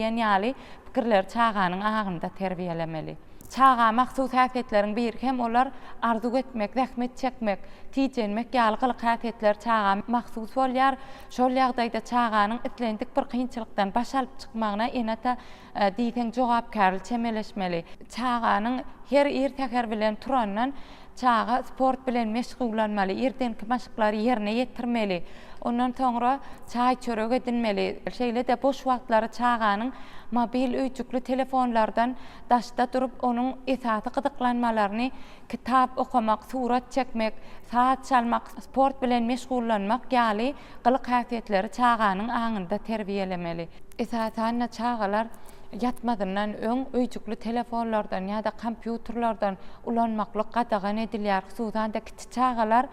Diýen ýaly pikirleri çaganyň aňynda terbiýelemeli. Çaga mahsus häsiýetleriň biri hem olar arzuw etmek, zähmet çekmek, tijenmek ýaly gylyk-häsiýetler çaga mahsus bolýar. Şol ýagdaýda çaganyň islendik bir kynçylykdan baş alyp çykmagyna ene-ata diýseň jogapkärli çemeleşmeli. Çaganyň her ir säher bilen turandan Çaga sport bilen meşgullanmaly, irdenki maşklary ýerine ýetirmeli. Ondan soňra çaý-çörek edinmeli. Şeýle-de boş wagtlary çaganyň mobil öýjükli telefonlardan daşda durup, onuň esasy gyzyklanmalaryny kitap okamak, surat çekmek, saz çalmak, sport bilen meşgullanmak ýaly gylyk-häsiýetleri çaganyň aňynda terbiýelemeli. Esasan-da, çagalar ýatmazyndan öň öýjükli telefonlardan ýa-da kompýuterlerden ulanmaklyk gadagan edilýär. Hususan-da, kiçi çagalar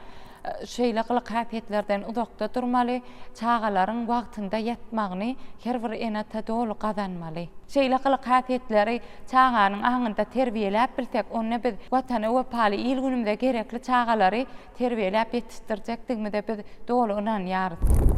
şeýle gylyk-häsiýetlerden uzakda durmaly, çagalaryň wagtynda ýatmagyny her bir ene-ata doly gazanmaly. Şeýle gylyk-häsiýetleri çaganyň aňynda terbiýeläp bilsek, onda biz Watana wepaly, il-günümize gerekli çagalary terbiýeläp ýetişdirjekdigimize biz doly ynanýarys.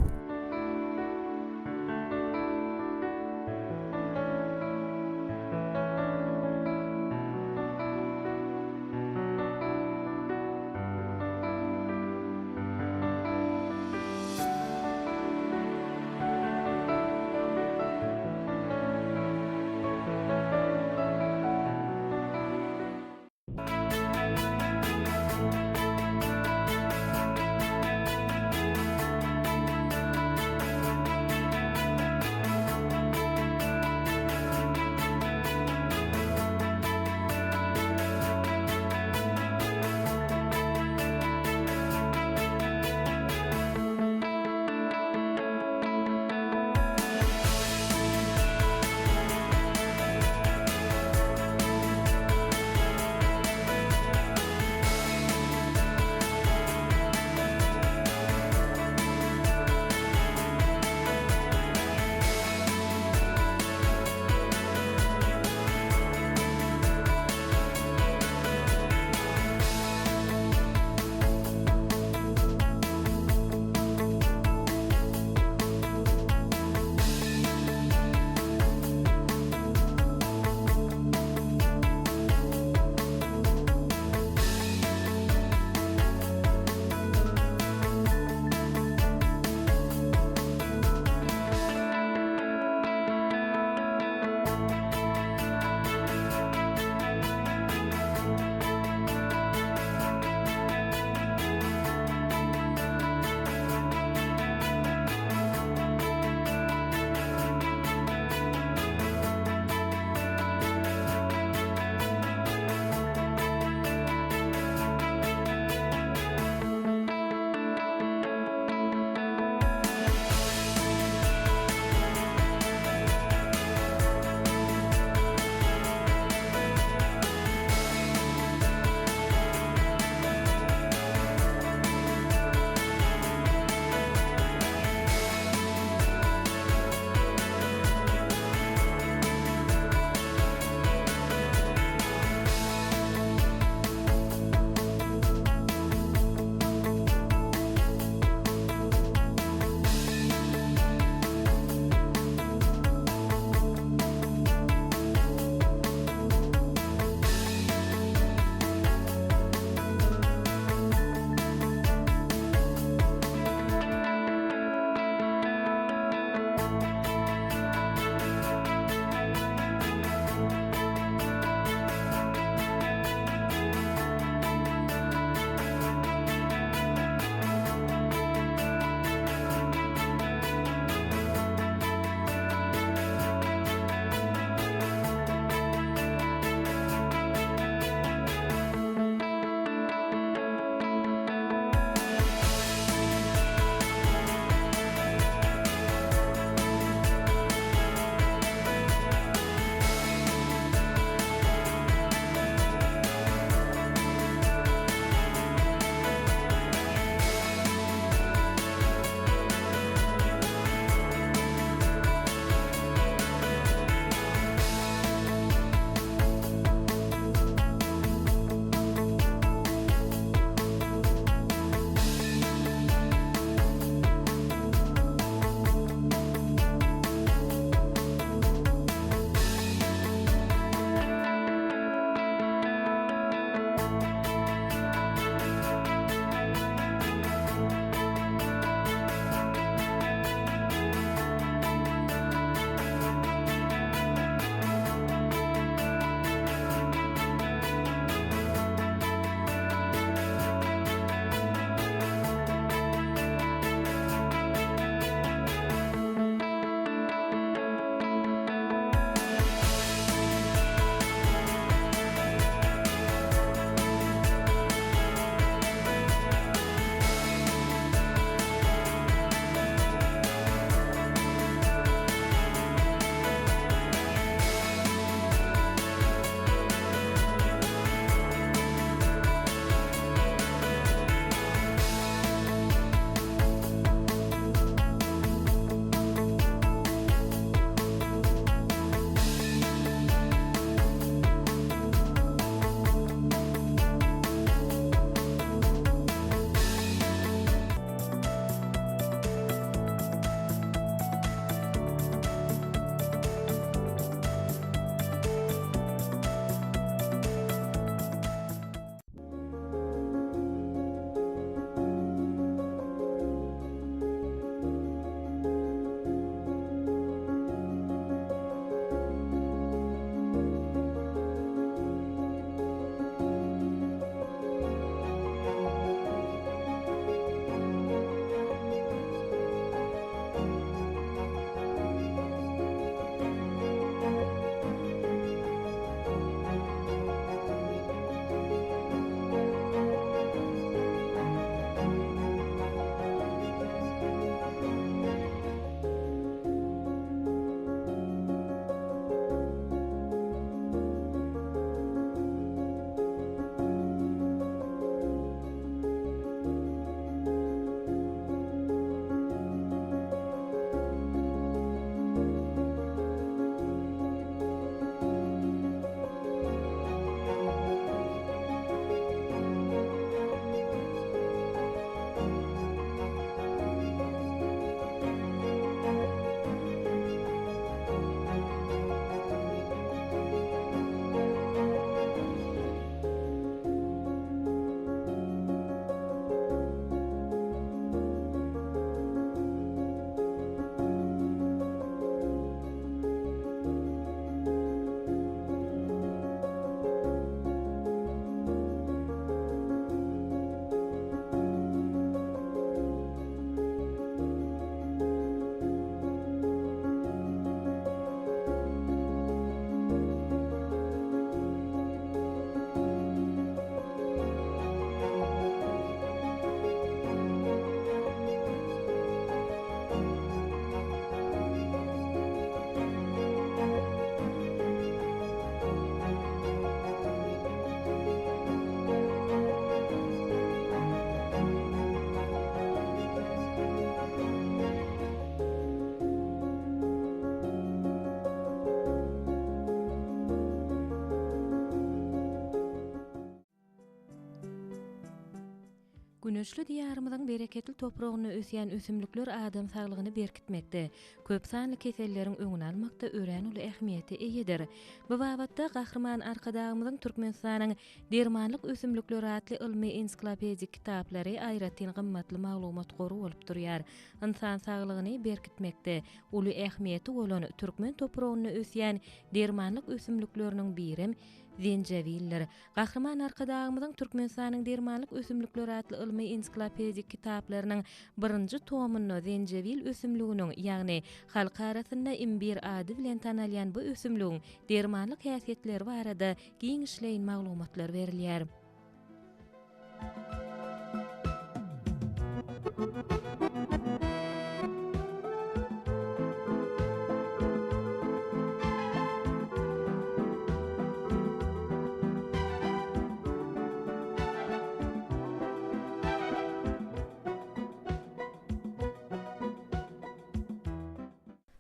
Güneşli Diýarymyzyň bereketli topragynda ösýän ösümlikler adam saglygyny berkitmekde, köp sanly keselleriň öňüni almakda örän uly ähmiýete eýedir. Bu babatda Gahryman Arkadagymyzyň Türkmenistanyň dermanlyk ösümlikleri atly ylmy-ensiklopedik kitaplary aýratyn gymmatly maglumat gory bolup durýar. Ynsan saglygyny berkitmekde uly ähmiýeti bolan türkmen topragynda ösýän dermanlyk ösümlikleriniň birem zenjebildir. Gahryman Arkadagymyzyň Türkmenistanyň dermanlyk ösümlikleri atly ylmy-ensiklopedik kitaplarynyň birinji tomunda zenjebil ösümliginiň, ýagny halk arasynda imbir ady bilen tanalýan bu ösümligiň dermanlyk häsiýetleri barada giňişleýin maglumatlar berilýär.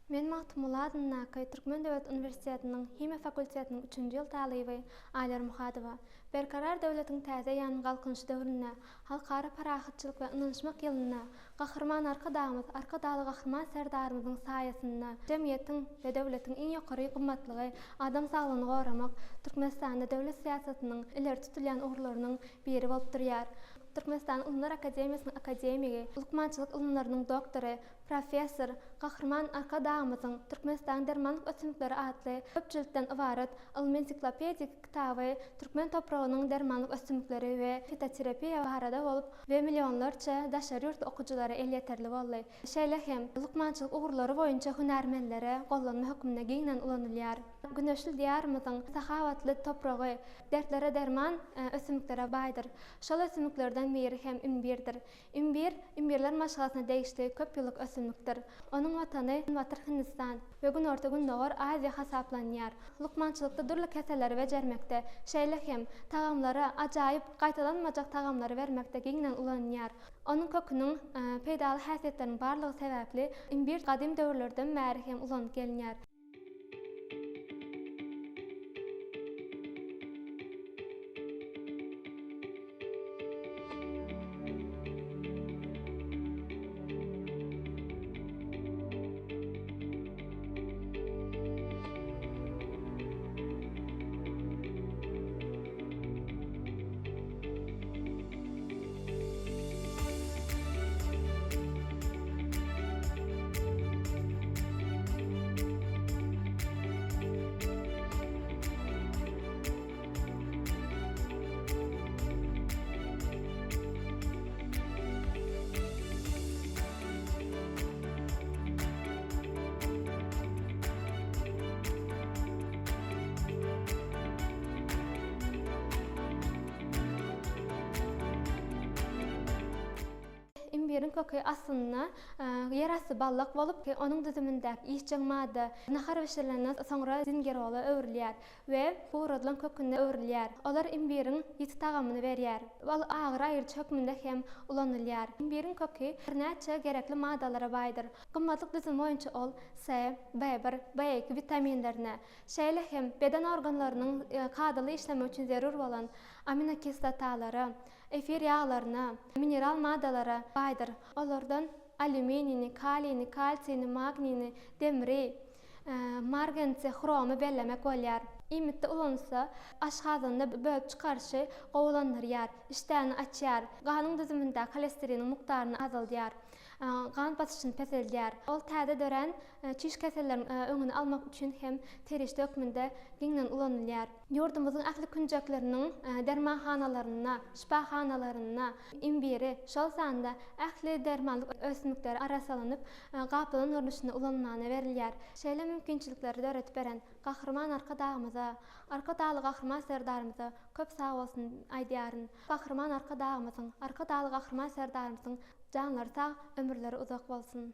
Men Magtymguly adyndaky Türkmen döwlet uniwersitetiniň himiýa fakultetiniň üçünji ýyl talyby Aýlar Muhadowa. Berkarar döwletiň täze eýýamynyň Galkynyşy döwründe, Halkara parahatçylyk we ynanyşmak ýylynda Gahryman Arkadagymyz, Arkadagly Gahryman Serdarymyzyň saýasynda jemgyýetiň we döwletiň iň ýokary gymmatlygy, adam saglygyny goramak Türkmenistanda döwlet syýasatynyň ileri tutulýan ugurlarynyň biri bolup durýar. Türkmenistanyň Ylymlar akademiýasynyň akademigi, lukmançylyk ylymlarynyň doktory, professor Gahryman Arkadagymyzyň Türkmenistanyň dermanlyk ösümlikleri atly köp jiltden ybarat ylmy-ensiklopedik kitaby türkmen topragynyň dermanlyk ösümlikleri we fitoterapiýa barada bolup we millionlarça daşary ýurtly okyjylara elýeterli boldy. Şeýle hem, lukmançylyk ugurlary boýunça hünärmenlere gollanma hökmünde giňden ulanylýar. Güneşli Diýarymyzyň sahawatly topragy dertlere derman ösümliklere baýdyr. Şol ösümliklerden biri hem imbirdir. Imbir, imbirler maşgalasyna degişli köp ýyllyk ösümlikdir. Onuň watany Günbatar Hindistan we Günorta-Gündogar Aziýa hasaplanýar. Lukmançylykda dürli keselleri bejermekde, şeýle hem, tagamlara ajaýyp, gaýtalanmajak tagamlary bermekde giňden ulanylýar. Onuň köküniň peýdaly häsiýetleriniň barlygy sebäpli, imbir gadym döwürlerden bäri hem ulanyp gelinýär. Imbiriň köki aslynda ýerasty baldak bolup, onuň düzümindäki işjeň madda nahar bişirilenden soňra zingerola öwrülýär we guradylan köküne öwrülýär. Olar imbiriň ýiti tagamyny berýär. Ol agyry aýyryjy hökmünde hem ulanylýar. Imbiriň köki birnäçe gerekli maddalara baýdyr. Gymmatlyk düzümi boýunça ol C, B bir, B2 witaminlerine, şeýle hem beden organlarynyň kadaly işlemegi üçin zerur bolan aminokislotalara, efir ýaglaryna, mineral maddalara baýdyr. Olardan alýuminini, kaliýni, kalsiýni, magnini, demri, margensi, hromy bellemek bolýar. Iýmitde ulanylsa, aşgazanda bölüp çykaryşy gowulandyrýar, işdäni açýar, ganyň düzümindäki holesteriniň mukdaryny azaldýar, gan basyşyny peseldýär. Ol täze dörän çiş keselleriniň öňüni almak üçin hem serişde hökmünde giňden ulanylýar. Ýurdumyzyň ähli künjekleriniň dermanhanalarynda, şypahanalarynda imbiri, şol sanda ähli dermanlyk ösümlikleri arassalanyp, gaplanan görnüşinde ulanylmagyna berilýär. Şeýle mümkinçilikleri döredip beren Gahryman Arkadagymyza, Arkadagly Gahryman Serdarymyza köp sagbolsun aýdýaryn. Gahryman Arkadagymyzyň, Arkadagly Gahryman Serdarymyzyň janlary sag, ömürleri uzak bolsun!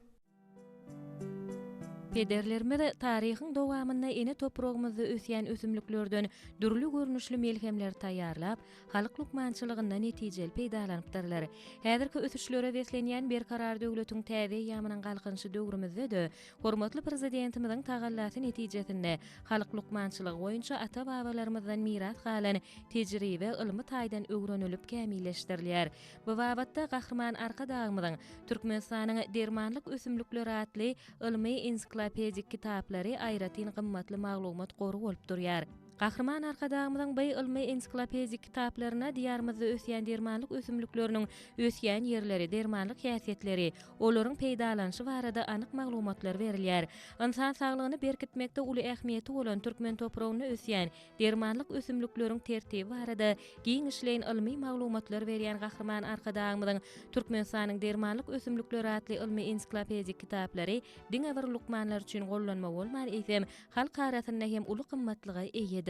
Pederlerimiz taryhyň dowamynda ene topragymyzda ösýän ösümliklerden dürli görnüşli melhemleri taýýarlap, halk lukmançylygynda netijeli peýdalanypdyrlar. Häzirki ösüşlere beslenýän Berkarar döwletiň täze eýýamynyň Galkynyşy döwrümizde-de hormatly Prezidentimiziň tagallasy netijesinde halk lukmançylygy boýunça ata-babalarymyzdan miras galan tejribe ylmy taýdan öwrenilip kämilleşdirilýär. Bu babatda Gahryman Arkadagymyzyň Türkmenistanyň dermanlyk ösümlikleri atly ylmy-ensiklopedik kitaplary aýratyn gymmatly maglumat gory bolup durýar. Gahryman Arkadagymyzyň by ylmy-ensiklopedik kitaplarynda Diýarymyzda ösýän dermanlyk ösümlikleriniň ösýän ýerleri, dermanlyk häsiýetleri, olaryň peýdalanyşy barada anyk maglumatlar berilýär. Ynsan saglygyny berkitmekde uly ähmiýeti bolan türkmen topragynda ösýän dermanlyk ösümlikleriň tertibi barada giňişleýin ylmy maglumatlar berýän Gahryman Arkadagymyzyň Türkmenistanyň dermanlyk ösümlikleri atly ylmy-ensiklopedik kitaplary diňe bir lukmanlar üçin gollanma bolman, eýsem, halk arasynda hem uly gymmatlyga eýedir.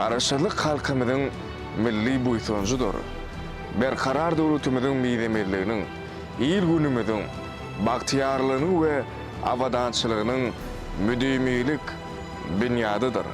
Garaşsyzlyk halkymyzyň milli buýsanjydyr. Berkarar döwletimiziň mizemezliginiň, il-günümiziň bagtyýarlygynyň we abadançylygynyň müdimilik binýadydyr.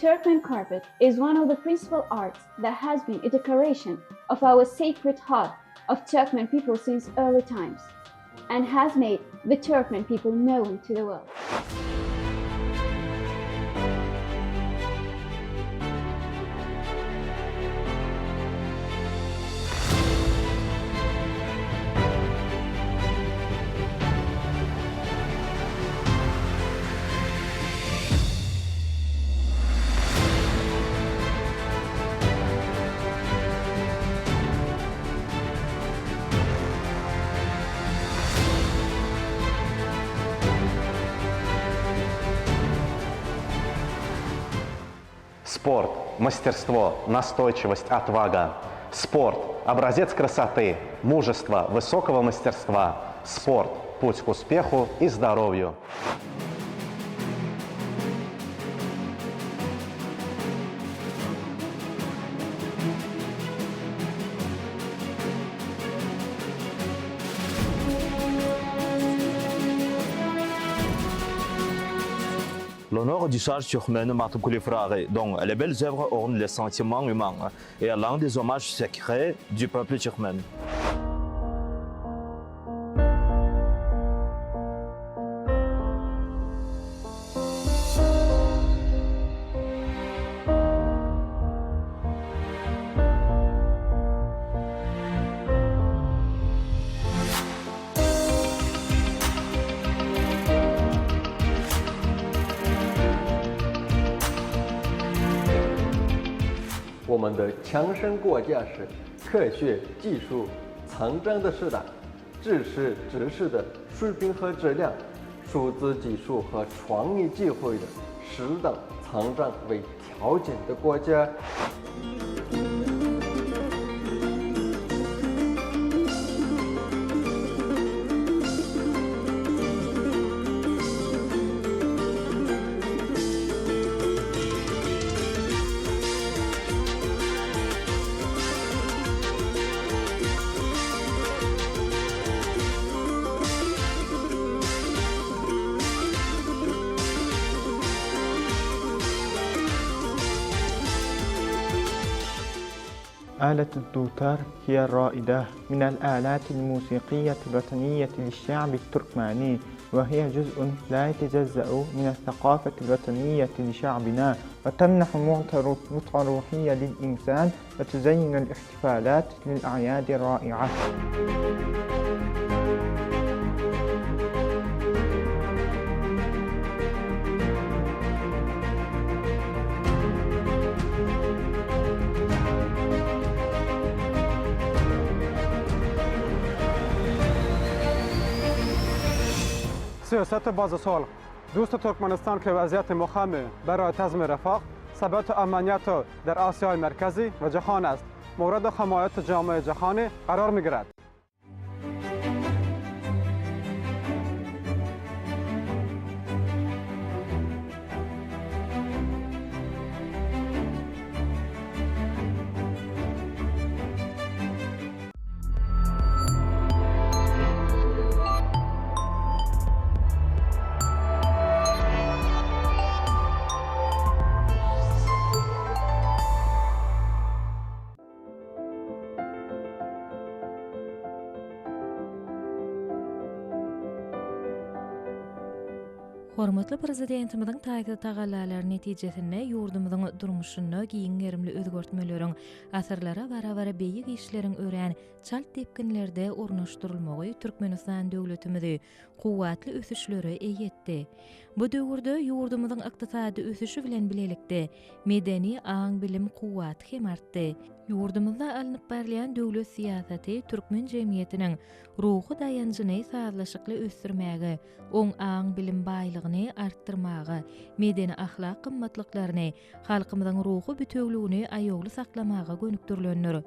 Turkmen carpet is one of the principal arts that has been a decoration of our sacred heart of Turkmen people since early times and has made the Turkmen people known to the world. Спорт, мастерство, настойчивость, отвага. Спорт, образец красоты, мужества, высокого мастерства. Спорт, путь к успеху и здоровью. L'honneur du sage turkmène Magtymguly Pyragy, dont les belles œuvres ornent les sentiments humains et l'un des hommages sacrés du peuple turkmène. 我们的强盛国家是科学技术成长的时代，知识知识的水平和质量，数字技术和创意机会的适当成长为条件的国家。 آلة الدوتار هي الرائدة من الآلات الموسيقية الوطنية للشعب التركماني وهي جزء لا يتجزأ من الثقافة الوطنية لشعبنا وتمنح متعة روحية للإنسان وتزين الاحتفالات للأعياد الرائعة. سیاست باز صلح دوست ترکمنستان که وضعیت مخم برای تضمین رفاه ثبات امنیت در آسیای مرکزی و جهان است مورد حمایت جامعه جهانی قرار میگیرد. Hormatly Prezidentimiziň taýsyz tagallalary netijesinde ýurdumyzyň durmuşynda giň gerimli özgertmeleriň, asyrlara barabar beýik işleriň örän çalt depginlerde ornaşdyrylmagy Türkmenistan döwletimizi kuwwatly ösüşlere eýe etdi. Bu döwürde ýurdumyzyň ykdysady ösüşi bilen bilelikde, medeni aň-bilim kuwwaty hem artdy. Ýurdumyzda alnyp barylýan döwlet syýasaty türkmen jemgyýetiniň ruhy daýanjyny sazlaşykly ösdürmäge, oň aň-bilim baýlygyny artdyrmaga, medeni-ahlak gymmatlyklaryny, halkymyzyň ruhy bitewüligini aýawly saklamaga gönükdirilendir.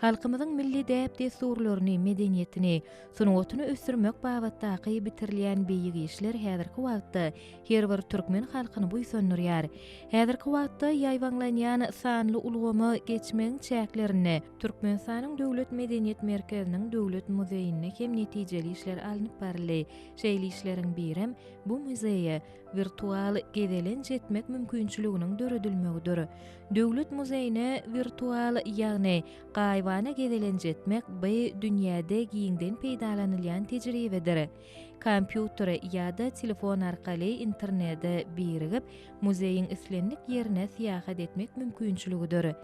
Halkymyzyň milli däp-dessurlaryny, medeniýetini, sungatyny ösdürmek babatdaky bitirilýän beýik işler häzirki wagtda her bir türkmen halkyny buýsandyrýar. Häzirki wagtda ýaýbaňlanýan sanly ulgama geçmegiň çäklerinde Türkmenistanyň Döwlet medeniýet merkeziniň Döwlet muzeýinde hem netijeli işler alnyp baryldy. Şeýle işleriň birem bu muzeýe wirtual gezelenç etmek mümkinçiliginiň döredilmegidir. Döwlet muzeýine wirtual, ýagny gaýybana gezelenç etmek by dünýäde giňden peýdalanylýan tejribedir. Kompýuter ýa-da telefon arkaly internede birigip, muzeýiň islendik ýerine syýahat etmek mümkinçiligidir.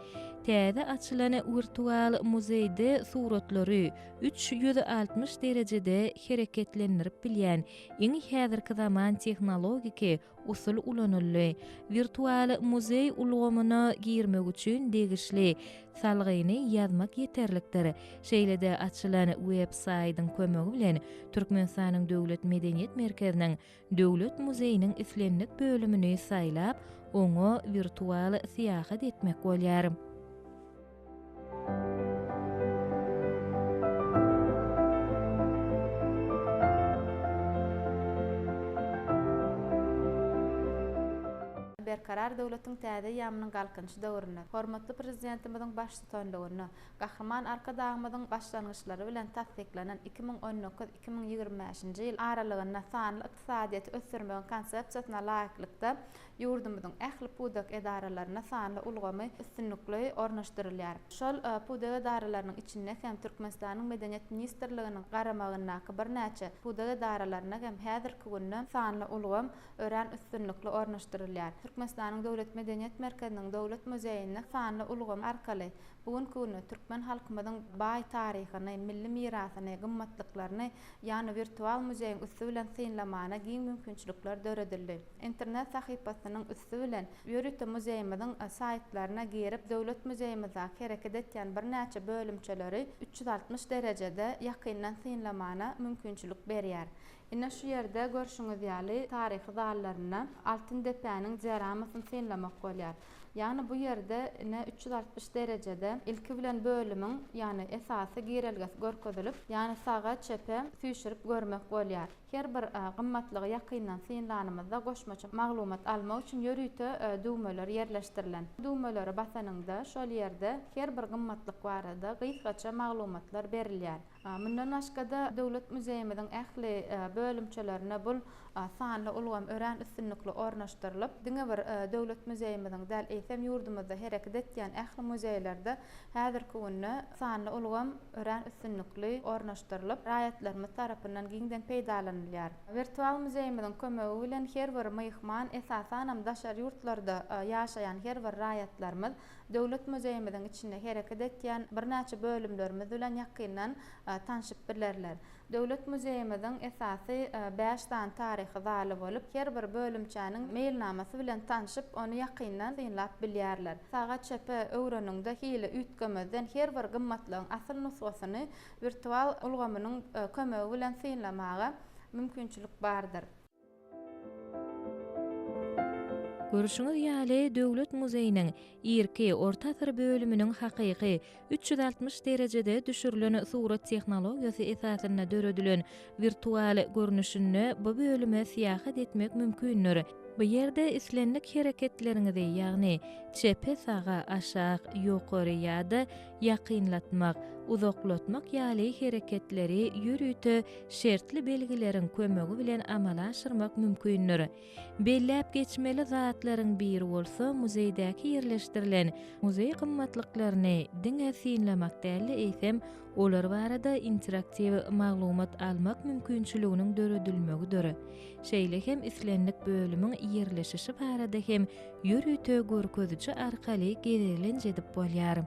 Täze açylan wirtual muzeýde suratlary 360 derejede hereketlendirip bilýän iň häzirki zaman tehnologiki usul ulanyldy. Wirtual muzeý ulgamyna girmek üçin degişli salgyny ýazmak ýeterlikdir. Şeýle-de açylan web-saýdyň kömegi bilen Türkmenistanyň Döwlet. Döwlet medeniýet merkeziniň Döwlet muzeýiniň islendik bölümini saýlap, oňa wirtual syýahat etmek bolýar. Berkarar döwletiň täze eýýamynyň Galkynyşy döwründe hormatly Prezidentimiziň baştutanlygynda Gahryman Arkadagymyzyň başlangyçlary bilen tassyklanan 2019, 2025-nji ýyl aralygynda sanly ykdysadyýeti ösdürmegiň Konsepsiýasyna laýyklykda, ýurdumyzyň ähli pudak edaralarynda sanly ulgamy üstünlikli ornaşdyrylýar. Şol pudak edaralarynyň içinde hem Türkmenistanyň Medeniýet ministrliginiň garamagyndaky birnäçe pudak edaralarynda hem häzirki günde sanly ulgam örän üstünlikli ornaşdyrylýar. Türkmenistanyň Döwlet medeniýet merkeziniň Döwlet muzeýinde sanly ulgam arkaly Bu günki günde türkmen halkymyzyň baý taryhyny, milli mirasyny, gymmatlyklaryny, ýagny wirtual muzeýiň üsti bilen synlamana giň mümkinçilikler döredildi. Internet sahypasynyň üsti bilen ýörite muzeýimiziň saýtlaryna girip, Döwlet muzeýimizdäki hereket etýän birnäçe bölümçeleri 360 derejede ýakyndan synlamana mümkinçilik berýär. Ine şu ýerde görşüňiz ýaly taryhy zallarynda Altyn depäniň dioramasyny synlamak bolýar. Ýagny bu ýerde ine 360 derejede ilki bilen bölümiň ýagny esasy girelgesi görkezilip, ýagny saga, çepe süýşürip görmek bolýar. Her bir gymmatlygy ýakyndan synlanymyzda goşmaça maglumat almak üçin ýörite düwmeler ýerleşdirilen. Düwmelere basanyňda şol ýerde her bir gymmatlyk barada gysgaça maglumatlar berilýär. Mundan başga-da, Döwlet muzeýimiziň ähli bölümçelerinde bul sanly ulgam örän üstünlikli ornaşdyrylyp, diňe bir Döwlet muzeýimiziň däl, eýsem, ýurdumyzda hereket etýän ähli muzeýlerde häzirki günde sanly ulgam örän üstünlikli ornaşdyrylyp, raýatlarymyz tarapyndan giňden peýdalanylýar. Wirtual muzeýimiziň kömegi bilen her bir myhman, esasanam, daşary ýurtlarda ýaşaýan her bir raýatlarymyz Döwlet muzeýimiziň içinde hereket etýän birnäçe bölümlerimiz bilen ýakyndan tanşyp bilerler. Döwlet muzeýimiziň esasy bäş sany taryhy zaly bolup, her bir bölümçäniň meýilnamasy bilen tanşyp, ony ýakyndan synlap bilýärler. Saga-çepe öwreniňde hili üýtgemezden her bir gymmatlygyň asyl nusgasyny wirtual ulgamynyň kömegi bilen synlamaga mümkinçilik bardyr. Görşüňiz ýaly, Döwlet muzeýiniň irki orta asyr bölüminiň hakyky, 360 derejede düşürilen surat tehnologiýasy esasynda döredilen wirtual görnüşinde bu bölüme syýahat etmek mümkindir. Bu ýerde islendik hereketleriňizi, ýagny çepe-saga, aşak, ýokary ýa-da ýakynlatmak, uzaklatmak ýaly hereketleri ýörite şertli belgileriň kömegi bilen amala aşyrmak mümkindir. Belläp geçmeli zatlaryň biri bolsa muzeýdäki ýerleşdirilen muzeý gymmatlyklaryny diňe synlamak däl-de eýsem, olar barada interaktiw maglumat almak mümkinçiliginiň döredilmegidir. Şeýle hem islendik bölümiň ýerleşişi barada hem ýörite görkeziji arkaly gezelenç edip bolýar.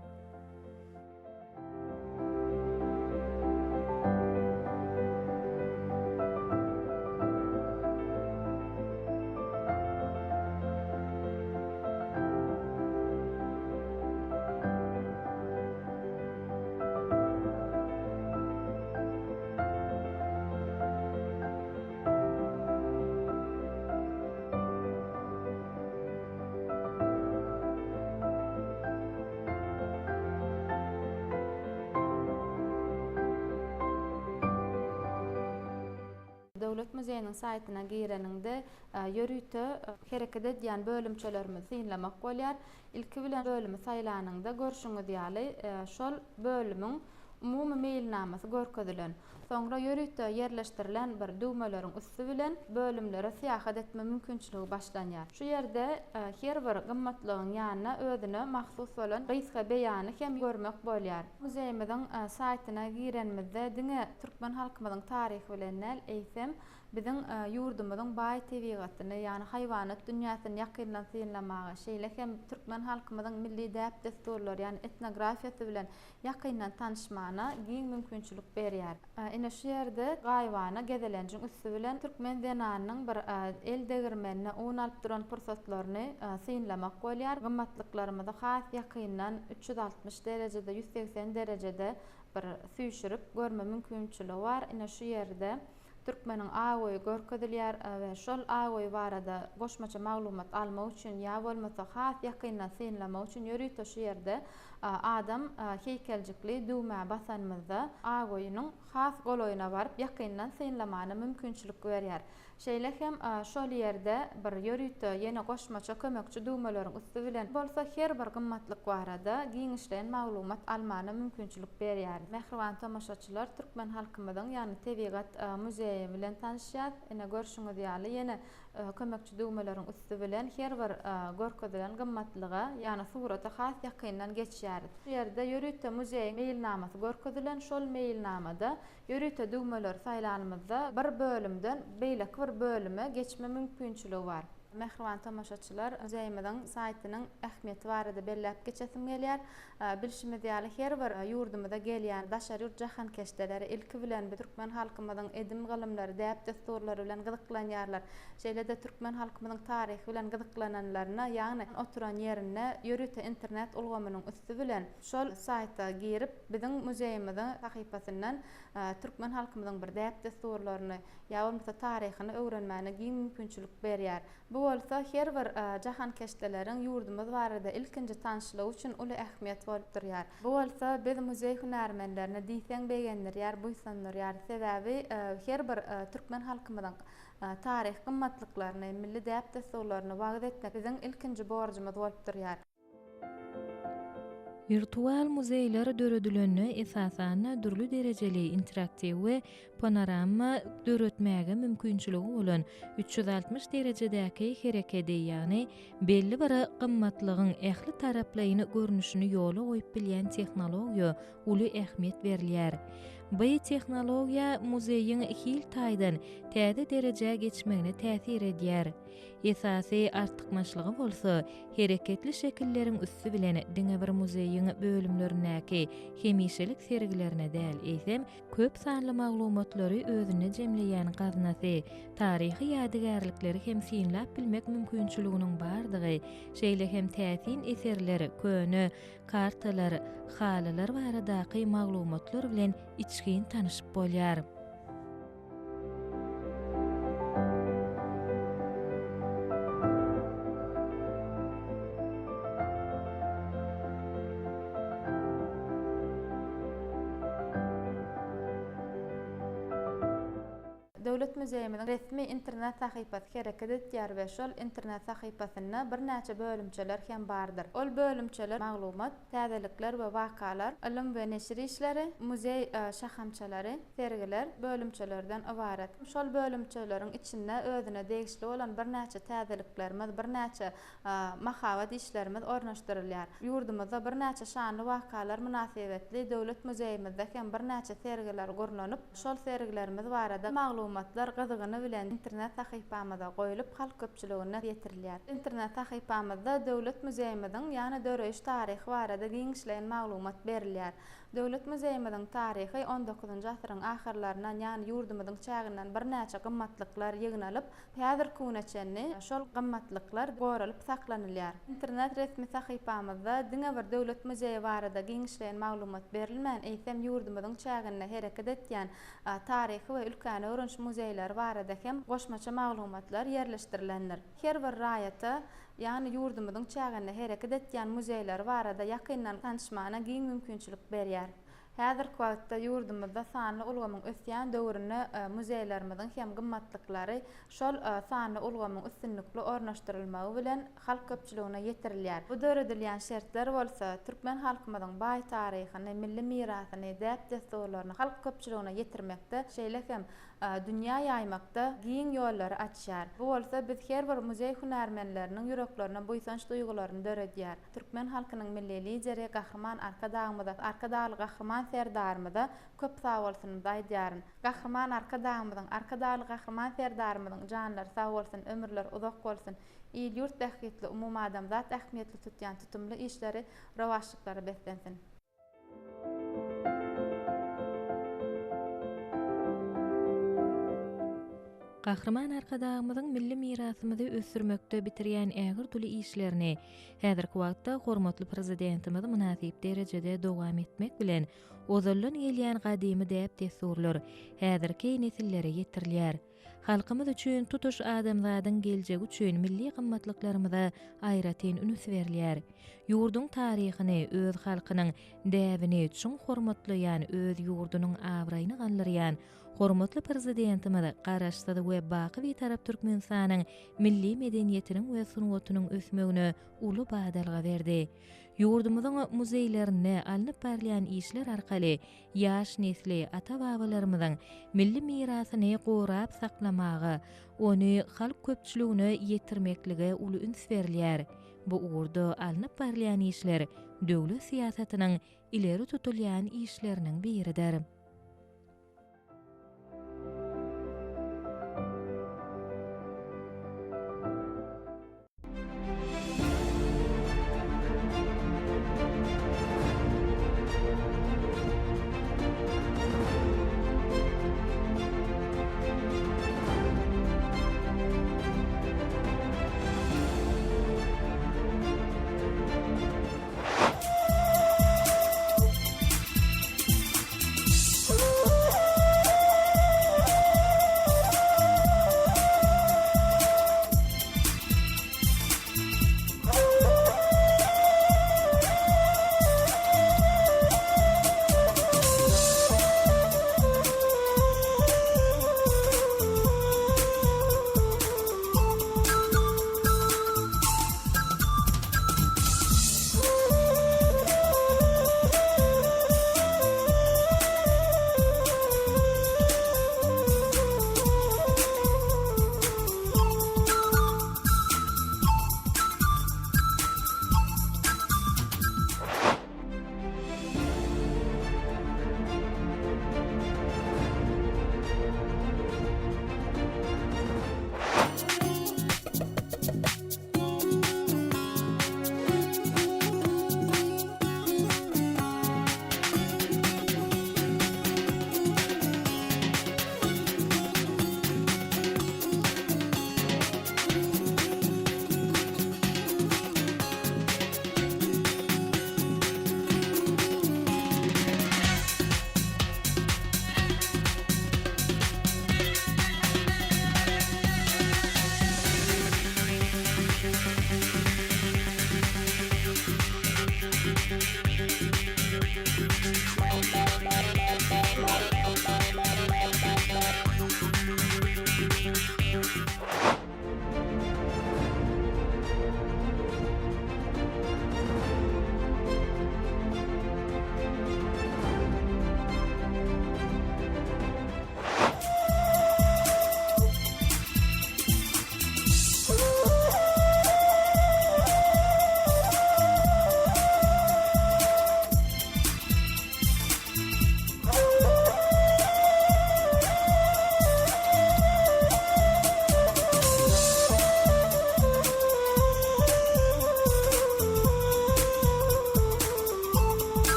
Döwlet muzeýiniň saýtyna gireniňde ýörite hereket edýän bölümçelerimizi synlamak bolýar. Ilki bilen bölümi saýlanyňda görşüňiz ýaly şol bölümiň umumy meýilnamasy görkezilen. Soňra ýörite ýerleşdirilen bir düwmeleriň üsti bilen bölümlere syýahat etme mümkinçiligi başlanýar. Şu ýerde her bir gymmatlygyň ýanyna özüne mahsus bolan gysga beýany hem görmek bolýar. Muzeýimiziň saýtyna girenimizde diňe türkmen halkymyzyň taryhy bilen däl, eýsem, biziň ýurdumyzyň baý tebigatyny, ýagny haýwanat dünýäsini ýakyndan synlamaga, şeýle hem türkmen halkymyzyň milli däp-dessurlary, ýagny etnografiýasy bilen ýakyndan tanyşmana giň mümkinçilik berýär. Ine şu ýerde gaýybana gezelenjiň üsti bilen türkmen zenanynyň bir el degirmenine un alyp duran pursatlaryny synlamak bolýar. Gymmatlyklarymyzy has ýakyndan 360 derejede, 180 derejede bir süýşürip görme mümkinçiligi bar. Ine şu ýerde. Türkmeniň Ak öýi görkezilýär we şol Ak öý barada goşmaça maglumat almak üçin ýa bolmasa has ýakyndan synlamak üçin ýörite şu ýerde adam heýkeljikli düwmä basanymyzda Ak öýüniň has golaýyna baryp ýakyndan synlamana mümkinçilik berýär. Şeýle hem şol ýerde bir ýörite ýene goşmaça kömekçi düwmeleriň üsti bilen bolsa her bir gymmatlyk barada giňişleýin maglumat almana mümkinçilik berýär. Mähriban tomaşaçylar türkmen halkymyzyň ýagny tebigat muzeýi bilen tanyşýas. Ine görşüňiz ýaly ýene kömekçi düwmeleriň üsti bilen her bir görkezilen gymmatlyga ýagny surata has ýakyndan geçýäris. Şu ýerde ýörite muzeýiň meýilnamasy görkezilen şol meýilnamada Ýörite düwmeleri saýlanymyzda bir bölümden beýleki bir bölüme geçme mümkinçiligi bar. Mähriban tomaşaçylar, muzeýimiziň saýtynyň ähmiýeti barada belläp geçesim gelýär. Bilşimiz ýaly, her bir ýurdumyza gelýän daşary ýurt jahankeşdeleri ilki bilen türkmen halkymyzyň edim-gylymlary, däp-dessurlary bilen gyzyklanýarlar. Şeýle-de türkmen halkymyzyň taryhy bilen gyzyklananlaryna, ýagny oturan ýerinde ýörite internet ulgamynyň üsti bilen şol saýta girip, Biziň muzeýimiziň sahypasyndan türkmen halkymyzyň bir däp-dessurlaryny, ýa bolmasa taryhyny öwrenmäne giň mümkinçilik berýär. Bu bolsa her bir jahankeşdeleriň ýurdumyz barada ilkinji tanyşlygy üçin uly ähmiýet bolup durýar. Bu bolsa biz muzeý hünärmenlerini diýseň begendirýär, buýsandyrýar. Sebäbi her bir türkmen halkymyzyň taryhy gymmatlyklaryny, milli däp-dessurlaryny wagyz etmek biziň ilkinji borjumyz bolup durýar. Wirtual muzeýler döredilende, esasan-da, dürli derejeli interaktiw we panoramma döretmäge mümkinçiligi bolan 360 derejedäki herekedi, ýagny belli bir gymmatlygyň ähli taraplaýyn görnüşini ýola goýup bilýän tehnologiýa uly ähmiýet berilýär. Bu tehnologiýa muzeýiň hil taýdan täze derejä geçmegine täsir edýär. Esasy artykmaçlygy bolsa, hereketli şekilleriň üsti bilen diňe bir muzeýiň bölümlerindäki hemişelik sergilerine däl, eýsem, köp sanly maglumatlary özünde jemleýän gaznasy, taryhy ýadygärlikleri hem synlap bilmek mümkinçiliginiň bardygy, şeýle hem täsin eserler, köne kartalar, halylar baradaky maglumatlar bilen içgin tanyşyp bolýar. Döwlet muzeýimiziň resmi internet sahypasy hereket etýär we şol internet sahypasynda birnäçe bölümçeler hem bardyr. Ol bölümçeler maglumat, Täzelikler we wakalar, ylym we neşir işleri, muzeý şahamçalary, sergiler bölümçelerden ybarat. Şol bölümçeleriň içinde özüne degişli bolan birnäçe täzeliklerimiz, birnäçe mahabat işlerimiz ornaşdyrylýar. Ýurdumyzda birnäçe şanly wakalar mynasybetli Döwlet muzeýimizde hem birnäçe sergiler gurnanyp, Şol sergilerimiz barada maglumatlar gyzgyny bilen internet sahypamyza goýlup, halk köpçüligine ýetirilýär. Internet sahypamyzda Döwlet muzeýimiziň, ýagny döreýiş taryhy barada giňişleýin maglumat berilýär. Döwlet muzeýimiziň taryhy on dokuzynjy asyryň ahyrlaryndan, ýagny ýurdumyzyň çäginden birnäçe gymmatlyklar ýygnalyp, Häzirki güne çenli şol gymmatlyklar goralyp saklanylýar. Internet resmi sahypamyzda diňe bir Döwlet muzeýi barada giňişleýin maglumat berilmän, eýsem ýurdumyzyň çäginde hereket etýän taryhy we ülkäni öwreniş muzeýleri barada hem goşmaça maglumatlar ýerleşdirilendir. Her bir raýata, ýagny ýurdumyzyň çäginde hereket etýän muzeýleri barada ýakyndan tanyşmana giň mümkinçilik berýär. Häzirki wagtda ýurdumyzda sanly ulgamyň ösýän döwründe muzeýlerimiziň hem gymmatlyklary şol sanly ulgamyň üstünlikli ornaşdyrylmagy bilen halk köpçüligine ýetirilýär. Bu döredilýän şertler bolsa türkmen halkymyzyň baý taryhyny, milli mirasyny, däp-dessurlaryny halk köpçüligine ýetirmekde, şeýle hem dünýä ýaýmakda giň ýollary açýar. Bu bolsa biz her bir muzeý hünärmenleriniň ýüreklerine buýsanç duýgularyny döredýär. Türkmen halkynyň Milli Lideri Gahryman Arkadagymyza, Arkadagly Gahryman Serdarymyza köp sagbolsunymyzy aýdýaryn. Gahryman Arkadagymyzyň, Arkadagly Gahryman Serdarymyzyň janlary sag bolsun, ömürleri uzak bolsun, il-ýurt bähbitli, umumadamzat ähmiýetli tutýan tutumly işleri rowaçlyklara beslensin! Gahryman Arkadagymyzyň milli mirasymyzy ösdürmekde bitirýän ägirt uly işlerini häzirki wagtda hormatly Prezidentimiz mynasyp derejede dowam etmek bilen, ozaldan gelýän gadymy däp-dessurlar häzirki nesillere ýetirilýär. Halkymyz üçin, tutuş adamzadyň geljegi üçin milli gymmatlyklarymyza aýratyn üns berilýär. Ýurduň taryhyny, öz halkynyň däbini çuň hormatlaýan, öz ýurdunyň abraýyny galdyrýan hormatly Prezidentimiz Garaşsyz we baky Bitarap Türkmenistanyň milli medeniýetiniň we sungatynyň ösmegine uly badalga berdi. Ýurdumyzyň muzeýlerinde alnyp barylýan işler arkaly ýaş nesli ata-babalarymyzyň milli mirasyny gorap saklamaga, ony halk köpçüligine ýetirmeklige uly üns berilýär. Bu ugurda alnyp barylýan işler döwlet syýasatynyň ileri tutulýan işleriniň biridir.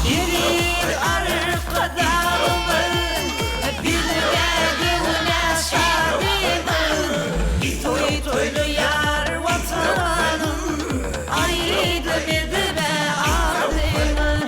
Eziz Arkadagymyz bizge göwne şadymyz, Toý toýlaýar Watanym, aýdym edip adymyz.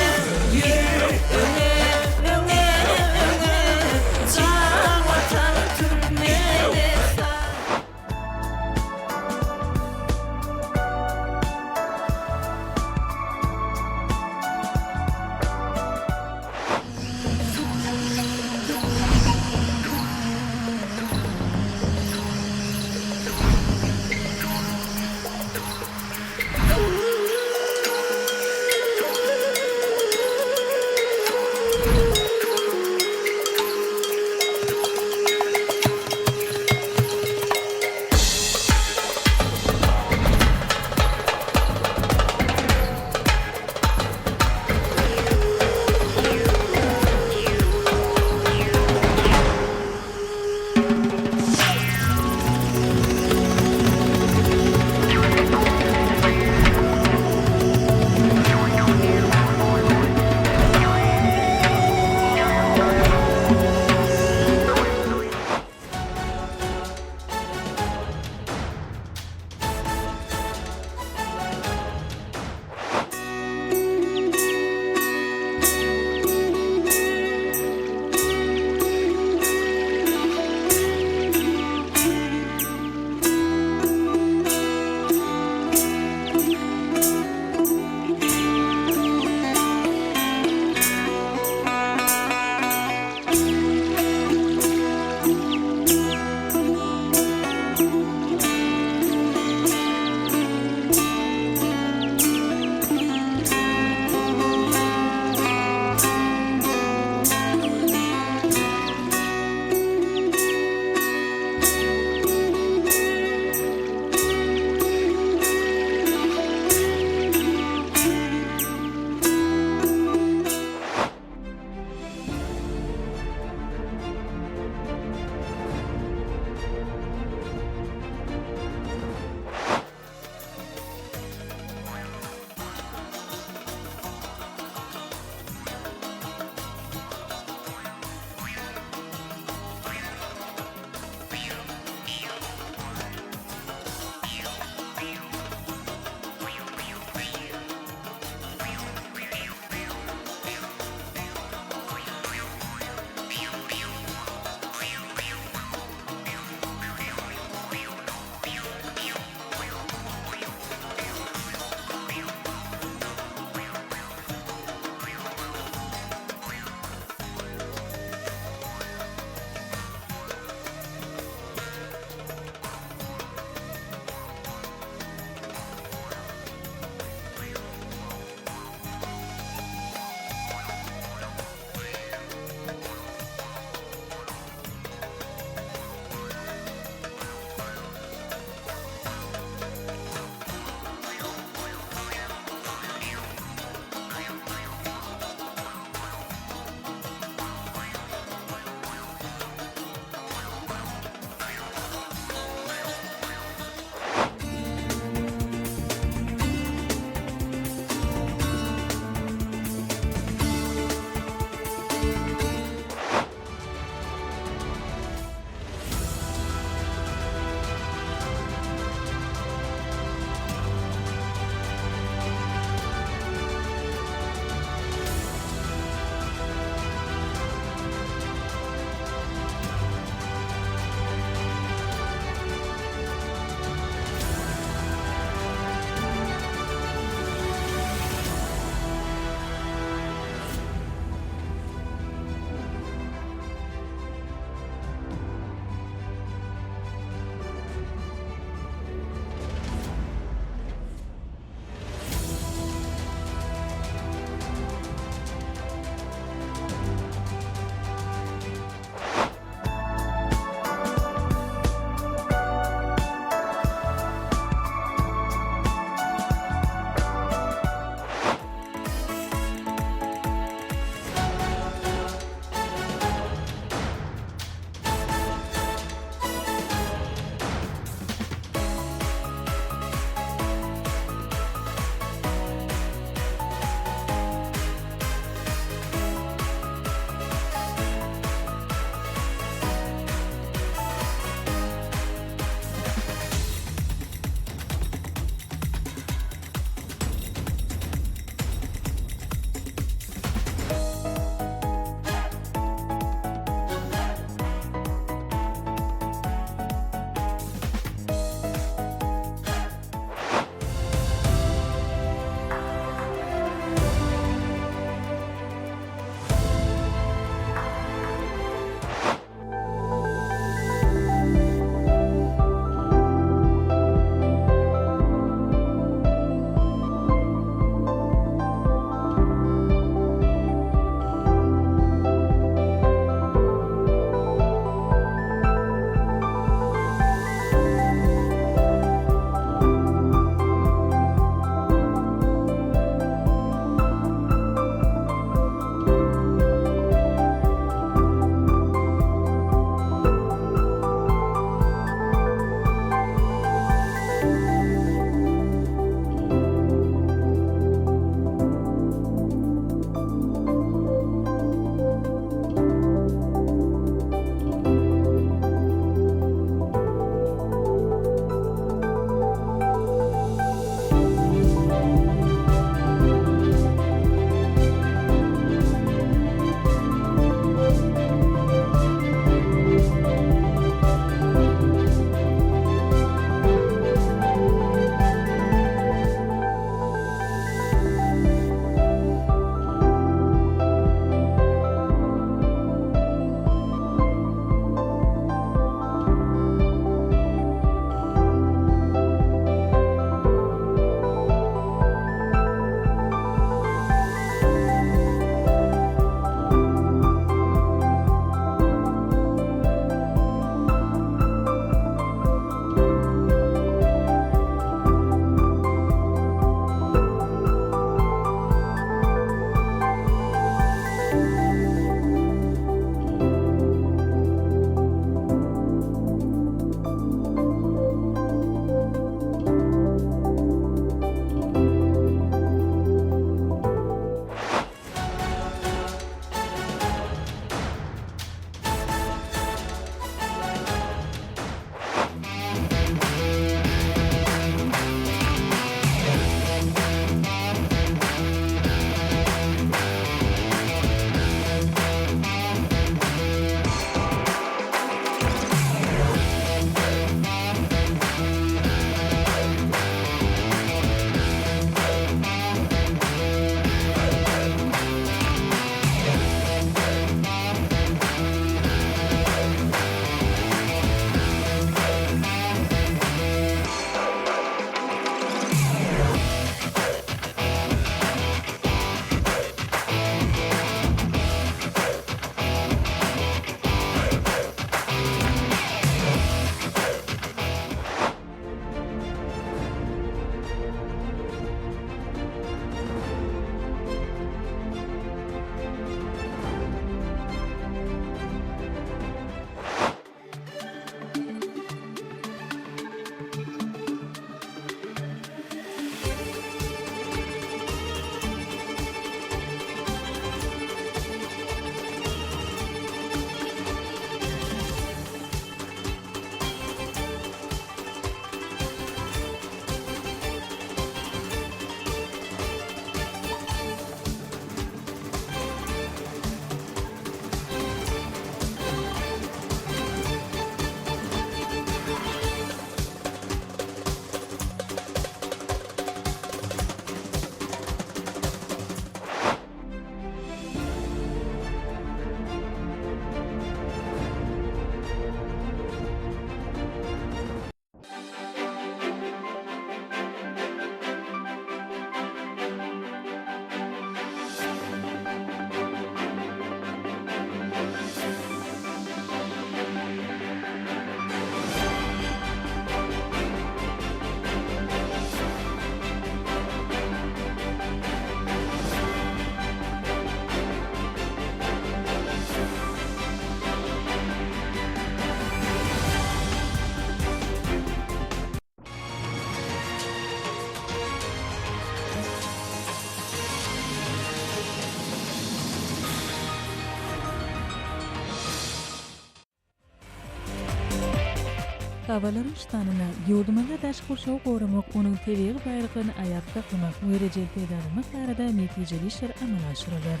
Habarlaryň şu sanynda ýurdumyzda daşky gurşawy goramak, onuň tebigy baýlyklaryny aýap saklamak we rejeli peýdalanmak barada netijeli işler amala aşyrylýar.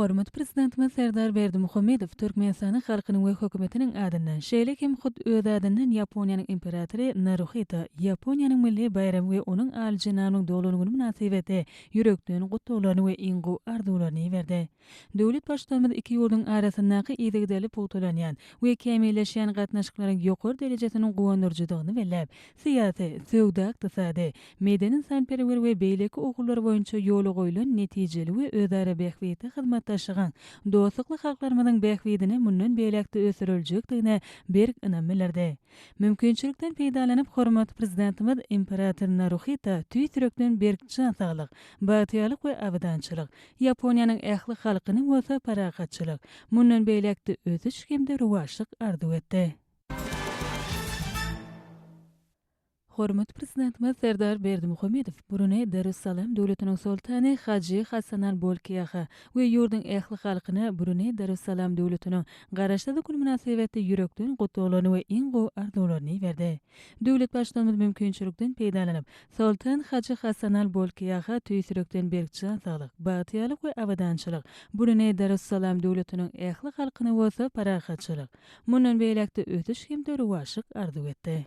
Hormatly Prezidentimiz Serdar Berdimuhamedow Türkmenistanyň halkynyň we Hökümetiniň adyndan, şeýle hem hut öz adyndan Ýaponiýanyň Imperatory Naruhito, Ýaponiýanyň milli baýramy we onuň Alyjenabynyň doglan güni mynasybetli ýürekden gutlaglaryny we iň gowy arzuwlaryny iberdi. Döwlet Baştutanymyz iki ýurduň arasyndaky yzygiderli pugtalanýan we kämilleşýän gatnaşyklaryň ýokary derejesiniň guwandyryjydygyny belläp, syýasy, söwda-ykdysady, medeni-ynsanperwer we beýleki ugurlar boýunça ýola goýlan netijeli we özara bähbitli hyzmatdaşlygyň dostlukly halklarymyzyň bähbidine mundan beýläk-de ösdüriljekdigine berk ynam bildirdi. Mümkinçilikden peýdalanyp, hormatly Prezidentimiz Imperator Naruhito tüýs ýürekden berk jan saglyk, bagtyýarlyk we abadançylyk, Ýaponiýanyň ähli halkyna bolsa parahatçylyk, mundan beýläk-de ösüş hem-de rowaçlyk arzuw etdi. Hormatly Prezidentimiz Serdar Berdimuhamedow Bruneý Darussalam Döwletiniň Soltany Hajy Hasanal Bolkiýaha we ýurduň ähli halkyna Bruneý Darussalam Döwletiniň Garaşsyzlyk güni mynasybetli ýürekden gutlaglaryny we iň gowy arzuwlaryny iberdi. Döwlet Baştutanymyz mümkinçilikden peýdalanyp, Soltan Hajy Hasanal Bolkiýaha tüýs ýürekden berk jan saglyk, bagtyýarlyk we abadançylyk, Bruneý Darussalam Döwletiniň ähli halkyna bolsa parahatçylyk, mundan beýläk-de ösüş hem-de rowaçlyk arzuw etdi.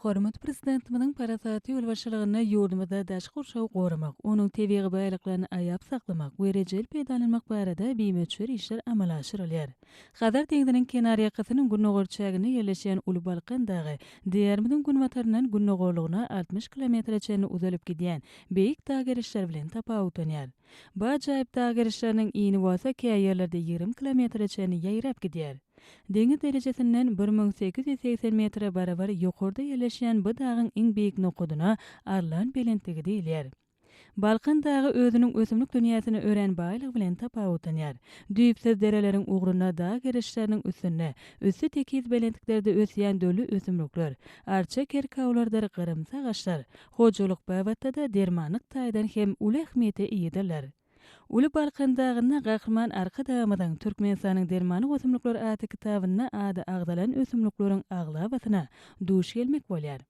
Hormatly Prezidentimiziň parasatly ýolbaşçylygynda ýurdumyzda daşky gurşawy goramak, onuň tebigy baýlyklaryny aýap saklamak we rejeli peýdalanmak barada bimöçber işler amala aşyrylýar. Hazar deňziniň kenarýakasynyň gündogar çäginde ýerleşýän Uly Balkan dagy Diýarymyzyň günbataryndan gündogarlygyna 60 kilometre çenli uzalyp gidýän beýik dag gerişleri bilen tapawutlanýar. Bu ajaýyp dag gerişleriniň ini bolsa käýerlerde 20 kilometre çenli ýaýrap gidýär. Deňiz derejesinden 1880 metre barabar ýokarda ýerleşýän bu dagyň iň beýik nokadyna Arlan belentligi diýilýär. Balkan dagy özüniň ösümlik dünýäsine örän baýlygy bilen tapawutlanýar. Düýpsüz dereleriň ugrunda dag gerişleriniň üstünde, üsti tekiz belentliklerde ösýän dürli ösümlikler, arça kerkawlardyr gyrymsy agaçlar, hojalyk babatda-da, dermanlyk taýdan hem uly ähmiýete eýedirler. Uly Balkan dagynda Gahryman Arkadagymyzyň Türkmenistanyň dermanlyk ösümlikleri atly kitabynda ady agzalan ösümlikleriň aglabasyna duş gelmek bolýar.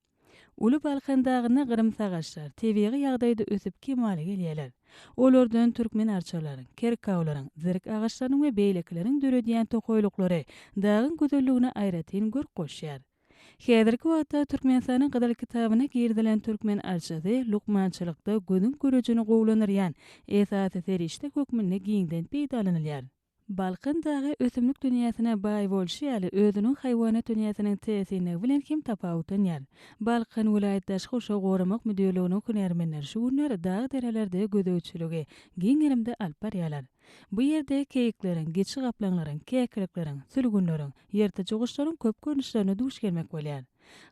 Uly Balkan dagynda gyrymsy agaçlar tebigy ýagdaýda ösüp kemala gelýärler. Olardan türkmen arçalaryň, kerkawlaryň, zirk agaçlarynyň we beýlekileriň döredýän tokaýlyklary dagyň gözelligine aýratyn görk goşýar. Häzirki wagtda Türkmenistanyň Gyzyl kitabyna girizilen türkmen arçasy lukmançylykda gözüň görejini gowulandyrýan esasy serişde hökmünde giňden peýdalanylýar. Balkan dagy ösümlik dünýäsine baý bolşy ýaly, özüniň haýwanat dünýäsiniň täsinligi bilen hem tapawutlanýar. Balkan welaýat daşky gurşawy goramak müdirliginiň hünärmenleri şu günler dag-derelerde gözegçiligi giň gerimde alyp barýarlar. Bu ýerde keýikleriň, geçi gaplaňlaryň, käkilikleriň, sülgünleriň, ýyrtyjy guşlaryň köp görnüşlerine duş gelmek bolýar.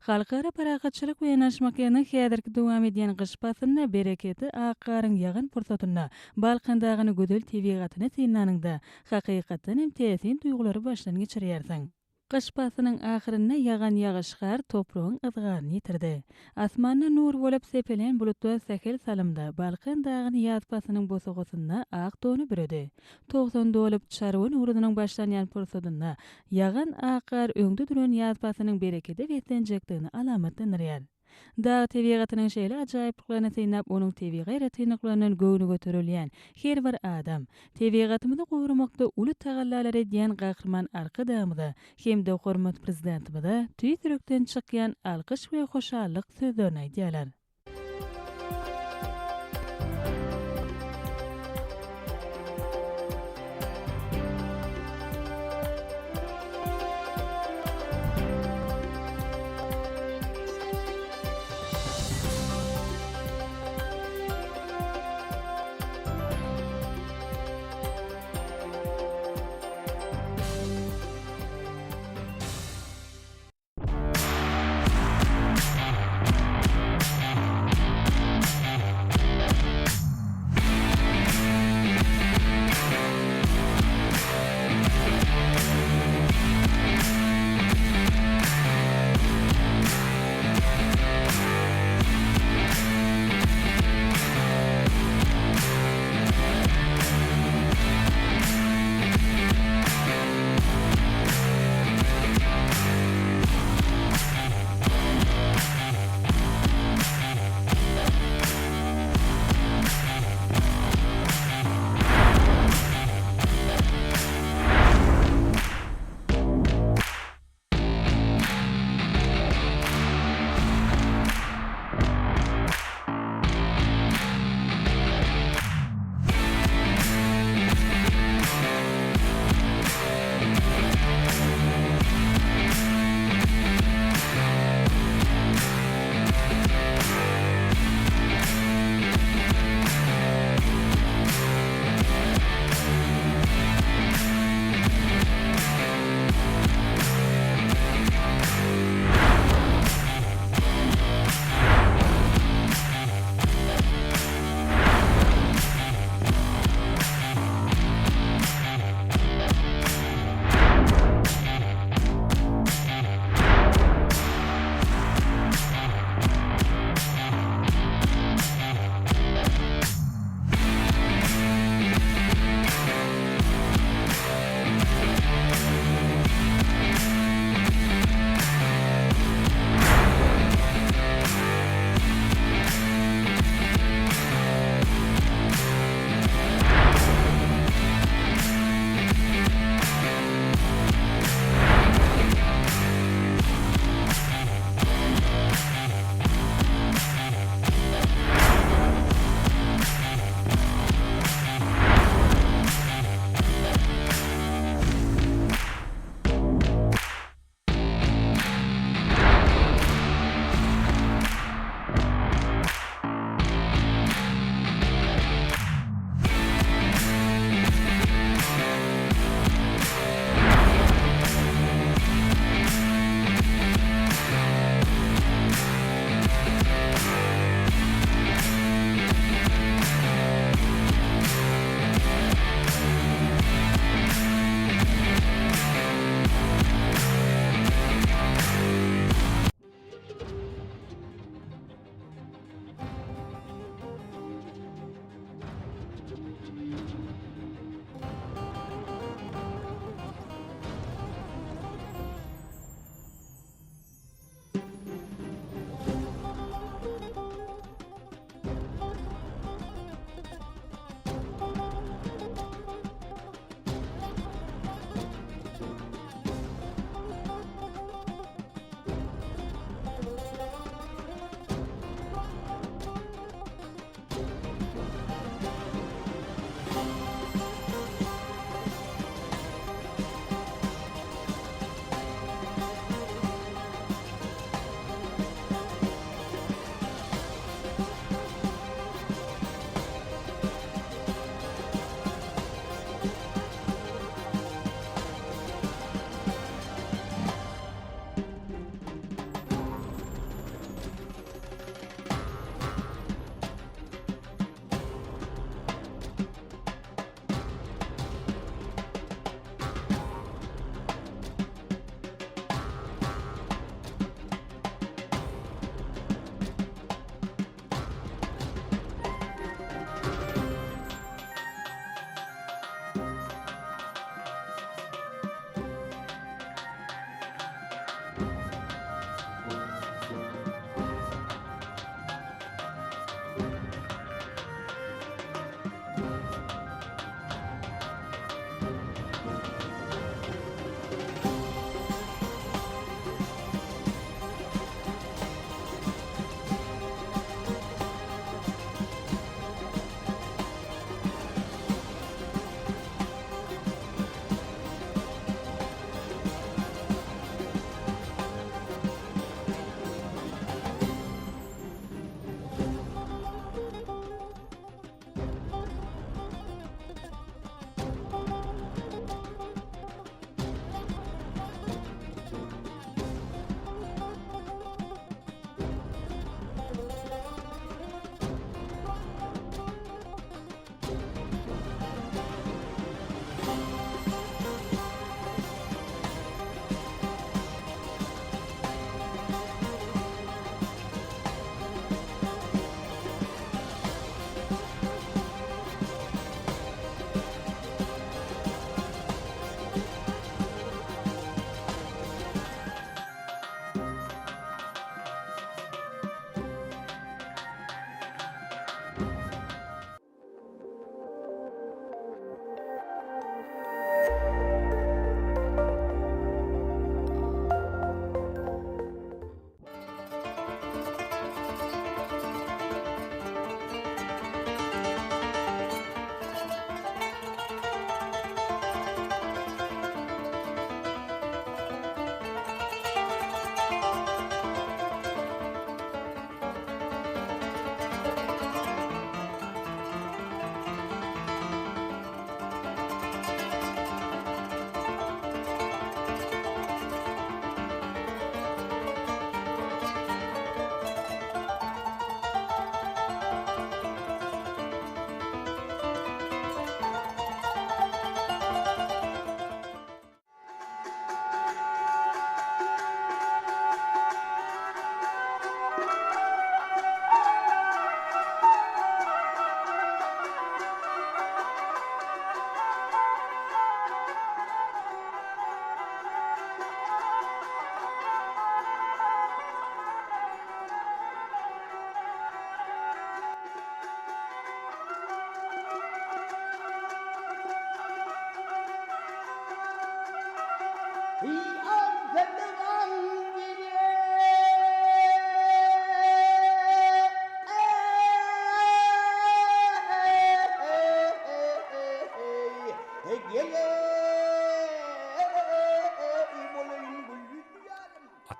Halkara parahatçylyk we ynanyşmak ýylynyň häzirki dowam edýän gyş paslynda bereketli ak garyň ýagan pursatynda Balkan dagynyň gözel tebigatyny synlanyňda, hakykatdan hem täsin duýgulary başdan geçirýärsiň. Gyş paslynyň ahyrynda ýagan ýagyş gar topragyň yzgaryny ýitirdi. Asmanda nur bolup sepelän bulutlar sähel salymda Balkan dagyny ýaz paslynyň bosagasynda ak dona büredi. 90 dolup, çarwa nowruzynyň başlanýan pursadynda ýagan ak gar öňde duran ýaz paslynyň berekede beslenjekdigini alamatlandyrýar. Dag tebigatynyň şeýle ajaýyplyklaryny synlap, onuň tebigy aýratynlyklaryndan göwni göterilýän her bir adam, tebigatymyzy goramakda uly tagallalar edýän Gahryman Arkadagymyza hem-de hormatly Prezidentimize tüýs ýürekden çykýan alkyş we hoşallyk sözlerini aýdýarlar.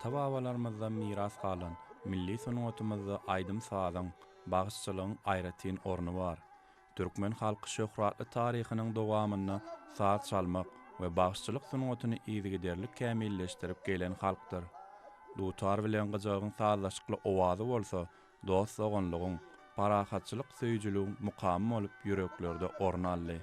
Ata-babalarymyzdan miras galan milli sungatymyzda aýdym-sazyň, bagşyçylygyň aýratyn orny bar. Türkmen halky şöhratly taryhynyň dowamynda saz çalmak we bagşyçylyk sungatyny yzygiderli kämilleşdirip gelen halkdyr. Dutar bilen gyjagyň sazlaşykly owazy bolsa dost-doganlygyň, parahatçylyk söýüjiligiň mukamy bolup ýüreklerde orun aldy.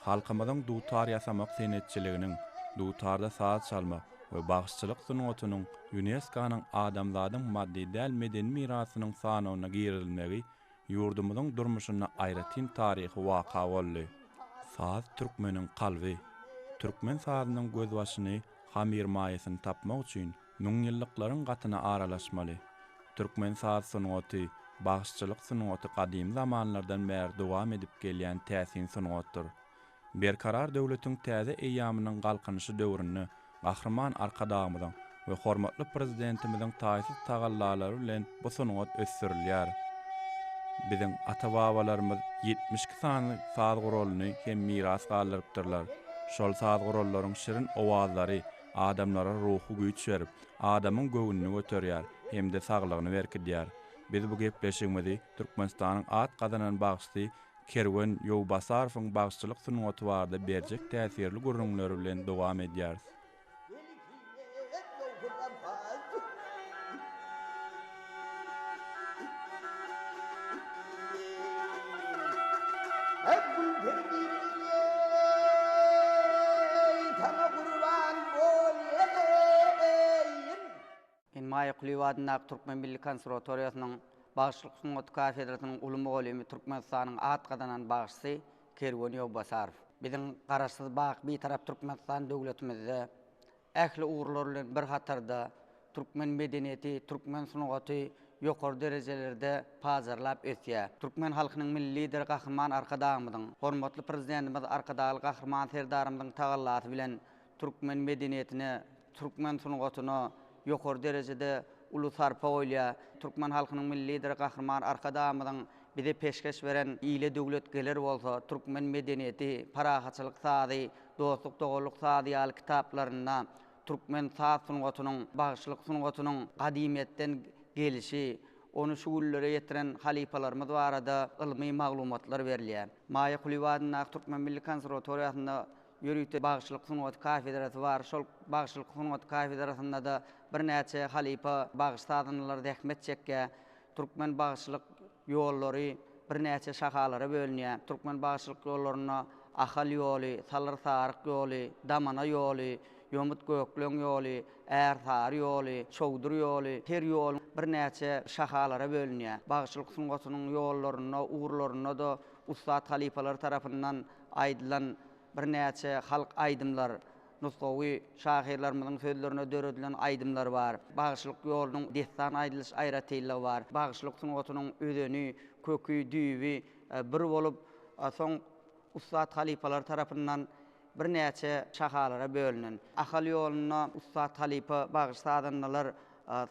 Halkymyzyň dutar ýasamak senetçiliginiň, dutarda saz çalmak we bagşyçylyk sungatynyň ÝUNESKO-nyň Adamzadyň maddy däl medeni mirasynyň sanawyna girizilmegi ýurdumyzyň durmuşynda aýratyn taryhy waka boldy. Saz türkmeniň kalby. Türkmen sazynyň gözbaşyny, hamyrmaýasyny tapmak üçin müňýyllyklaryň gatyna aralaşmaly. Türkmen saz sungaty, bagşyçylyk sungaty gadymy zamanlardan bäri dowam edip gelýän täsin sungatdyr. Berkarar döwletiň täze eýýamynyň Galkynyşy döwründe Gahryman Arkadagymyzyň we hormatly Prezidentimiziň taýsyz tagallalary bilen bu sungat ösdürilýär. Biziň ata-babalarymyz 72 sany saz guralyny hem miras galdyrypdyrlar. Şol saz gurallaryň şirin owazlary adamlara ruhy güýç berip, adamyň göwnüni göterýär hem-de saglygyny berkidýär. Biz bu gepleşigimizi Türkmenistanyň at gazanan bagşysy Kerwen Ýowbasarowyň bagşyçylyk sungaty barada berjek täsirli gürrüňleri bilen dowam edýäris. Men Maýa Kulyýewa adyndaky Türkmen milli konserwatoriýasynyň Bagşylyk sungaty kafedrasynyň uly mugallymy, Türkmenistanyň at gazanan bagşysy Kerwen Ýowbasarow. Biziň Garaşsyz, baky Bitarap Türkmenistan döwletimizde ähli ugurlar bilen bir hatarda türkmen medeniýeti, türkmen sungaty ýokary derejelerde pajarlap ösýär. Türkmen halkynyň Milli Lideri Gahryman Arkadagymyzyň, hormatly Prezidentimiz Arkadagly Gahryman Serdarymyzyň tagallasy bilen türkmen medeniýetine, türkmen sungatyna ýokary derejede uly sarpa goýulýar. Türkmen halkynyň Milli Lideri Gahryman Arkadagymyzyň bize peşgeş beren Ile döwlet geler bolsa, Türkmen medeniýeti, Parahatçylyk sazy, Dostluk-doganlyk sazy ýaly kitaplarynda türkmen saz sungatynyň, bagşylyk sungatynyň gadymyýetden gelşi, ony şu günlere ýetiren halypalarymyz barada ylmy maglumatlar berilýär. Maýa Kulyýewa adyndaky Türkmen milli konserwatoriýasynda Ýörite bagşylyk sungaty kafedrasy bar. Şol bagşylyk sungaty kafedrasynda-da birnäçe halypa bagşy-sazandalar zähmet çekýär. Türkmen bagşylyk ýollary birnäçe şahalara bölünýär. Türkmen bagşylyk ýollarynda Ahal ýoly, Salyr-Saryk ýoly, Damana ýoly, Ýomut-Gökleň ýoly, Ärsary ýoly, Çowdur ýoly, her ýol birnäçe şahalara bölünýär. Bagşylyk sungatynyň ýollarynda, ugurlarynda-da ussat halypalar tarapyndan aýdylan birnäçe halk aýdymlar, nusgawy şahyrlarymyzyň sözlerine döredilen aýdymlar bar. Bagşylyk ýolunyň dessan aýdylyş aýratynlygy bar. Bagşylyk sungatynyň özeni, köki, düýbi bir bolup, soň ussat halypalar tarapyndan birnäçe şahalara bölünen. Ahal ýolunda ussat halypa bagşy-sazandalar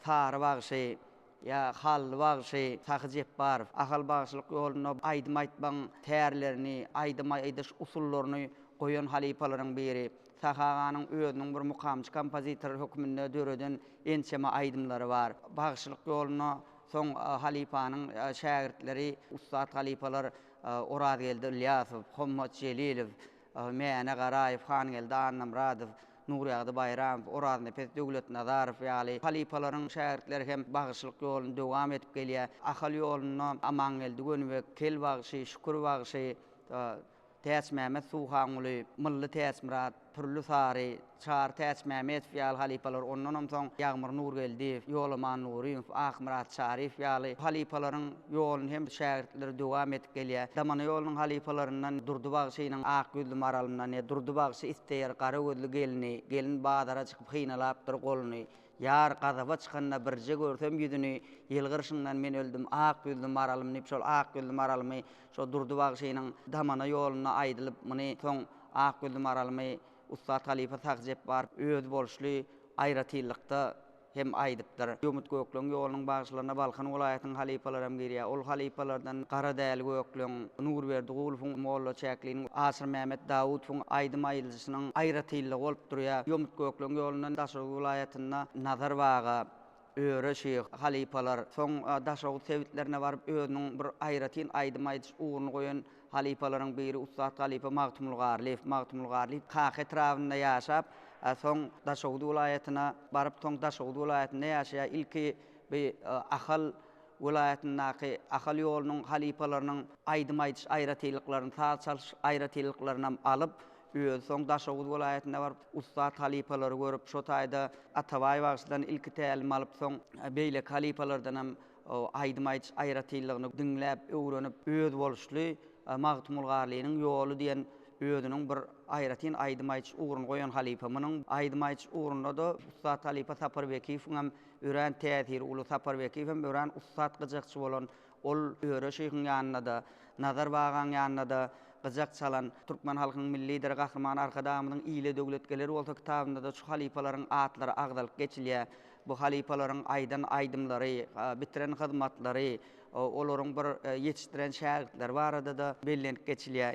Sary bagşy, Ýa Hally bagşy, Sahy Jepbarow, Ahal bagşylyk ýolunda aýdym aýtmagyň tärlerini, aýdym aýdyş usullaryny goýan halypalaryň biri. Sahy aganyň özüniň bir mukamçy kompozitor hökmünde döreden ençeme aýdymlary bar. Bagşylyk ýolunda soň halypanyň şägirtleri, ussat halypalar Orazgeldi Ylýasow, Hommat Jelilow, Mäne Garaýew, Hangeldi Annamyradow, Nurýagdy Baýramow, Oraznepes Döwletnazarow ýaly halypalaryň şägirtleri hem bagşylyk ýoluny dowam edip gelýär. Ahal ýolunda Amangeldi Gönübek, Kel bagşy, Şükür bagşy, Täçmämmet Suhanguly, Mylly Täçmyrat, Pürli Sary, Çary Täçmämmedow ýaly halypalar, ondanam soň Ýagmyr Nurgeldiýew, Ýolaman Nurymow, Akmyrat Çaryýew ýaly halypalaryň ýoluny hem şägirtleri dowam edip gelýär. Damana ýolunyň halypalaryndan Durdy bagşynyň Ak ýüzli maralymdan ýa Durdy bagşy isleýär gara gözli gelni, Gelin bazara çykyp hynalapdyr goluny. Ýar gazaba çykanda birje görsem ýüzüni, Ýylgyrşyňdan men öldüm ak ýüzli maralym diýip şol ak ýüzli maralymy şo Durdy bagşynyň Damana ýolunda aýdylyp muny soň Ak ýüzli maralymy ussat halypa Sahy Jepbar özboluşly aýratynlykda. Hem aýdypdyr. Ýomut Gökleň ýolunyň bagşylaryna Balkan welaýatynyň halypalary hem girýär. Ol halypalardan Gara Däli Gökleň, Nurberdi Gulowyň, Molla Çäkliniň, Aşyrmämmet Dawudowyň aýdym aýdylyşynyň aýratynlygy bolup durýar. Ýomut Gökleň ýolundan Daşoguz welaýatynda Nazar baga, Öre şyh halypalar, soň Daşoguz sebitlerine baryp özüniň bir aýratyn aýdym aýdyş ugruny goýan Halypalaryň biri ussat halypa Magtymguly Garlyýew. Magtymguly Garlyýew Kaka etrabynda ýaşap, soň Daşoguz welaýatyna baryp, soň Daşoguz welaýatynda ýaşaýar. Ilki bi Ahal welaýatyndaky Ahal ýolunyň halypalarynyň aýdym aýdyş aýratynlyklaryny, saz çalyş aýratynlyklarynam alyp, özi soň Daşoguz welaýatyna baryp, ussat halypalary görüp, şo taýda Atabaý bagşydan ilki tälim alyp, soň beýleki halypalardanam Aýdym aýdyş aýratynlygyny diňläp, öwrenip, özboluşly Magtymguly Garlynyň ýoly diýen özüniň bir aýratyn aýdym aýdyş ugruny goýan halypa. Munuň aýdym aýdyş ugrunda-da ussat halypa Sapar Bekiýewiň hem örän täsiri uly. Sapar Bekiýew hem örän ussat gyjakçy bolan. Ol Öre şyhyň ýanynda-da, Nazar bagaň ýanynda-da gyjak çalan. Türkmen halkynyň Milli Lideri Gahryman Arkadagymyzyň Ile döwlet geler bolsa kitabynda-da şu halypalaryň atlary agzalyp geçilýär. Bu halypalaryň aýdan aýdymlary, bitiren hyzmatlary, olaryň bir ýetişdiren şägirtleri barada-da bellenip geçilýär.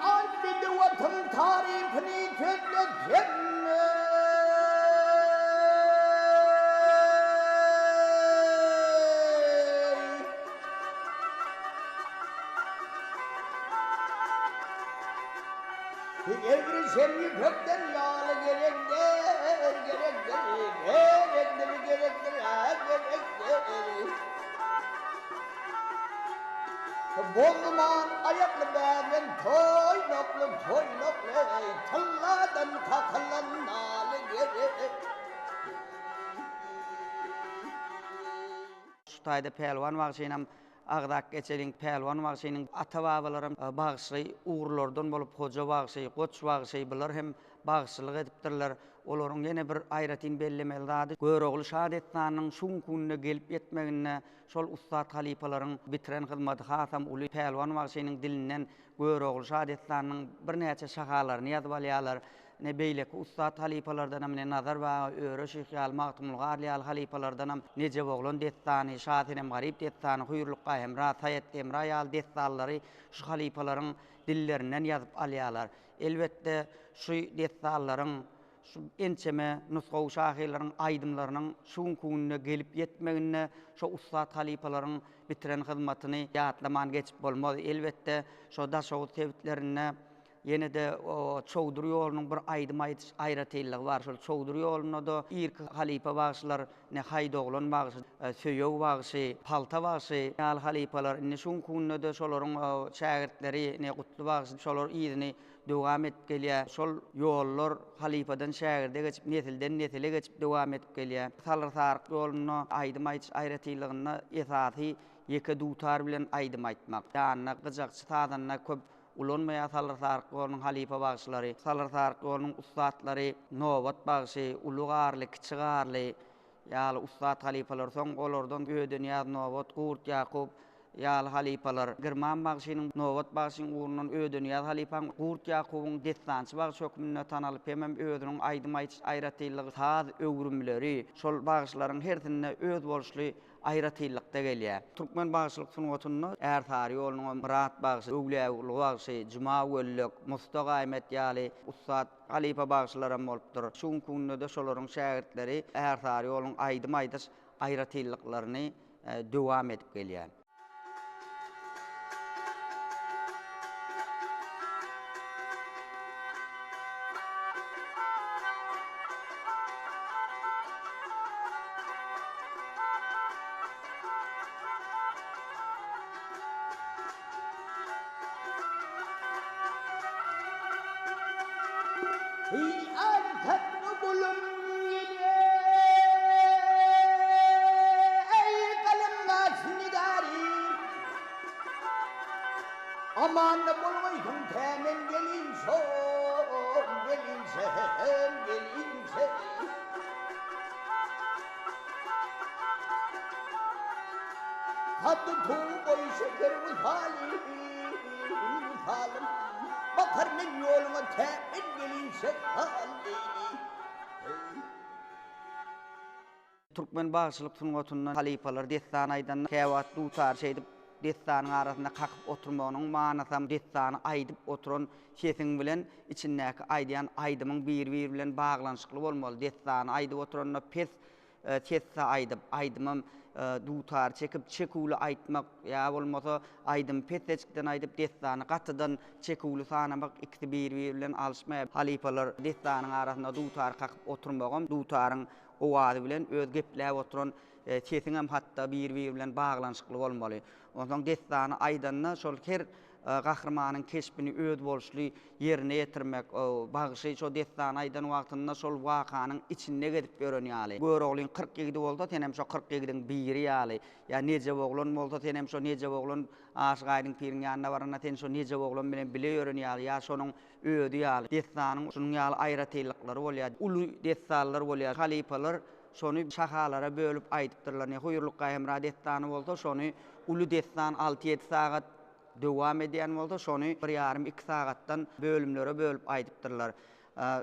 Al bedew atyň tarypyny sözlesem. Ebrişem ýüpekden ýaly gerekdir, gerekdir, gerekdir, gerekdir, a gerekdir. Bozduman aýakly bäbren toýnakly, toýnakly, tylladan kakylan naly gerek. Şu taýda Pälwan bagşynam Agzap geçeliň, Pälwan bagşynyň ata-babalaram bagşy ugurlardan bolup Hoja bagşy, Goç bagşy bular hem bagşylyk edipdirler. Olaryň ýene bir aýratyn bellemeli zady Görogly şa dessanynyň şu günki günde gelip ýetmeginde şol ussat halypalaryň bitiren hyzmaty hasam uly. Pälwan bagşynyň dilinden Görogly şa dessanynyň birnäçe şahalaryny ýazyp alýarlar. Ine, beýleki ussat halypalardanam ine, Nazar baga, Öre şyh ýaly, Magtymguly Garly ýaly halypalardanam Nejeboglan dessany, Şasenem-Garyp dessany, Hüýrlukga-Hemra, Saýat-Hemra ýaly dessanlary şu halypalaryň dillerinden ýazyp alýarlar. Elbetde, şu dessanlaryň, şu ençeme nusgawy şahyrlaryň aýdymlarynyň şu günki günde gelip ýetmeginde şo ussat halypalaryň bitiren hyzmatyny ýatlaman geçip bolmaz. Elbetde, şo Daşoguz sebitlerinde Ýene-de Çowdur ýolunyň bir aýdym aýdyş aýratynlygy bar. Şol Çowdur ýolunda-da irki halypa bagşylar, ine, Haýdoglan bagşy, Söýeg bagşy, Palta bagşy ýaly halypalar, indi şu günki günde-de şolaryň şägirtleri, ine, Gutly bagşy, şolar yzyny dowam edip gelýär. Şol ýollar halypadan şägirde geçip, nesilden-nesile geçip dowam edip gelýär. Salyr-Saryk ýolunda aýdym aýdyş aýratynlygynda esasy ýeke dutar bilen aýdym aýtmak. Ýanyna gyjakçy sazanda köp Ulanmaýar Salyr Saryk ýolunyň halypa bagşylary, Salyr Saryk ýolunyň ussatlary Nobat bagşy, Uly Garly, Kiçi Garly ýaly ussat halypalar, soň olardan Ödenýaz Nobat, Gurt Ýakup ýaly halypalar, Girman bagşynyň, Nobat bagşyň ugrundan Ödenýaz halypaň, Gurt Ýakubyň dessançy bagşy hökmünde tanalyp hemem özüniň aýdym aýdyş aýratynlygy, saz öwrümleri şol bagşylaryň hersinde özboluşly aýratynlykda gelýär. Türkmen bagşylyk sungatynda Ärsary ýolunyň Myrat bagşy, Öwlüýäguly bagşy, Juma Wellek, Musta Gaýmet ýaly ussat halypa bagşylaram bolupdyr. Şu günki günde-de şolaryň şägirtleri Ärsary ýolunyň aýdym aýdyş aýratynlyklaryny dowam edip gelýär. Antepli gulum ýene, Eý, galyndaş nigär. ýanynda bolgaýsyň tä men gelinçäm, gelinçäm, gelinçäm. Kaddy tugy boýy şeker wysaly, wysalym. Bakar men ýoluňa tä men gelinçä haly. Türkmen bagşylyk sungatynda halypalar dessan aýdanda käwagt dutary şeýdip dessanyň arasynda kakyp oturmagynyň manysam dessany aýdyp oturan sesiň bilen içindäki aýdýan aýdymyň bir-biri bilen baglanyşykly bolmaly. Dessany aýdyp oturanda pes sesde aýdyp, aýdymam dutary çekip çeküwli aýtmak ýa bolmasa aýdymy pessejikden aýdyp dessany gatydan çeküwli sanamak ikisi bir-biri bilen alyşmaýar. Halypalar dessanyň arasynda dutary kakyp oturmagam dutaryň owazy bilen öz gepläp oturan sesiňem hatda bir-biri bilen baglanyşykly bolmaly. Onsoň dessany aýdanda şol her gahrymanyň keşbini özboluşly ýerine ýetirmek, bagşy şo dessany aýdan wagtynda şol wakanyň içinde gezip ýören ýaly. Göroglyň 40 ýigidi bolsa, senem şo 40 ýigidiň biri ýaly, ýa Nejep oglan bolsa, senem şo Nejep oglan Aşyk Aýdyň piriň ýanyna baranda sen şo Nejep oglan bilen bile ýören ýaly, ýa şonuň özi ýaly. Dessanyň şunuň ýaly aýratynlyklary bolýar. Uly dessanlar bolýar. Halypalar şony şahalara bölüp aýdypdyrlar. Ne Hüýrlukga-Hemra dessany bolsa, şony uly dessan alty-ýedi sagat dowam edýän bolsa, şony bir ýarym-iki sagatdan bölümlere bölüp aýdypdyrlar.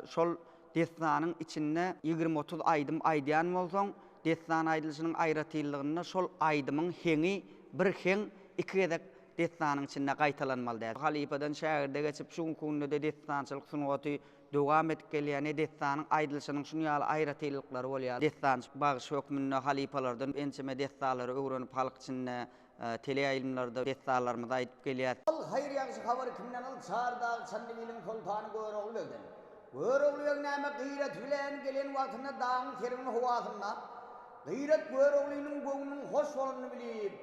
Şol dessanyň içinde 20-30 aýdym aýdýan bolsaň, dessan aýdylyşynyň aýratynlygynda şol aýdymyň heňi bir heň iki gezek dessanyň içinde gaýtalanmaly däl. Halypadan şägirde geçip, şu günki günde-de dessançylyk sungaty dowam edip gelýär. Ne dessanyň aýdylyşynyň şunuň ýaly aýratynlyklary bolýar. Dessançy bagşy hökmünde halypalardan ençeme dessanlary öwrenip, halk içinde teleýaýlymlarda dessanlarymyzy aýdyp gelýäs. Al haýyr-ýagşy habary kimden al Çar dag Çandybiliň soltany Görogly begden. Görogly beg näme gyraty bilen gelen wagtynda dagyň sergin howasynda Gyrat Göroglynyň göwnüniň hoş bolanyny bilip,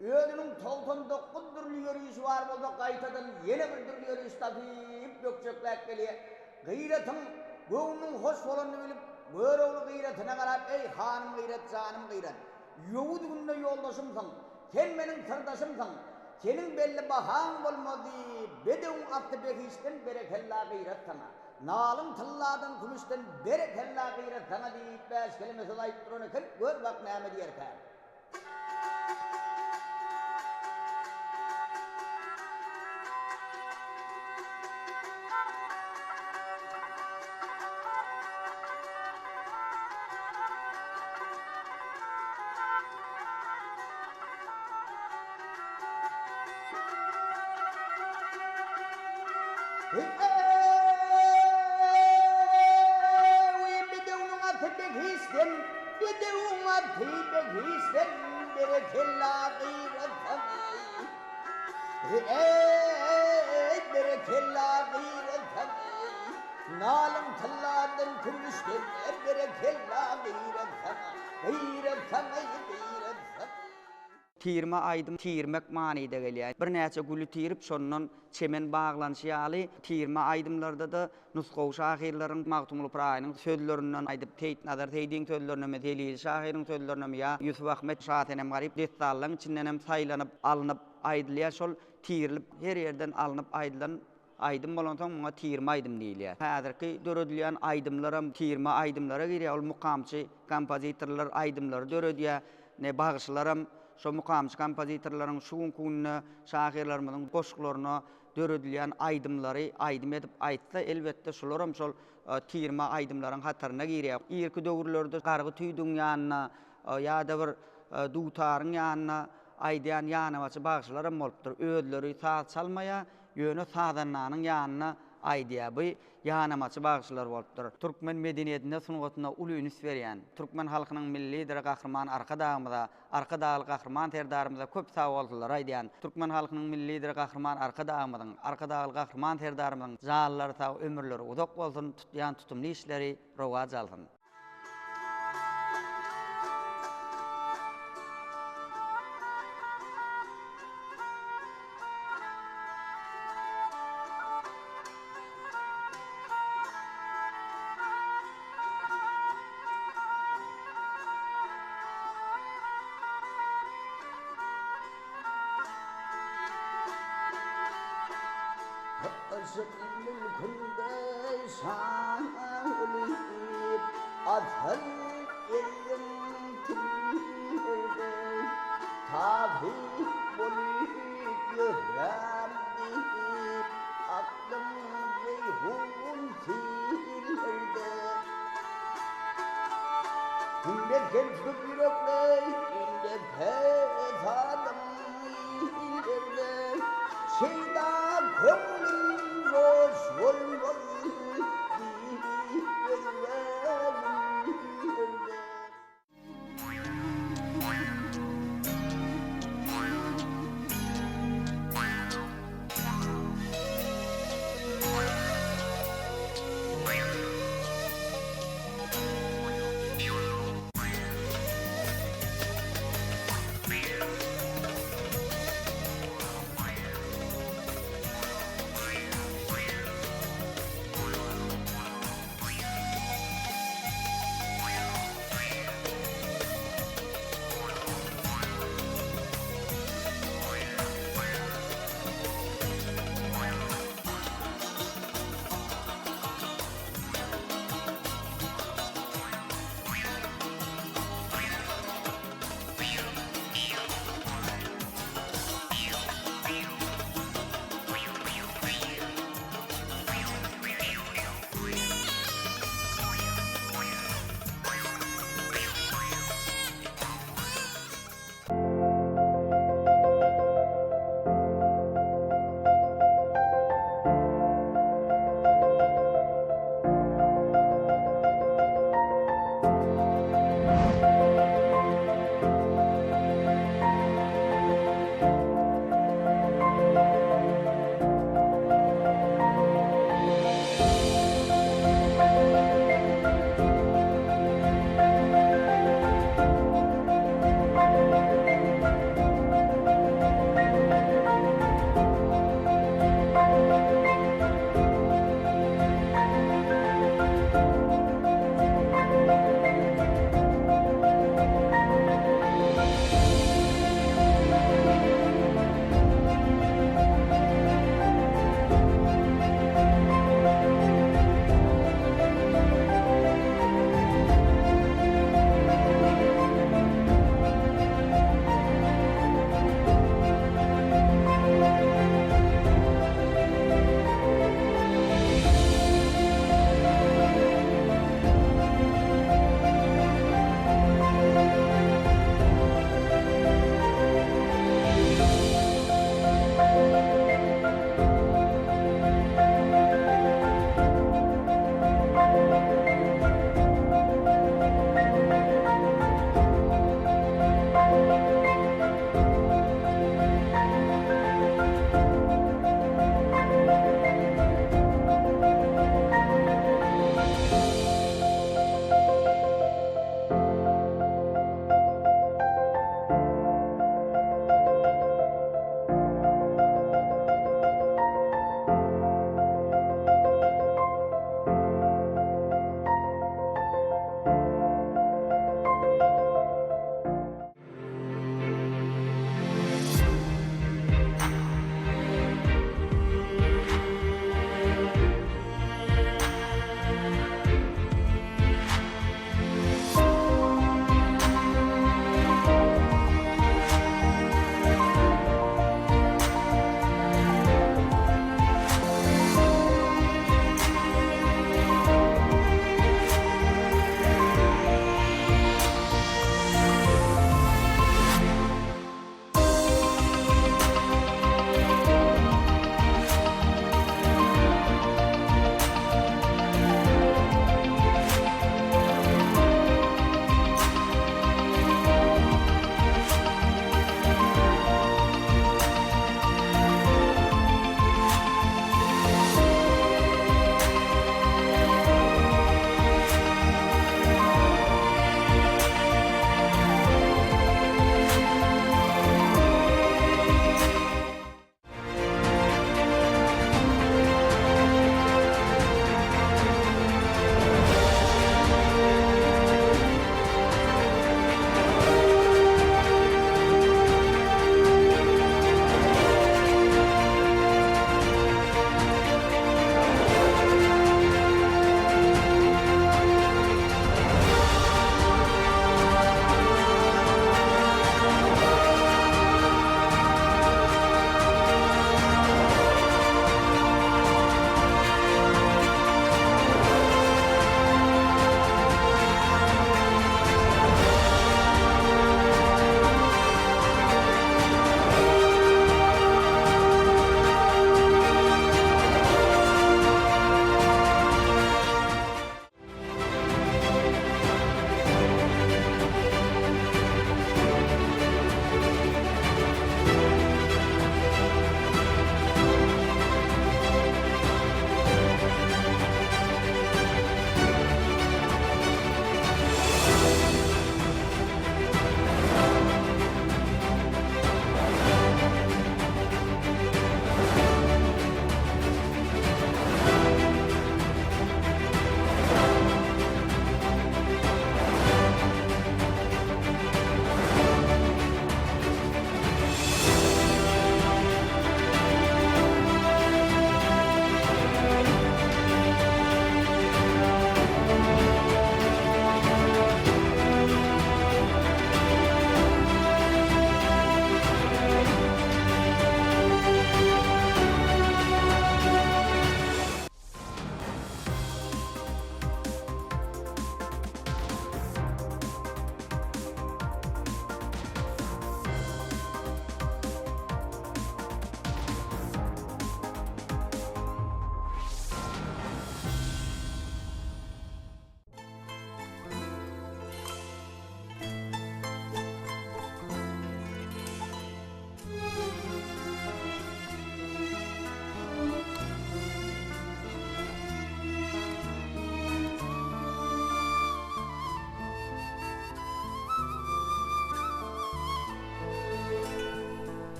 Özüniň 99 dürli ýörişi bar bolsa gaýtadan ýene bir dürli ýöriş tapyp bökjekläp gelýär. Gyratyň göwnüniň hoş bolanyny bilip, Görogly Gyratyna garap, Eý, hanym Gyrat, janym Gyrat! Ýowuz günde ýoldaşymsyň, sen meniň syrdaşymsyň, seniň belli bahaň bolmaz diýip, bedewiň asty behiştden berekella Gyrat saňa, nalyň tylladan, kümüşden berekella Gyrat saňa diýip, bäş keleme söz aýdyp duran eken, gör bak näme diýerkä. Bedewniň aty behişden, bedewiň aty behişden, berekella gyra saňa. Eý, berekella gyra saňa. Nalyň tylladan, kümüşden, berekella gyra saňa. Gyra saňa, gyra saňa. Tirme aýdym tirmek manyda gelýär. Birnäçe güli tirip, şondan çemen baglanyşy ýaly, tirme aýdymlarda-da nusgawy şahyrlaryň Magtymguly Pyragynyň sözlerinden aýdyp, Seýitnazar Seýdiň sözlerinemi, Zelili şahyryň sözlerinemi ýa Ýusup-Ahmet Şasenem-Garyp dessanlaryň içindenem saýlanyp alnyp aýdylýar. Şol tirilip, her ýerden alnyp aýdylan Aýdym bolansoň muňa tirme aýdym diýilýär. Häzirki döredilýän aýdymlaram tirme aýdymlara girýär. Ol mukamçy kompozitorlar aýdymlary döredýär. Ine, bagşylaram şo mukamçy kompozitorlaryň şu günki günde şahyrlarymyzyň goşgularyna döredilýän aýdymlary aýdym edip aýtsa, elbetde şularam şol tirme aýdymlaryň hataryna girýär. Irki döwürlerde gargy tüýdügiň ýanynda ýa-da bir dutaryň ýanynda aýdýan ýanabaçy bagşylaram bolupdyr. Özleri saz çalmaýar, Ýöne sazandanyň ýanynda aýdýar. Bu ýanamaçy bagşylar bolupdyr. Türkmen medeniýetine, sungatyna uly üns berýän, türkmen halkynyň Milli Lideri Gahryman Arkadagymyza, Arkadagly Gahryman Serdarymyza köp sagbolsunlar aýdýan. Türkmen halkynyň Milli Lideri Gahryman Arkadagymyzyň, Arkadagly Gahryman Serdarymyzyň janlary sag, ömürleri uzak bolsun, tutýan tutumly işleri rowaç alsyn! Aşyk mülkünde şa bolup, Asyl elliň tillerde Tazyk bolup ýörän diýip, Aklym Jeýhun sillerde. Hümmet gelip ýürekde, Indi pesadym illerde, Şeýda köňlüm joş bolmaz diýip özge günlerde.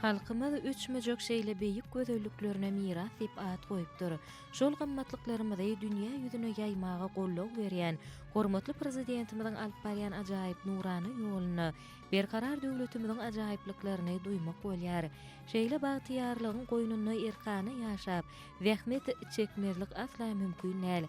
Halkymyz öçmejek şeýle beýik gözelliklerine miras diýip at goýupdyr. Şol gymmatlyklarymyzy dünýä ýüzüne ýaýmaga goldaw berýän hormatly Prezidentimiziň alyp barýan ajaýyp nurana ýolunda Berkarar döwletimiziň ajaýyplyklaryny duýmak bolýar. Şeýle bagtyýarlygyň goýnunda erkana ýaşap, zähmet çekmezlik asla mümkin däl.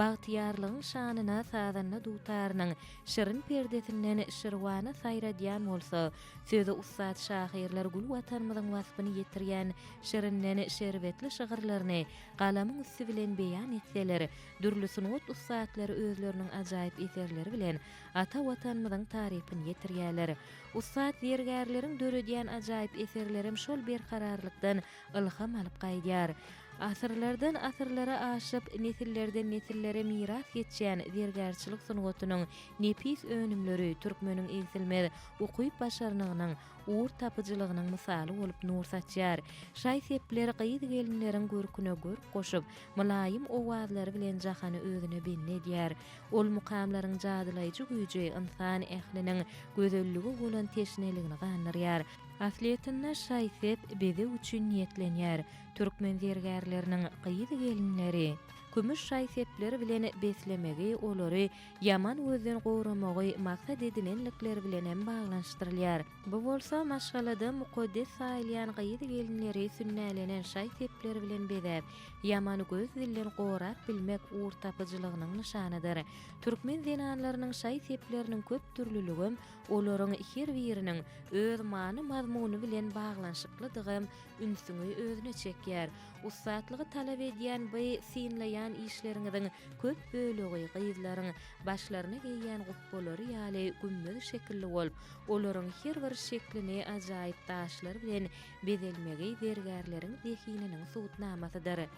Bagtyýarlygyň şanyna sazanda dutarynyň şirin perdesinden şirwana saýradýan bolsa, söze ussat şahyrlar gül Watanymyzyň waspyny ýetirýän şirinden şerbetli şygyrlaryny galamyň üsti bilen beýan etseler, dürli sungat ussatlary özleriniň ajaýyp eserleri bilen ata Watanymyzyň tarypyny ýetirýärler. Ussat zergärleriň döredýän ajaýyp eserlerem şol berkararlykdan ylham alyp gaýdýar. Asyrlardan asyrlara aşyp, nesillerden nesillere miras geçýän zergärçilik sungatynyň nepis önümleri türkmeniň egsilmez ukyp-başarnygynyň, ugur tapyjylygynyň mysaly bolup nur saçýar. Şaý-sepler gyz-gelinleriň görküne görk goşup, mylaýym owazlary bilen jahany özüne bendi edýär. Ol mukamlaryň jadylaýjy güýji ynsan ähliniň gözellige bolan teşneligini gandyrýar. Aslyýetinde şaý-sep bezeg üçin niýetlenýär. Türkmen zergärleriniň gyz-gelinleri kümüş şaý-sepler bilen beslemegi olary ýaman gözden goramagy maksat edinenlikleri bilen hem baglanyşdyrylýar. Bu bolsa maşgalada mukaddes saýylýan gyz-gelinleri sünnälenen şaý-sepler bilen bezäp, ýaman göz-dilden gorap bilmek ugurtapyjylygynyň nyşanydyr. Türkmen zenanlarynyň şaý-sepleriniň köp dürlüligem, olaryň her biriniň öz many-mazmuny bilen baglanyşyklydygam ünsüňi özüne çekýär. Ussatlygy talap edýän by synlaýan işleriňiziň köp bölegi gyzlaryň başlaryna geýýän gupbalary ýaly gümmez şekilli bolup, olaryň her bir şeklini ajaýyp daşlar bilen bezelmegi zergärleriň zehininiň subutnamasydyr.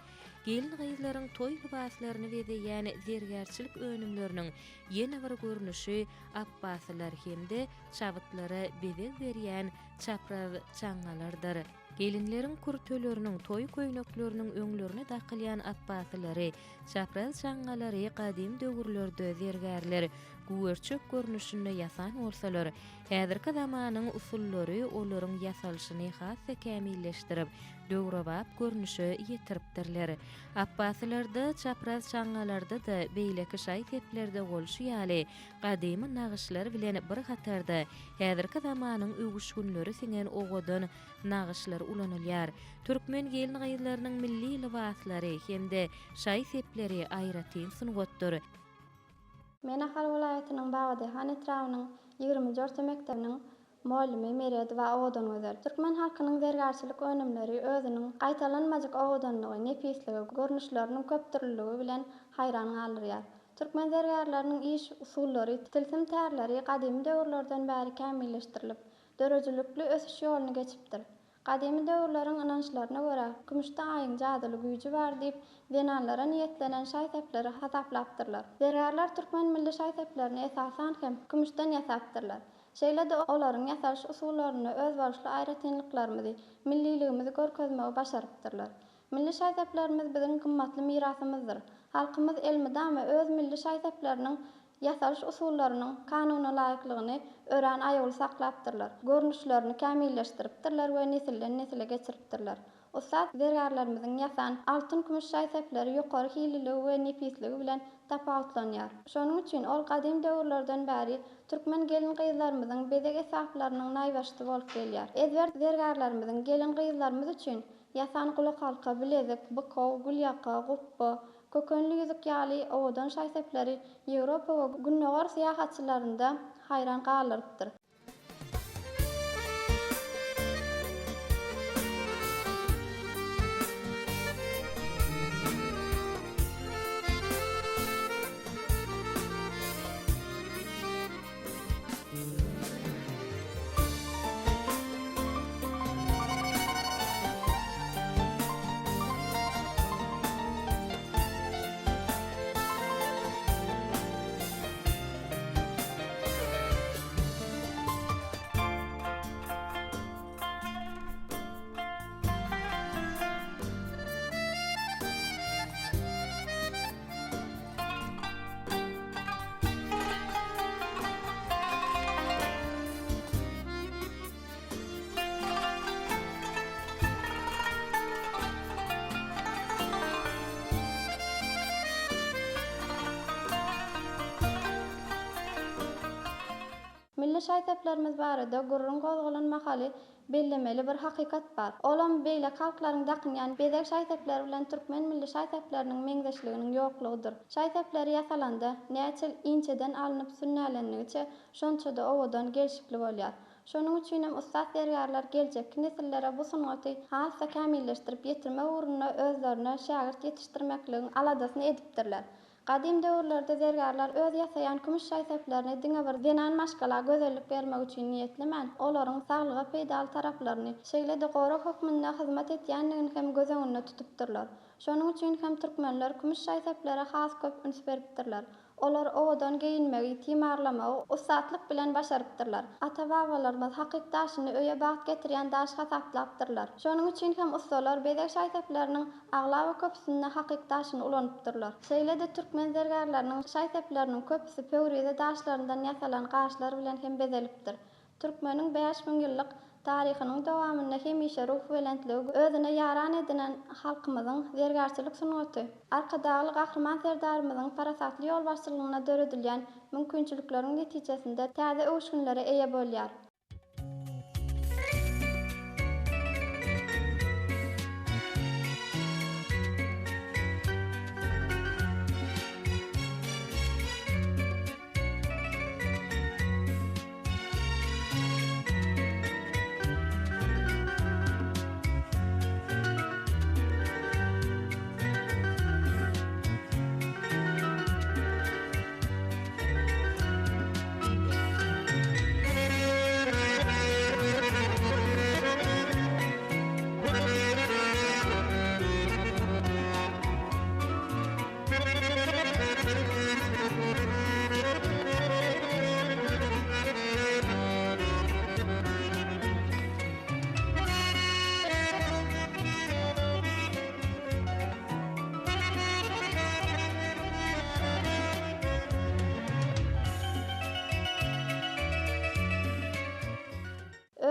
Gelin-gyzlaryň toý lybaslaryny bezeýän zergärçilik önümleriniň ýene bir görnüşi apbasylar hem-de çabytlara bezeg berýän çapraz çaňňalardyr. Gelinleriň kürteleriniň, toý köýnekleriniň öňlerine dakylýan apbasylary, çapraz çaňňalary gadym döwürlerde zergärler güwerçek görnüşinde ýasan bolsalar, häzirki zamanyň usullary olaryň ýasalyşyny has-da kämilleşdirip, döwrebap görnüşe ýetiripdirler. Apbasylarda, çapraz çaňňalarda-da beýleki şaý-seplerde bolşy ýaly, gadymy nagyşlar bilen bir hatarda häzirki zamanyň öwüşginleri siňen owadan nagyşlar ulanylýar. Türkmen gelin-gyzlarynyň milli lybaslary hem-de şaý-sepleri aýratyn sungatdyr. Men Ahal welaýatynyň Babadaýhan etrabynyň ýigriminji orta mekdebiniň mugallymy Meredowa Owadangözel. Türkmen halkynyň zergärçilik önümleri özüniň gaýtalanmajyk owadanlygy, nepisligi, görnüşleriniň köpdürlüligi bilen haýran galdyrýar. Türkmen zergärleriniň iş usullary, tilsim tärleri gadymy döwürlerden bäri kämilleşdirilip, döredijilikli ösüş ýoluny geçipdir. Gadymy döwürleriň ynançlaryna görä, kümüşde aýyň jadyly güýji bar diýip, zenanlara niýetlenen şaý-sepleri hasaplapdyrlar. Zergärler türkmen milli şaý-seplerini esasan hem kümüşden ýasapdyrlar. Şeýle-de olaryň ýasalyş usullarynda özboluşly aýratynlyklarymyzy, milliligimizi görkezmegi başarypdyrlar. Milli şaý-seplerimiz biziň gymmatly mirasymyzdyr. Halkymyz elmydama öz milli şaý-sepleriniň ýasalyş usullarynyň kanunalaýyklygyny örän aýawly saklapdyrlar, görnüşlerini kämilleşdiripdirler we nesilden-nesile geçiripdirler. Ussat zergärlerimiziň ýasan altyn-kümüş şaý-sepleri ýokary hilliligi we nepisligi bilen tapawutlanýar. Şonuň üçin ol gadym döwürlerden bäri türkmen gelin-gyzlarymyzyň bezeg esbaplarynyň naýbaşysy bolup gelýär. Ezber zergärlerimiziň gelin-gyzlarymyz üçin Ýasan gulakhalka, bilezik, bykow, gülýaka, gupba, kökenli ýüzük ýaly owadan şaý-sepleri Ýewropa we Gündogar syýahatçylarynda haýran galdyrypdyr. şaý-seplerimiz barada gürrüň gozgalan mahaly bellemeli bir hakykat bar. Olam beýleki halklaryň dakynýan bezeg şaý-sepleri bilen türkmen milli şaý-sepleriniň meňzeşliginiň ýoklugydyr. Şaý-sepleri ýasalanda, näçe inçeden alnyp sünnälendigiçe, şonça-da owadan, gelşikli bolýar. Şonuň üçinem ussat zergärler geljekki nesillere bu sungaty has-da kämilleşdirip ýetirmek ugrunda özlerine şägirt ýetişdirmekligiň aladasyny edipdirler. Gadym döwürlerde zergärler öz ýasaýan kümüş şaý-seplerini diňe bir zenan maşgala gözellik bermek üçin niýetlemän, olaryň saglyga peýdaly taraplaryny, şeýle-de gorag hökmünde hyzmat etýändigini hem göz öňünde tutupdyrlar. Şonuň üçin hem türkmenler kümüş şaý-seplere has köp üns beripdirler. Olar owadan geýinmegi, timarlamagy ussatlyk bilen başarypdyrlar. Ata-babalarymyz hakyk daşyny öýe bagt getirýän daş hasaplapdyrlar. Şonuň üçin hem ussalar bezeg şaý-sepleriniň aglaba köpüsinde hakyk daşyny ulanypdyrlar. Şeýle-de türkmen zergärleriniň şaý-sepleriniň köpüsi pöwrize daşlaryndan ýasalan gaşlar bilen hem bezelipdir. Türkmeniň 5000 ýyllyk taryhynyň dowamynda hemişe ruhubelentligi özüne ýaran edinen halkymyzyň zergärçilik sungaty Arkadagly Gahryman Serdarymyzyň parasatly ýolbaşçylygynda döredilýän mümkinçilikleriň netijesinde täze öwüşginlere eýe bolýar.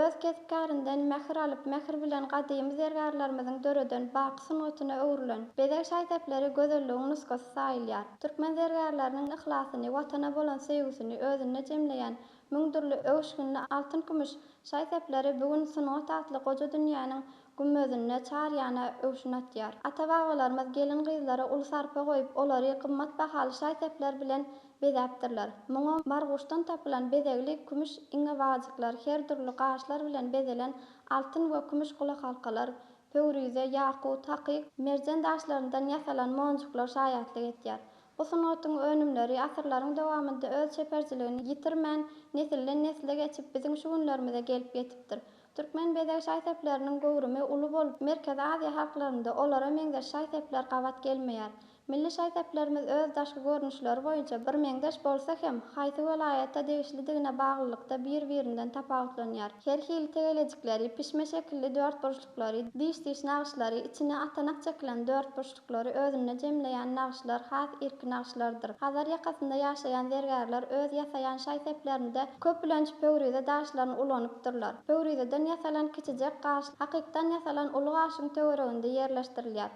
Öz kesp-kärinden mähir alyp, mähir bilen gadymy zergärlerimiziň döreden baky sungatyna öwrülen bezeg şaý-sepleri gözelligiň nusgasy saýylýar. Türkmen zergärleriniň yhlasyny, Watana bolan söýgüsini özünde jemleýän müň dürli öwüşginli altyn-kümüş şaý-sepleri bu gün sungat atly goja dünýäniň gümmezinde çar ýana öwşün atýar. Ata-babalarymyz gelin-gyzlara uly sarpa goýup, olary gymmat bahaly şaý-sepler bilen bezäpdirler. Muňa Marguşdan tapylan bezegli kümüş iňňebajyklar, her dürli gaşlar bilen bezelen altyn we kümüş gulakhalkalar, pöwrize, ýakut, hakyk, merjen daşlaryndan ýasalan monjuklar şaýatlyk etýär. Bu sungatyň önümleri asyrlaryň dowamynda öz çeperçiligini ýitirmän, nesilden-nesle geçip, biziň şu günlerimize gelip ýetipdir. Türkmen bezeg şaý-sepleriniň göwrümi uly bolup, Merkezi Aziýa halklarynda olara meňzeş şaý-sepler gabat gelmeýär. Milli şaý-seplerimiz öz daşky görnüşleri boýunça birmeňzeş bolsa hem, haýsy welaýata degişlidigine baglylykda bir-birinden tapawutlanýar. Her hili tegelejikleri, pişme şekilli dörtburçluklary, diş-diş nagyşlary, içine atanak çekilen dörtburçluklary özünde jemleýän nagyşlar has irki nagyşlardyr. Hazar ýakasynda ýaşaýan zergärler öz ýasaýan şaý-seplerinde köplenç pöwrize daşlaryny ulanypdyrlar. Pöwrizeden ýasalan kiçijek gaş hakykdan ýasalan uly gaşyň töwereginde ýerleşdirilýär.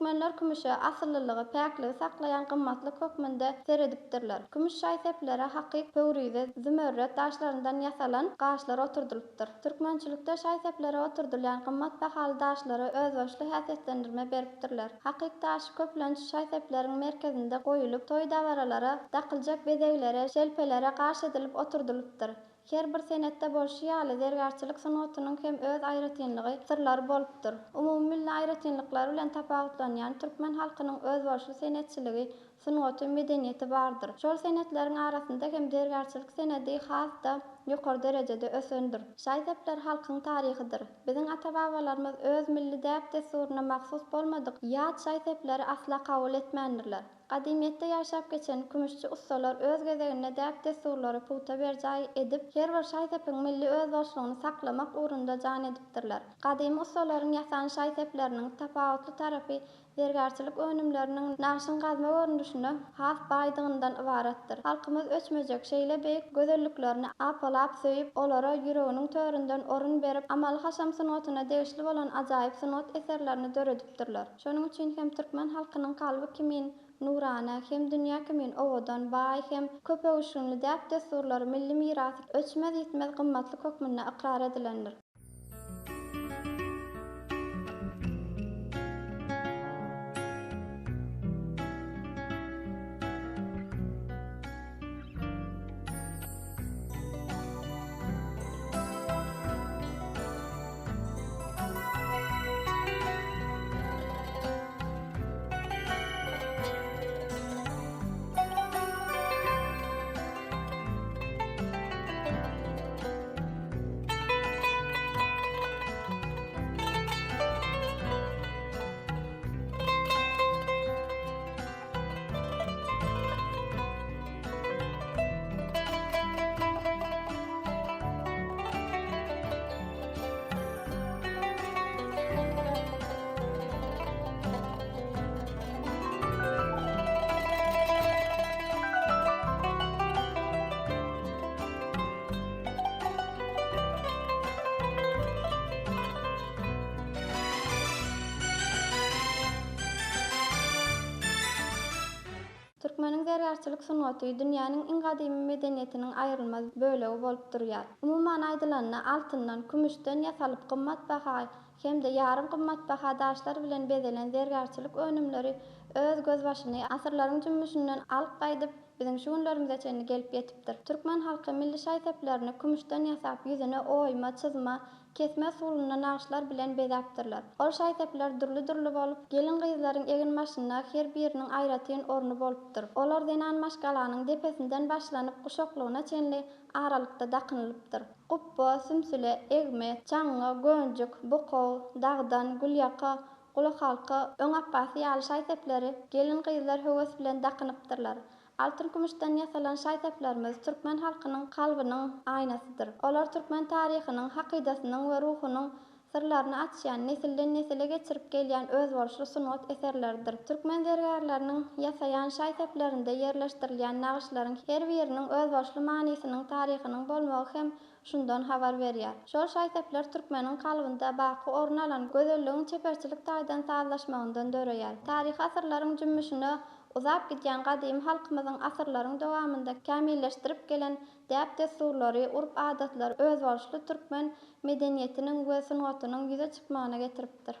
Türkmenler kümüşe asyllylygy, päkligi saklaýan gymmatlyk hökmünde seredipdirler. Kümüş şaý-seplere hakyk, pöwrize, zümerret daşlaryndan ýasalan gaşlar oturdylypdyr. Türkmençilikde şaý-seplere oturdylýan gymmat bahaly daşlara özboluşly häsiýetlendirme beripdirler. Hakyk daşy köplenç şaý-sepleriň merkezinde goýulyp, toý-dabaralara dakyljak bezeglere, şelpelere gaş edilip oturdylypdyr. Her bir senetde bolşy ýaly, zergärçilik sungatynyň hem öz aýratynlygy, syrlary bolupdyr. Umumymilli aýratynlyklary bilen tapawutlanýan türkmen halkynyň özboluşly senetçiligi, sungaty, medeniýeti bardyr. Şol senetleriň arasynda hem zergärçilik senedi has-da ýokary derejede ösendir. Şaý-sepler halkyň taryhydyr. Biziň ata-babalarymyz öz milli däp-dessuryna mahsus bolmadyk ýat şaý-sepleri asla kabul etmändirler. Gadymyýetde ýaşap geçen kümüşçi ussalar öz gezeginde däp-dessurlary pugta berjaý edip, her bir şaý-sepiň milli özboluşlygyny saklamak ugrunda jan edipdirler. Gadymy ussalaryň ýasan şaý-sepleriniň tapawutly tarapy zergärçilik önümleriniň nagşyň gazma görnüşine has baýdygyndan ybaratdyr. Halkymyz öçmejek şeýle beýik gözelliklerini apalap söýüp, olara ýüreginiň töründen orun berip, amaly-haşam sungatyna degişli bolan ajaýyp sungat eserlerini döredipdirler. Şonuň üçin hem türkmen halkynyň kalby kimin nurana hem dünýä kimin owadan, baý hem köpöwüşginli däp-dessurlary, milli mirasy öçmez-ýitmez gymmatlyk hökmünde ykrar edilendir. Türkmeniň zergärçilik sungaty dünýäniň iň gadymy medeniýetiniň aýrylmaz bölegi bolup durýar. Umuman aýdylanda, altyndan, kümüşden ýasalyp gymmatbaha hem-de ýarym gymmatbaha daşlar bilen bezelen zergärçilik önümleri öz gözbaşyny asyrlaryň jümmüşinden alyp gaýdyp, biziň şu günlerimize çenli gelip ýetipdir. Türkmen halky milli şaý-seplerini kümüşden ýasap, ýüzüne oýma, çyzma, Kesme usulynda nagyşlar bilen bezäpdirler. Ol şaý-sepler dürli-dürli bolup, gelin-gyzlaryň egin-başynda her biriniň aýratyn orny bolupdyr. Olar zenan maşgalanyň depesinden başlanyp guşaklygyna çenli aralykda dakynylypdyr. Gupba, sümsüle, egme, çaňňy, gönjük, bukow, dagdan, gülýaka, gulakhalka, öňapbasy ýaly şaý-sepleri gelin-gyzlar höwes bilen dakynypdyrlar. Altyn-kümüşden ýasalan şaý-seplerimiz türkmen halkynyň kalbynyň aýnasydyr. Olar türkmen taryhynyň, hakydasynyň we ruhunyň syrlaryny açýan, nesilden-nesile geçirip gelýän özboluşly sungat eserleridir. Türkmen zergärleriniň ýasaýan şaý-seplerinde ýerleşdirilýän nagyşlaryň her biriniň özboluşly manysynyň, taryhynyň bolmagy hem şundan habar berýär. Şol şaý-sepler türkmeniň kalbynda baky orun alan gözelligiň çeperçilik taýdan sazlaşmagyndan döreýär. Taryhy asyrlaryň jümmüşine Uzap gidýän gadymy halkymyzyň asyrlaryň dowamynda kämilleşdirip gelen däp-dessurlary, urp-adatlary özboluşly türkmen medeniýetiniň we sungatynyň ýüze çykmagyna getiripdir.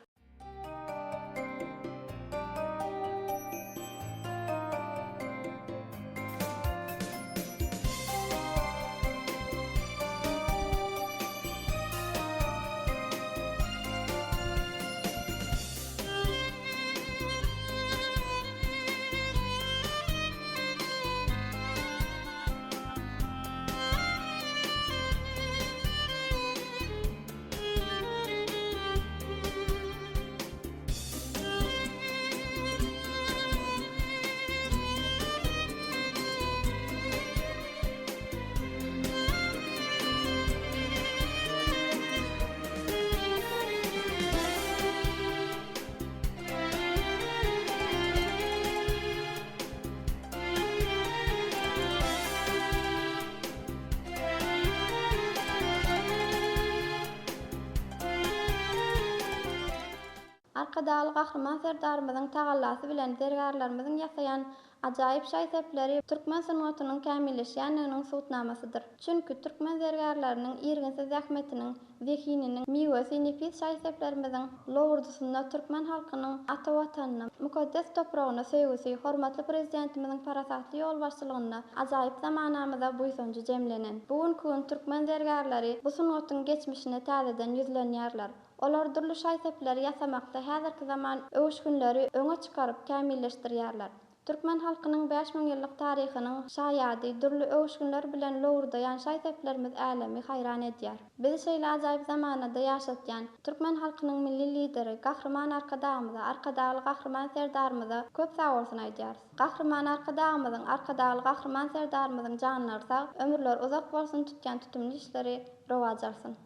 Arkadagly Gahryman Serdarymyzyň tagallasy bilen zergärlerimiziň ýasaýan ajaýyp şaý-sepleri türkmen sungatynyň kämilleşýändiginiň subutnamasydyr. Çünki türkmen zergärleriniň irginsiz zähmetiniň, zehininiň miwesi nepis şaý-seplerimiziň lowurdysynda türkmen halkynyň ata Watanyna, mukaddes topragyna söýgüsi, hormatly Prezidentimiziň parasatly ýolbaşçylygynda ajaýyp zamanamyza buýsanjy jemlenen. Bu günki gün türkmen zergärleri bu sungatyň geçmişine täzeden ýüzlenýärler. Olar dürli şaý-sepleri ýasamakda häzirki zaman öwüşginleri öňe çykaryp, kämilleşdirýärler. Türkmen halkynyň 5000 ýyllyk taryhynyň şaýady, dürli öwüşginler bilen lowurdaýan şaý-seplerimiz älemi haýran edýär. Bizi şeýle ajaýyp zamanada ýaşatýan türkmen halkynyň Milli Lideri Gahryman Arkadagymyza, Arkadagly Gahryman Serdarymyza köp sagbolsun aýdýarys. Gahryman Arkadagymyzyň, Arkadagly Gahryman Serdarymyzyň janlary sag, ömürleri uzak bolsun, tutýan tutumly işleri rowaç alsyn!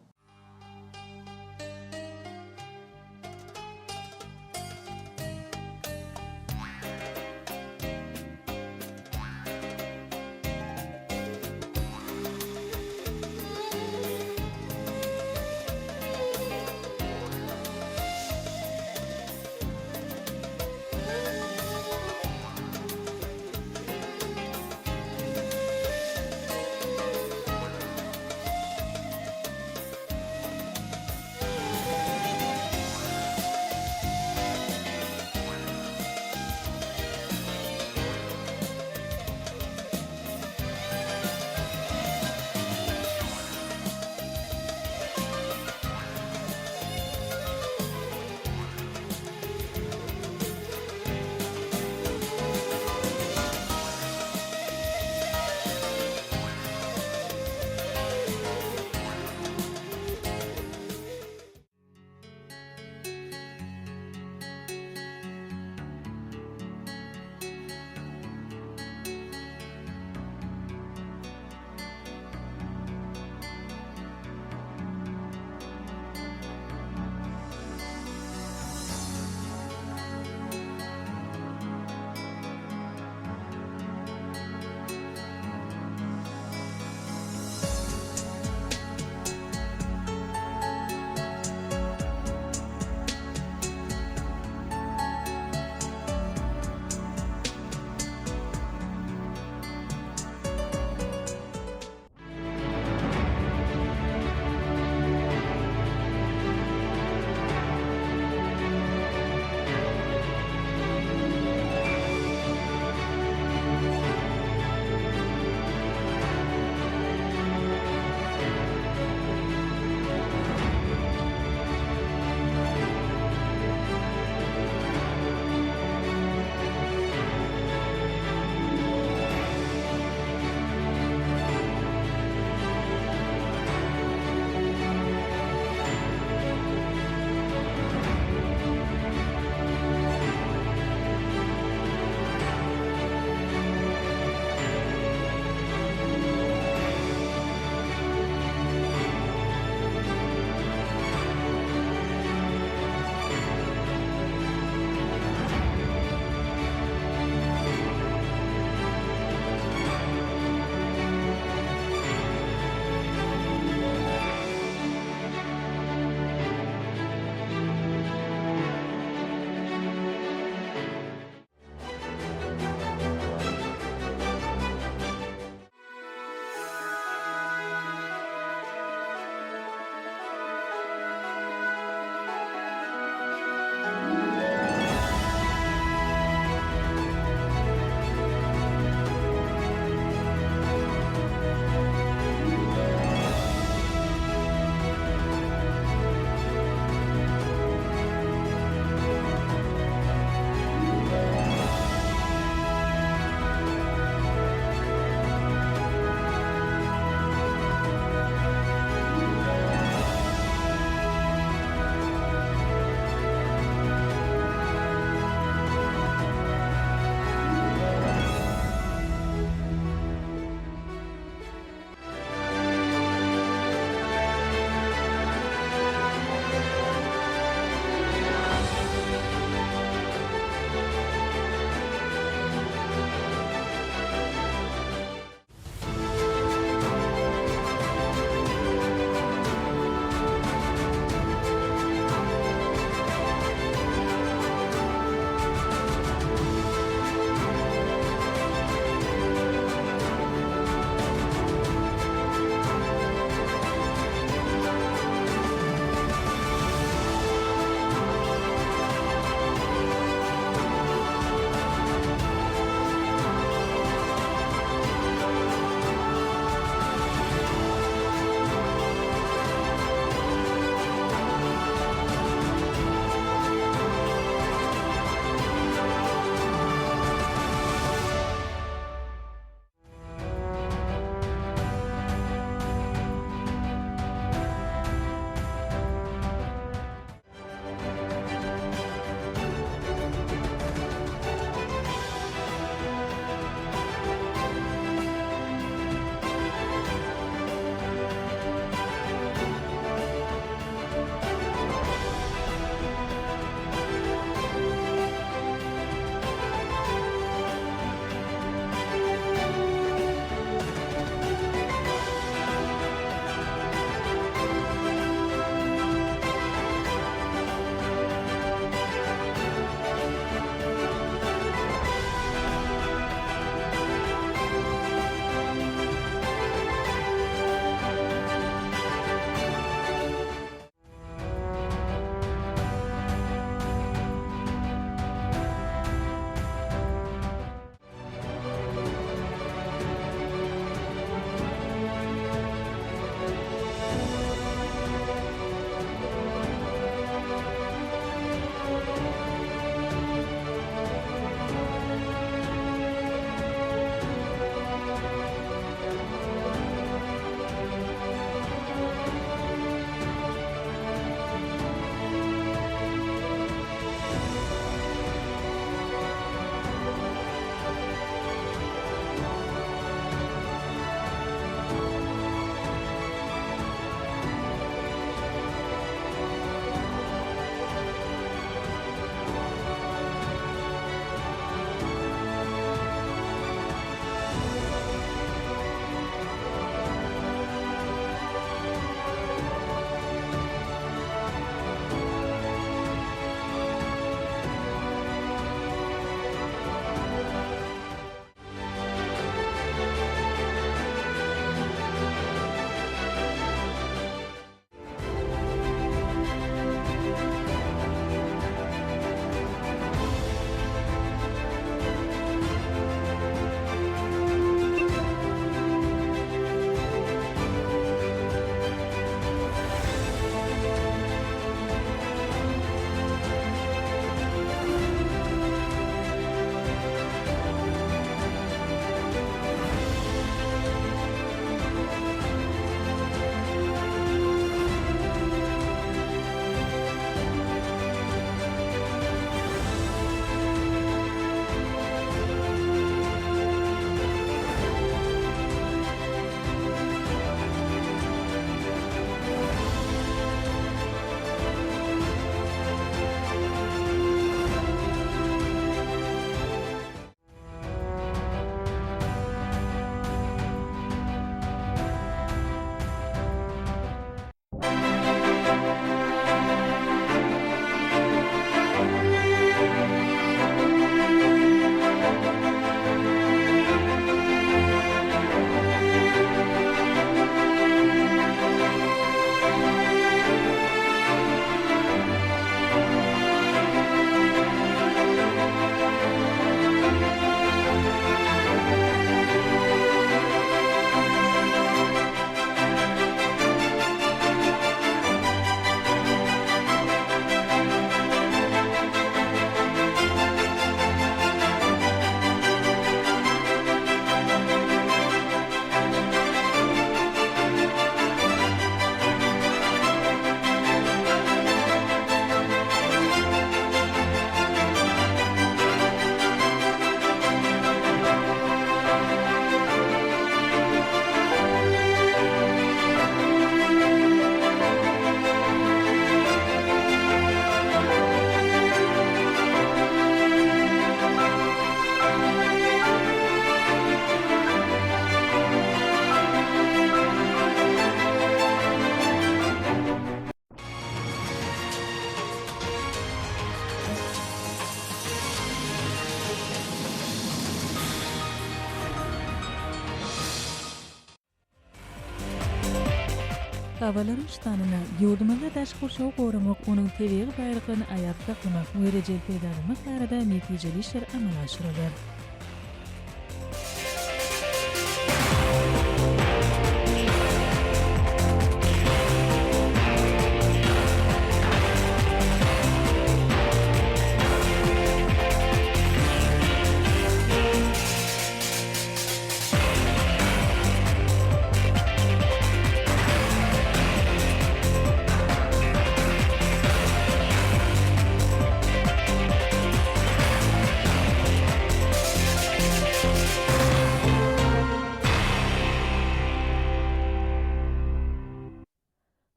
Habarlaryň şu sanynda ýurdumyzda daşky gurşawy goramak, onuň tebigy baýlyklaryny aýap saklamak we rejeli peýdalanmak barada netijeli işler amala aşyrylýar.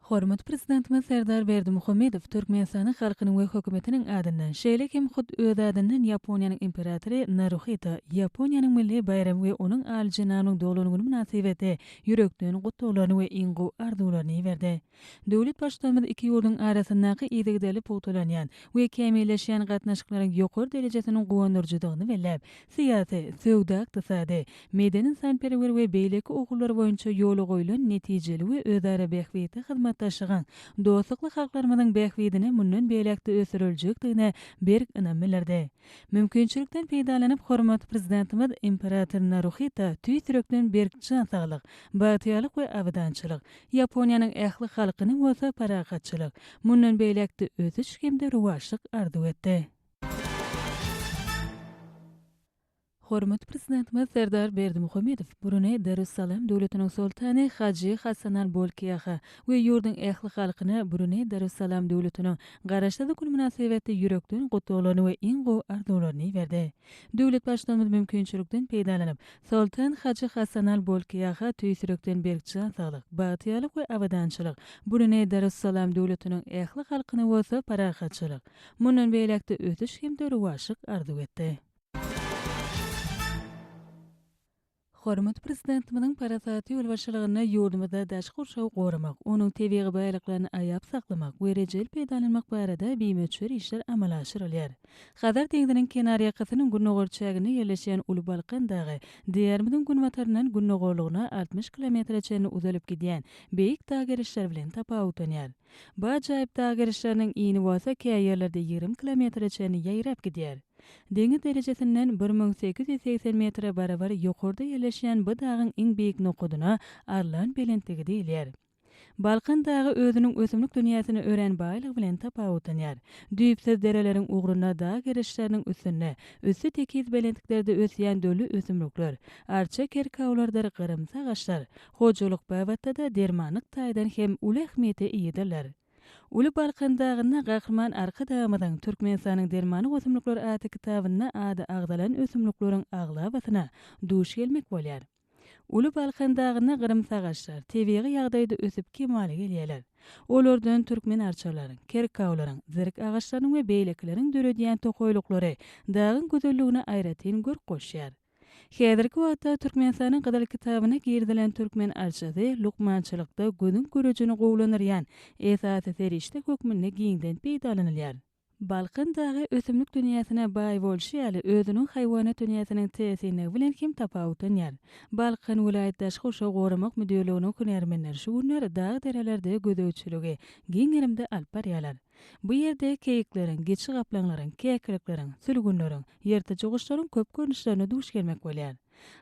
Hormatly Prezidentimiz Serdar Berdimuhamedow Türkmenistanyň halkynyň we Hökümetiniň adyndan, şeýle hem hut öz adyndan Ýaponiýanyň Imperatory Naruhito Ýaponiýanyň milli baýramy we onuň Alyjenabynyň doglan güni mynasybetli ýürekden gutlaglaryny we iň gowy arzuwlaryny iberdi. Döwlet Baştutanymyz iki ýurduň arasyndaky yzygiderli pugtalanýan we kämilleşýän gatnaşyklaryň ýokary derejesiniň guwandyryjydygyny belläp, syýasy, söwda-ykdysady, medeni-ynsanperwer we beýleki ugurlar boýunça ýola goýlan netijeli we özara bähbitli hyzmatdaşlygyň dostlukly halklarymyzyň bähbidine mundan beýläk-de ösdüriljekdigine berk ynam bildirdi. Mümkinçilikden peýdalanyp, hormatly Prezidentimiz Imperator Naruhito tüýs ýürekden berk jan saglyk, bagtyýarlyk we abadançylyk, Ýaponiýanyň ähli halkyna bolsa parahatçylyk, mundan beýläk-de ösüş hem-de rowaçlyk arzuw etdi. Hormatly Prezidentimiz Serdar Berdimuhamedow Bruneý Darussalam Döwletiniň Soltany Hajy Hasanal Bolkiaha we ýurduň ähli halkyna Bruneý Darussalam Döwletiniň Garaşsyzlyk güni mynasybetli ýürekden gutlaglaryny we iň gowy arzuwlaryny iberdi. Döwlet Baştutanymyz mümkinçilikden peýdalanyp, Soltan Hajy Hasanal Bolkiaha tüýs ýürekden berk jan saglyk, bagtyýarlyk we abadançylyk, Bruneý Darussalam Döwletiniň ähli halkyna bolsa parahatçylyk, mundan beýläk-de ösüş hem-de rowaçlyk arzuw etdi. Hormatly Prezidentimiziň parasatly ýolbaşçylygynda ýurdumyzda daşky gurşawy goramak, onuň tebigy baýlyklaryny aýap saklamak we rejeli peýdalanmak barada bimöçber işler amala aşyrylýar. Hazar deňziniň kenarýakasynyň gündogar çäginde ýerleşýän Uly Balkan dagy Diýarymyzyň günbataryndan gündogarlygyna 60 kilometre çenli uzalyp gidýän beýik dag gerişleri bilen tapawutlanýar. Bu ajaýyp dag gerişleriniň ini bolsa käýerlerde 20 kilometre çenli ýaýrap gidýär. Deňiz derejesinden 1880 metre barabar ýokarda ýerleşýän bu dagyň iň beýik nokadyna Arlan belentligi diýilýär. Balkan dagy özüniň ösümlik dünýäsine örän baýlygy bilen tapawutlanýar. Düýpsüz dereleriň ugrunda dag gerişleriniň üstünde, üsti tekiz belentliklerde ösýän dürli ösümlikler, arça kerkawlardyr gyrymsy agaçlar, hojalyk babatda-da dermanlyk taýdan hem uly ähmiýete eýedirler. Uly Balkan dagynda Gahryman Arkadagymyzyň Türkmenistanyň dermanlyk ösümlikleri atly kitabynda ady agzalan ösümlikleriň aglabasyna duş gelmek bolýar. Uly Balkan dagynda gyrymsy agaçlar tebigy ýagdaýda ösüp kemala gelýärler. Olardan türkmen arçalaryň, kerkawlaryň, zirk agaçlarynyň we beýlekileriň döredýän tokaýlyklary dagyň gözelligine aýratyn görk goşýar. Häzirki wagtda Türkmenistanyň Gyzyl kitabyna girizilen türkmen arçasy lukmançylykda gözüň görejini gowulandyrýan esasy serişde hökmünde giňden peýdalanylýar. Balkan dagy ösümlik dünýäsine baý bolşy ýaly, özüniň haýwanat dünýäsiniň täsinligi bilen hem tapawutlanýar. Balkan welaýat daşky gurşawy goramak müdirliginiň hünärmenleri şu günler dag-derelerde gözegçiligi giň gerimde alyp barýarlar. Bu ýerde keýikleriň, geçi gaplaňlaryň, käkilikleriň, sülgünleriň, ýyrtyjy guşlaryň köp görnüşlerine duş gelmek bolýar.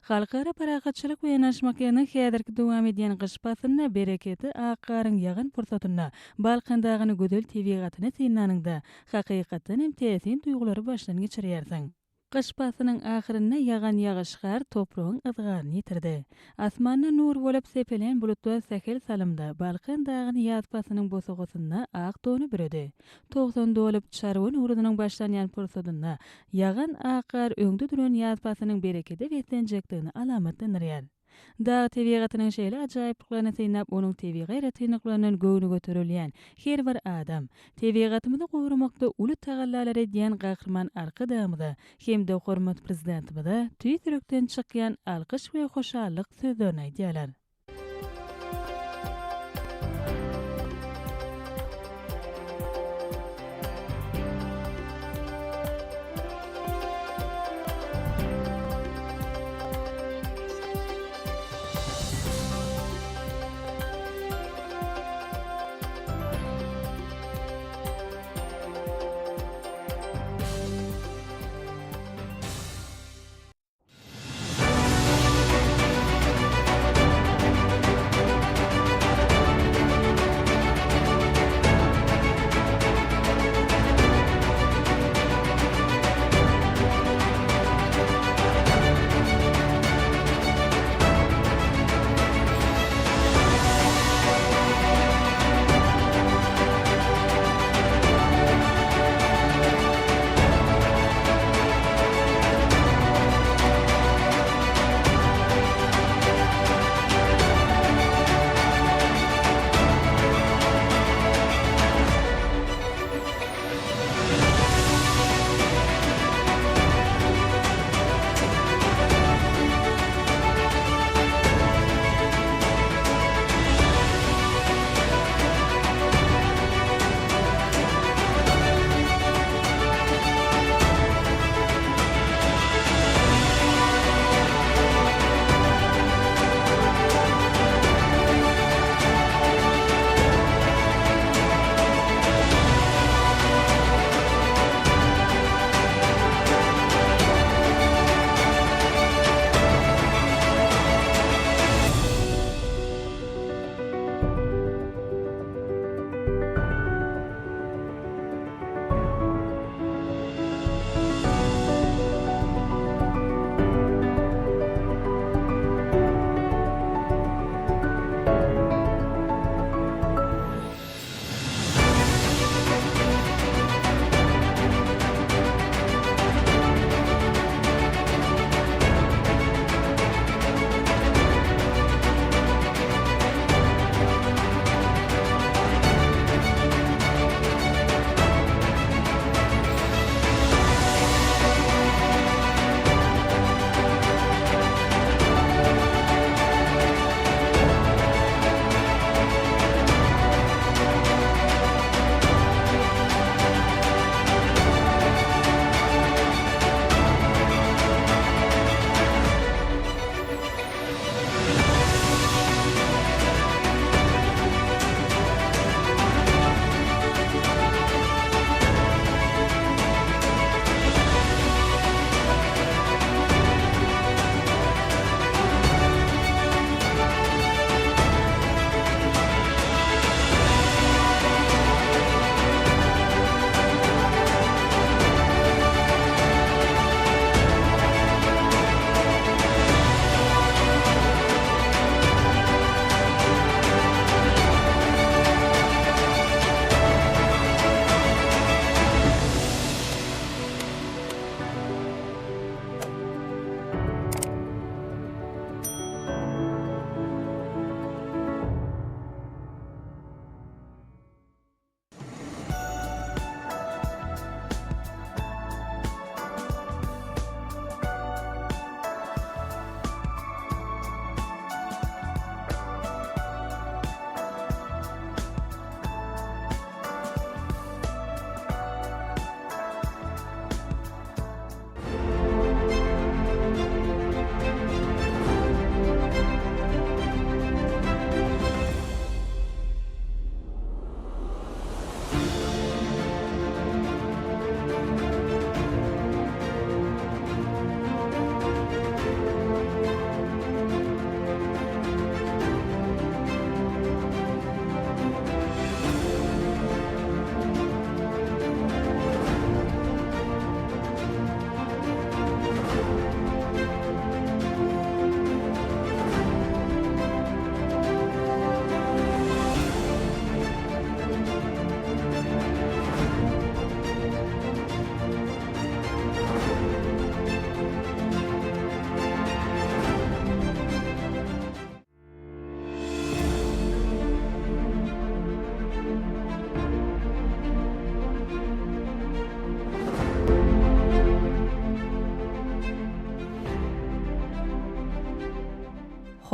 Halkara parahatçylyk we ynanyşmak ýylynyň häzirki dowam edýän gyş paslynda bereketli ak garyň ýagan pursatynda Balkan dagyny gözel tebigatyny synlanyňda, hakykatdan hem täsin duýgulary başdan geçirýärsiň. Gyş paslynyň ahyrynda ýagan ýagyş gar topragyň yzgaryny ýitirdi. Asmanda nur bolup sepelän bulutlar sähel salymda Balkan dagyny ýaz paslynyň bosagasynda ak dona büredi. 90 dolup, çarwa nowruzynyň başlanýan pursadynda ýagan ak gar öňde duran ýaz paslynyň berekede beslenjekdigini alamatlandyrýar. Dag tebigatynyň şeýle ajaýyplyklaryny synlap, onuň tebigy aýratynlyklaryndan göwni göterilýän her bir adam, tebigatymyzy goramakda uly tagallalar edýän Gahryman Arkadagymyza hem-de hormatly Prezidentimize tüýs ýürekden çykýan alkyş we hoşallyk sözlerini aýdýarlar.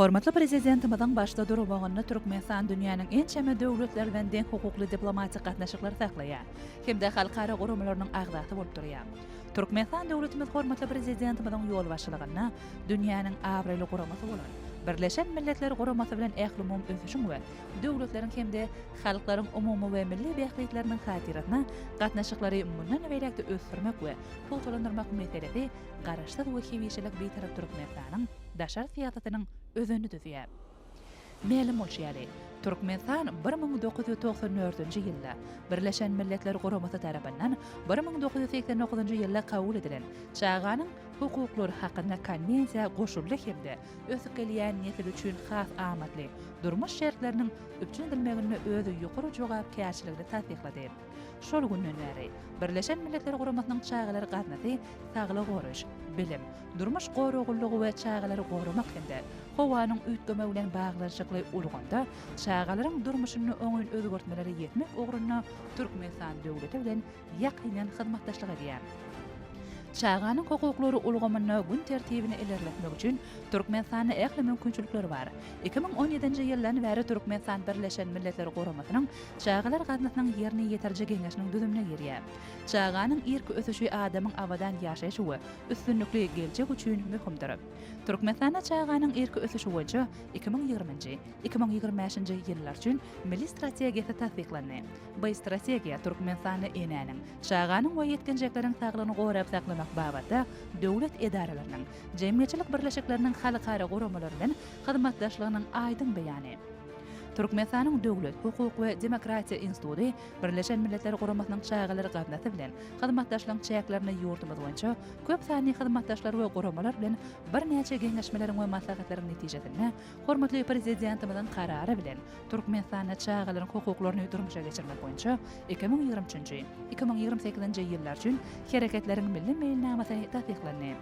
Hormatly Prezidentimiziň başda durmagynda Türkmenistan dünýäniň ençeme döwletleri bilen deňhukukly diplomatik gatnaşyklary saklaýar hem-de halkara guramalarynyň agzasy bolup durýar. Türkmenistan döwletimiz hormatly Prezidentimiziň ýolbaşçylygynda dünýäniň abraýly guramasy bolan Birleşen Milletler Guramasy bilen ählumumy ösüşiň we döwletleriň hem-de halklaryň umumy we milli bähbitleriniň hatyrasyna gatnaşyklary mundan beýläk-de ösdürmek we pugtalandyrmak meselesi Garaşsyz we hemişelik Bitarap Türkmenistanyň daşary syýasatynyň özenini düzýär. Mälim bolşy ýaly, Türkmenistan 1994-nji ýylda Birleşen Milletler Guramasy tarapyndan 1989-njy ýylda kabul edilen Çaganyň hukuklary hakynda Konwensiýa goşuldy hem-de ösüp gelýän nesil üçin has amatly durmuş şertleriniň üpjün edilmeginde öz ýokary jogapkärçiligini tassyklady. Şol günden bäri Birleşen Milletler Guramasynyň Çagalar gaznasy saglygy goraýyş, bilim, durmuş goraglylygy we çagalary goramak hem-de howanyň üýtgemegi bilen baglanyşykly ulgamda çagalaryň durmuşynda oňyn özgertmelere ýetmek ugrunda Türkmenistan döwleti bilen ýakyndan hyzmatdaşlyk edýär. Çaganyň hukuklary ulgamynda gün tertibini ilerletmek üçin Türkmenistanda ähli mümkinçilikler bar. 2017-nji ýyldan bäri Türkmenistan Birleşen Milletler Guramasynyň Çagalar gaznasynyň ýerine ýetiriji geňeşiniň düzümine girýär. Çaganyň irki ösüşi adamyň abadan ýaşaýşy we üstünlikli geljegi üçin möhümdir. Türkmenistanda çaganyň irki ösüşi boýunça 2020-nji, 2025-nji ýyllar üçin Milli strategiýasy tassyklandy. Bu strategiýa Türkmenistanda enäniň, çaganyň we ýetginjekleriň saglygyny gorap saklamak babatda döwlet edaralarynyň, jemgyýetçilik birleşikleriniň halkara guramalary bilen hyzmatdaşlygynyň aýdyň beýany. Türkmenistanyň Döwlet, hukuk we demokratiýa instituty Birleşen Milletler Guramasynyň Çagalar gaznasy bilen hyzmatdaşlygyň çäklerinde ýurdumyz boýunça köp sanly hyzmatdaşlar we guramalar bilen birnäçe geňeşmeleriň we maslahatlaryň netijesinde hormatly Prezidentimiziň Karary bilen Türkmenistanda çagalaryň hukuklaryny durmuşa geçirmek boýunça 2023-nji, 2028-nji ýyllar üçin Hereketleriň Milli meýilnamasy tassyklandy.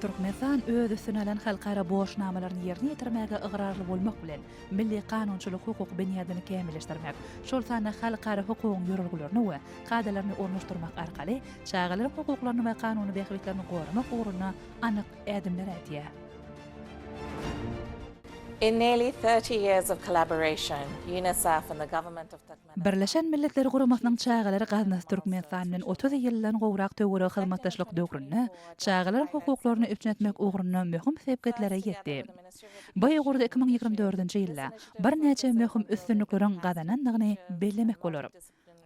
Türkmenistan öz üstüne alan halkara borçnamalaryny ýerine ýetirmäge ygrarly bolmak bilen, milli kanunçylyk-hukuk binýadyny kämilleşdirmek, şol sanda halkara hukugyň ýörelgelerini we kadalaryny ornaşdyrmak arkaly çagalaryň hukuklaryny we kanuny bähbitlerini goramak ugrunda anyk ädimler ädýär. In nearly 30 years of collaboration, UNICEF and the Government of Turkmenistan. Birleşen Milletler Guramasynyň Çagalar gaznasy Türkmenistan bilen 30 ýyldan gowrak töweregi hyzmatdaşlyk döwründe çagalaryň hukuklaryny üpjün etmek ugrunda möhüm sepgitlere ýetdi. Bu ugurda 2024-nji ýylda birnäçe möhüm üstünlikleriň gazanandygyny bellemek bolar.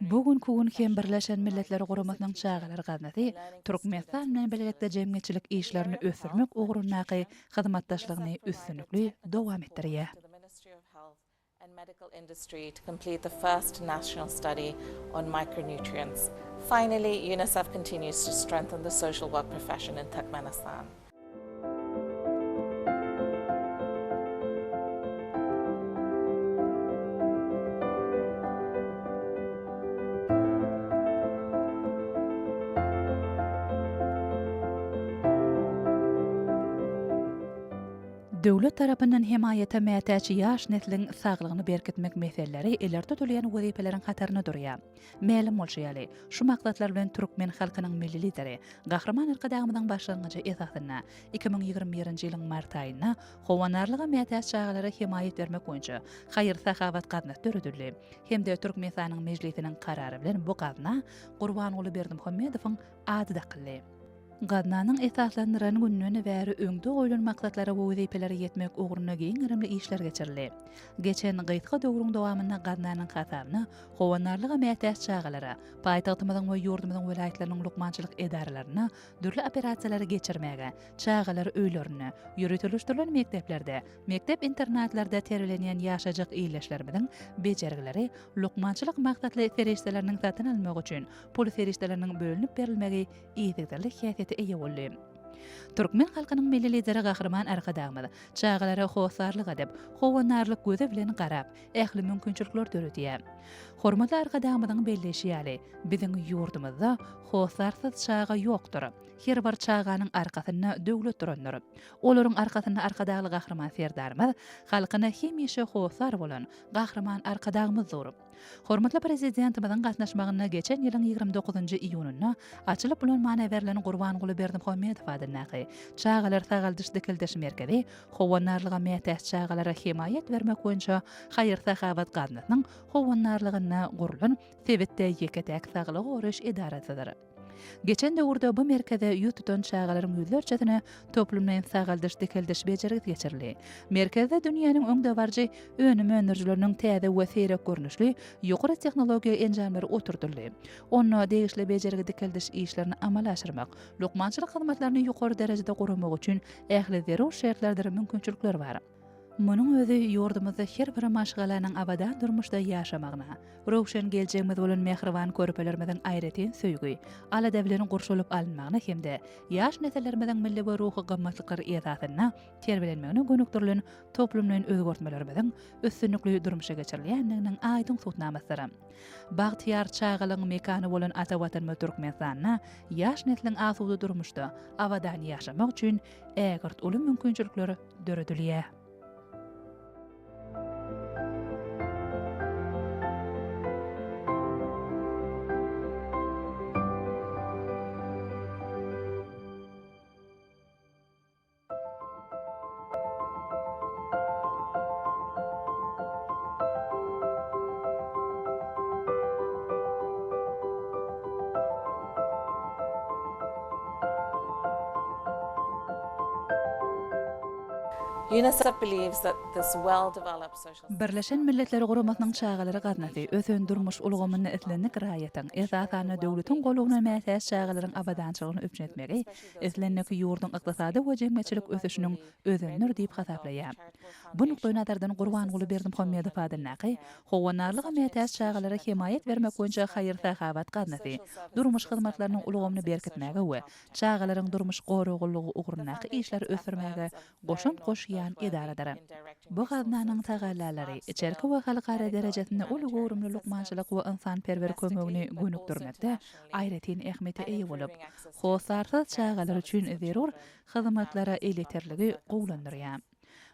Bu günki gün hem Birleşen Milletler Guramasynyň Çagalar gaznasy Türkmenistan bilen bilelikde jemgyýetçilik işlerini ösdürmek ugrundaky hyzmatdaşlygyny üstünlikli dowam etdirýär. Döwlet tarapyndan hemaýata mätäç ýaş nesliň saglygyny berkitmek meseleleri ileri tutulýan wezipeleriň hatarynda durýar. Mälim bolşy ýaly, şu maksatlar bilen türkmen halkynyň Milli Lideri Gahryman Arkadagymyzyň başlangyjy esasynda 2021-nji ýylyň mart aýynda Howandarlyga mätäç çagalara hemaýat bermek boýunça haýyr-sahawat gaznasy döredildi hem-de Türkmenistanyň Mejlisiniň Karary bilen bu gazna Gurbanguly Berdimuhamedowyň ady dakyldy. Gaznanyň esaslandyran gününden bäri öňde goýlan maksatlara we wezipelere ýetmek ugrunda giň gerimli işler geçirildi. Geçen gysga döwrüň dowamynda gaznanyň hasabyna howandarlyga mätäç çagalara paýtagtymyzyň we ýurdumyzyň welaýatlarynyň lukmançylyk edaralarynda dürli operasiýalary geçirmäge, çagalar öýlerinde, ýöriteleşdirilen mekdeplerde, mekdep-internatlarda terbiýelenýän ýaşajyk ildeşlerimiziň bejergileri, lukmançylyk maksatly serişdeleriniň satyn alynmagy üçin pul serişdeleriniň bölünip berilmegi yzygiderli häsiýete eýe boldy. Türkmen halkynyň Milli Lideri Gahryman Arkadagymyz çagalara hossarlyk edip, howandarlyk gözi bilen garap, ähli mümkinçilikleri döredýär. Hormatly Arkadagymyzyň belleýşi ýaly, biziň ýurdumyzda hossarsyz çaga ýokdur. Her bir çaganyň arkasynda döwlet durandyr. Olaryň arkasynda Arkadagly Gahryman Serdarymyz, halkyna hemişe hossar bolan Gahryman Arkadagymyz dur. Hormatly Prezidentimiziň gatnaşmagynda geçen ýylyň 29 njy iýunynda açylyp ulanmana berlen Gurbanguly Berdimuhamedow adyndaky Çagalar sagaldyş-dikeldiş merkezi howandarlyga mätäç çagalara hemaýat bermek boýunça haýyr-sahawat gaznasynyň howandarlygynda gurlan sebitde ýeke-täk saglygy goraýyş edarasydyr. Geçen döwürde bu merkeze ýüz tutan çagalaryň ýüzlerçesine toplumlaýyn sagaldyş-dikeldiş bejergisi geçirildi. Merkezde dünýäniň öňdebaryjy önüm öndürijileriniň täze we seýrek görnüşli ýokary tehnologiýa enjamlary oturdyldy. Onda degişli bejergi-dikeldiş işlerini amala aşyrmak, lukmançylyk hyzmatlaryny ýokary derejede guramak üçin ähli zerur şertlerdir mümkinçilikler bar. Munuň özi ýurdumyzda her bir maşgalanyň abadan durmuşda ýaşamagyna, röwşen geljegimiz bolan mähriban körpelerimiziň aýratyn söýgi, alada bilen gurşalyp alynmagyna hem-de ýaş nesillerimiziň milli we ruhy gymmatlyklar esasynda terbiýelenmegine gönükdirilen toplumlaýyn özgertmelerimiziň üstünlikli durmuşa geçirilýändiginiň aýdyň subutnamasydyr. Bagtyýar çagalygyň mekany bolan ata Watanymyz Türkmenistanda ýaş nesliň asuda durmuşda abadan ýaşamagy üçin ägirt uly mümkinçilikler döredilýär. UNICEF believes that this well-developed social Birleşen Milletler Guramasynyň Çagalar gaznasy ösen durmuş ulgamynda islendik raýatyň, esasan-da, döwletiň goldawyna mätäç çagalaryň abadançylygyny üpjün etmegi islendik ýurduň ykdysady we jemgyýetçilik ösüşiniň özenidir diýip hasaplaýar. Bu nukdaýnazardan Gurbanguly Berdimuhamedow adyndaky Howandarlyga mätäç çagalara hemaýat bermek boýunça haýyr-sahawat gaznasy durmuş hyzmatlarynyň ulgamyny berkitmäge we çagalaryň durmuş goraglylygy ugrundaky işleri ösdürmäge goşant goşýan edaradyr. Bu gaznanyň tagallalary içerki we halkara derejesinde uly göwrümli lukmançylyk we ynsanperwer kömegini gönükdirmekde aýratyn ähmiýete eýe bolup, hossarsyz çagalar üçin zerur hyzmatlara elýeterligi gowulandyrýar.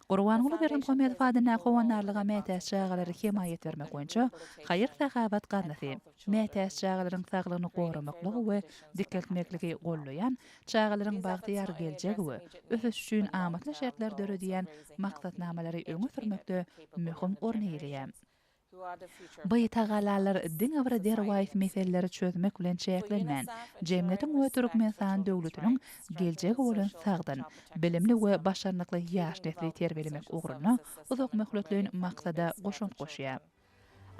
Gurbanguly Berdimuhamedow adyndaky Howandarlyga mätäç çagalara hemaýat bermek boýunça haýyr-sahawat gaznasy, mätäç çagalaryň saglygyny goramaklygy we dikeltmekligi goldaýan, çagalaryň bagtyýar geljegi we ösüşi üçin amatly şertler döredýän maksatnamalary öňe sürmekde möhüm orun eýeleýär. Bu tagallalar diňe bir derwaýys meseleleri çözmek bilen çäklenmän, jemgyýetiň we Türkmenistan döwletiniň geljegi bolan sagdyn, bilimli we başarnykly ýaş nesli terbiýelemek ugrunda uzakmöhletleýin maksada goşant goşýar.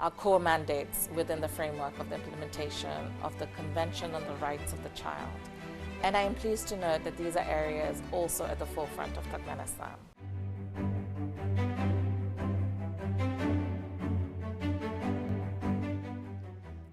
Our core mandates within the framework of the implementation of the Convention on the Rights of the Child and I am pleased to note that these are areas also at the forefront of Turkmenistan.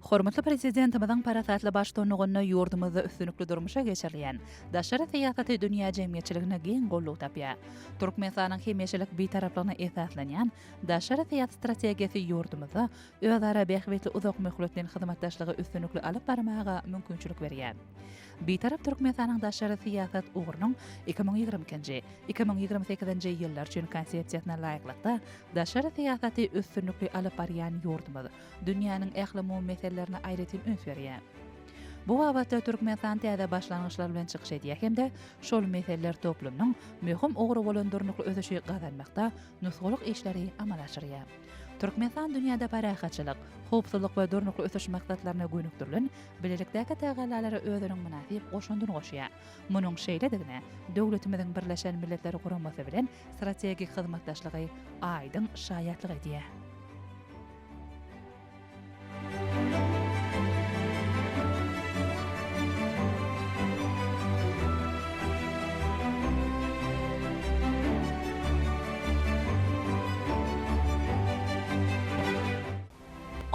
Hormatly Prezidentimiziň parasatly baştutanlygynda ýurdumyzda üstünlikli durmuşa geçirilýän daşary syýasaty dünýä jemgyýetçiliginde giň goldaw tapýar. Türkmenistanyň hemişelik Bitaraplygyna esaslanýan daşary syýasat strategiýasy ýurdumyzda özara bähbitli uzak möhletleýin hyzmatdaşlygy üstünlikli alyp barmaga mümkinçilik berýär. Bitarap Türkmenistanyň daşary syýasat ugrunyň 2022-nji, 2028-nji ýyllar üçin Konsepsiýasyna laýyklykda, daşary syýasaty üstünlikli alyp barýan ýurdumyz dünýäniň ählumumy meselelerine aýratyn üns berýär. Bu babatda Türkmenistan täze başlangyçlar bilen çykyş edýär hem-de şol meseleler toplumynyň möhüm ugry bolan durnukly ösüşi gazanmakda nusgalyk işleri amala aşyrýar. Türkmenistan dünýäde parahatçylyk, howpsuzlyk we durnukly ösüş maksatlaryna gönükdirilen bilelikdäki tagallalara özüniň mynasyp goşandyny goşýar. Munuň şeýledigine döwletimiziň Birleşen Milletler Guramasy bilen strategik hyzmatdaşlygy aýdyň şaýatlyk edýär.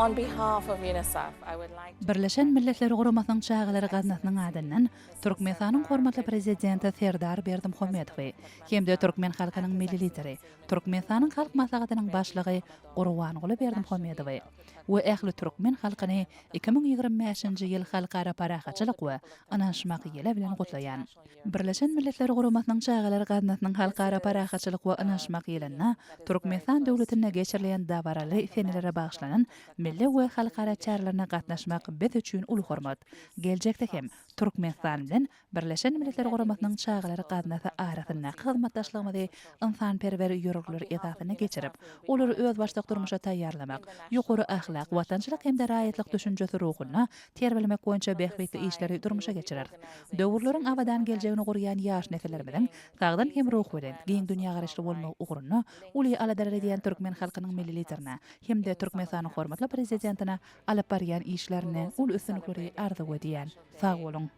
On behalf of UNICEF, I would like to Birleşen Milletler Guramasynyň Çagalar gaznasynyň adyndan Türkmenistanyň hormatly Prezidenti Serdar Berdimuhamedowy hem-de türkmen halkynyň Milli Lideri, Türkmenistanyň Halk Maslahatynyň Başlygy Gurbanguly Berdimuhamedowy we ähli türkmen halkyny 2025-nji ýyl Halkara parahatçylyk we ynanyşmak ýyly bilen gutlaýan. Birleşen Milletler Guramasynyň Çagalar gaznasynyň Halkara parahatçylyk we ynanyşmak ýylynda Türkmenistan döwletinde geçirilýän dabaraly senelere bagyşlanan milli. milli we halkara çärelerine gatnaşmak biz üçin uly hormat. Geljekde hem Türkmenistan bilen Birleşen Milletler Guramasynyň Çagalar gaznasy arasyndaky hyzmatdaşlygymyzy ynsanperwer ýörelgeler esasynda geçirip, olary özbaşdak durmuşa taýýarlamak, ýokary ahlak, watançylyk hem-de raýatlyk düşünjesi ruhunda terbiýelemek boýunça bähbitli işleri durmuşa geçireris. Döwürleriň abadan geljegini gurýan ýaş nesillerimiziň sagdyn hem ruhubelent, giň dünýägaraýyşly bolmagy ugrunda uly aladalar edýän türkmen halkynyň Milli Liderine hem-de Türkmenistanyň hormatly Prezidentine alyp barýan işlerinde uly üstünlikleri arzuw edýän. Sag boluň!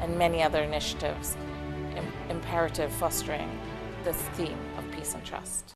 and many other initiatives imperative fostering this theme of peace and trust.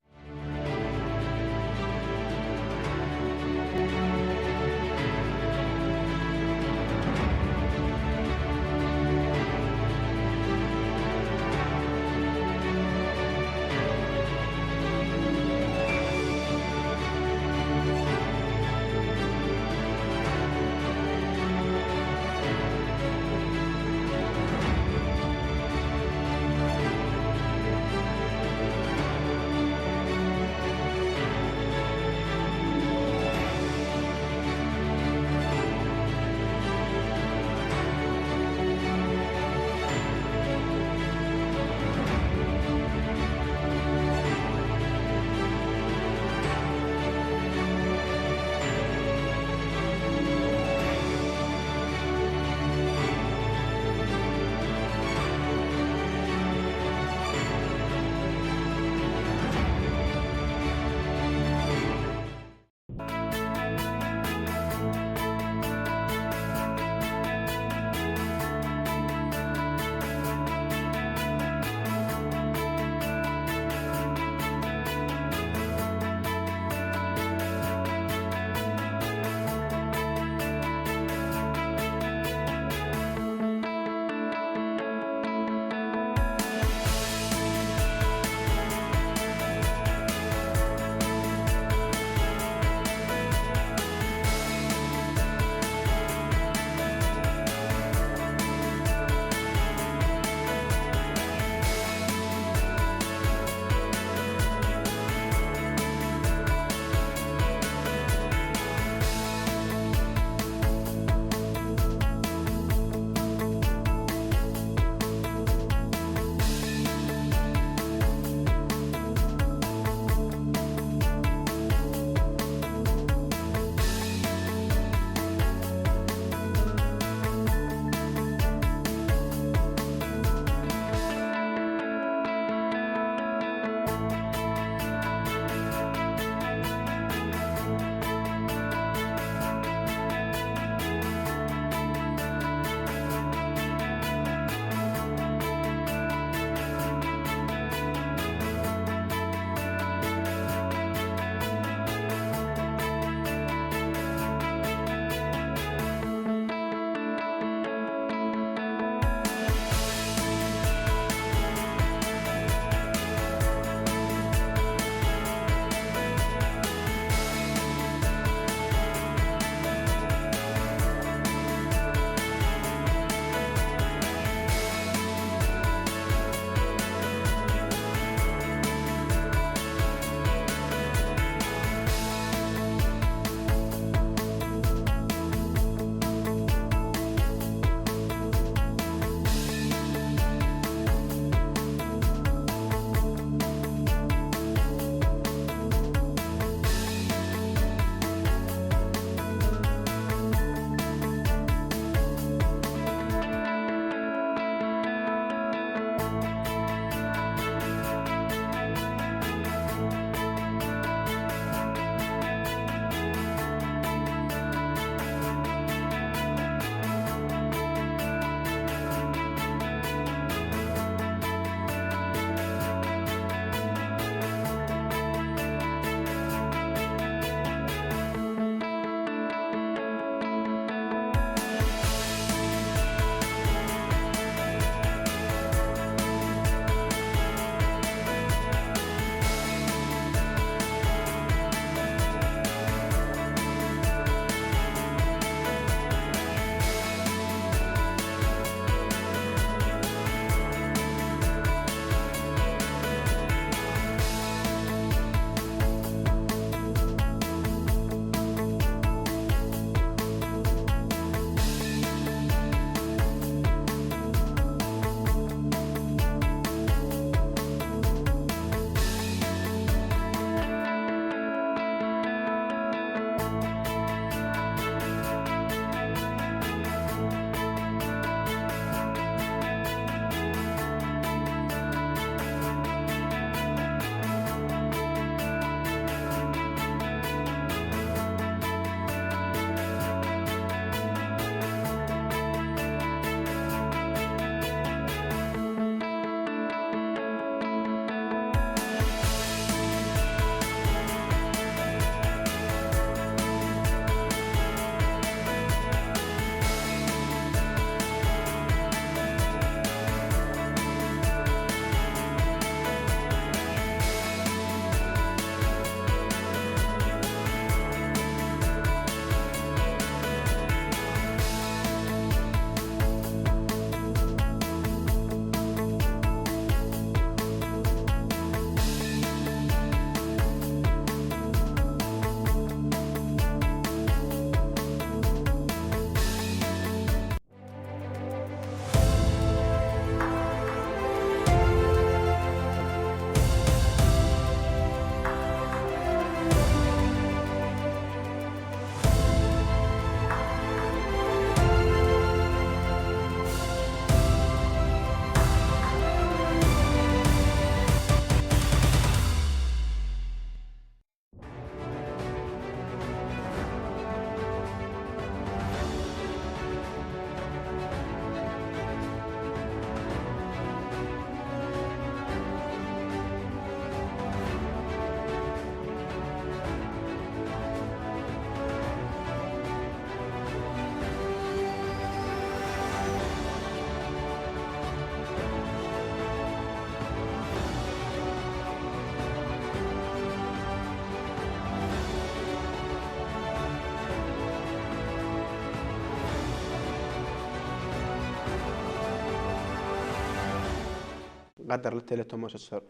Gadyrly teletomaşaçylar!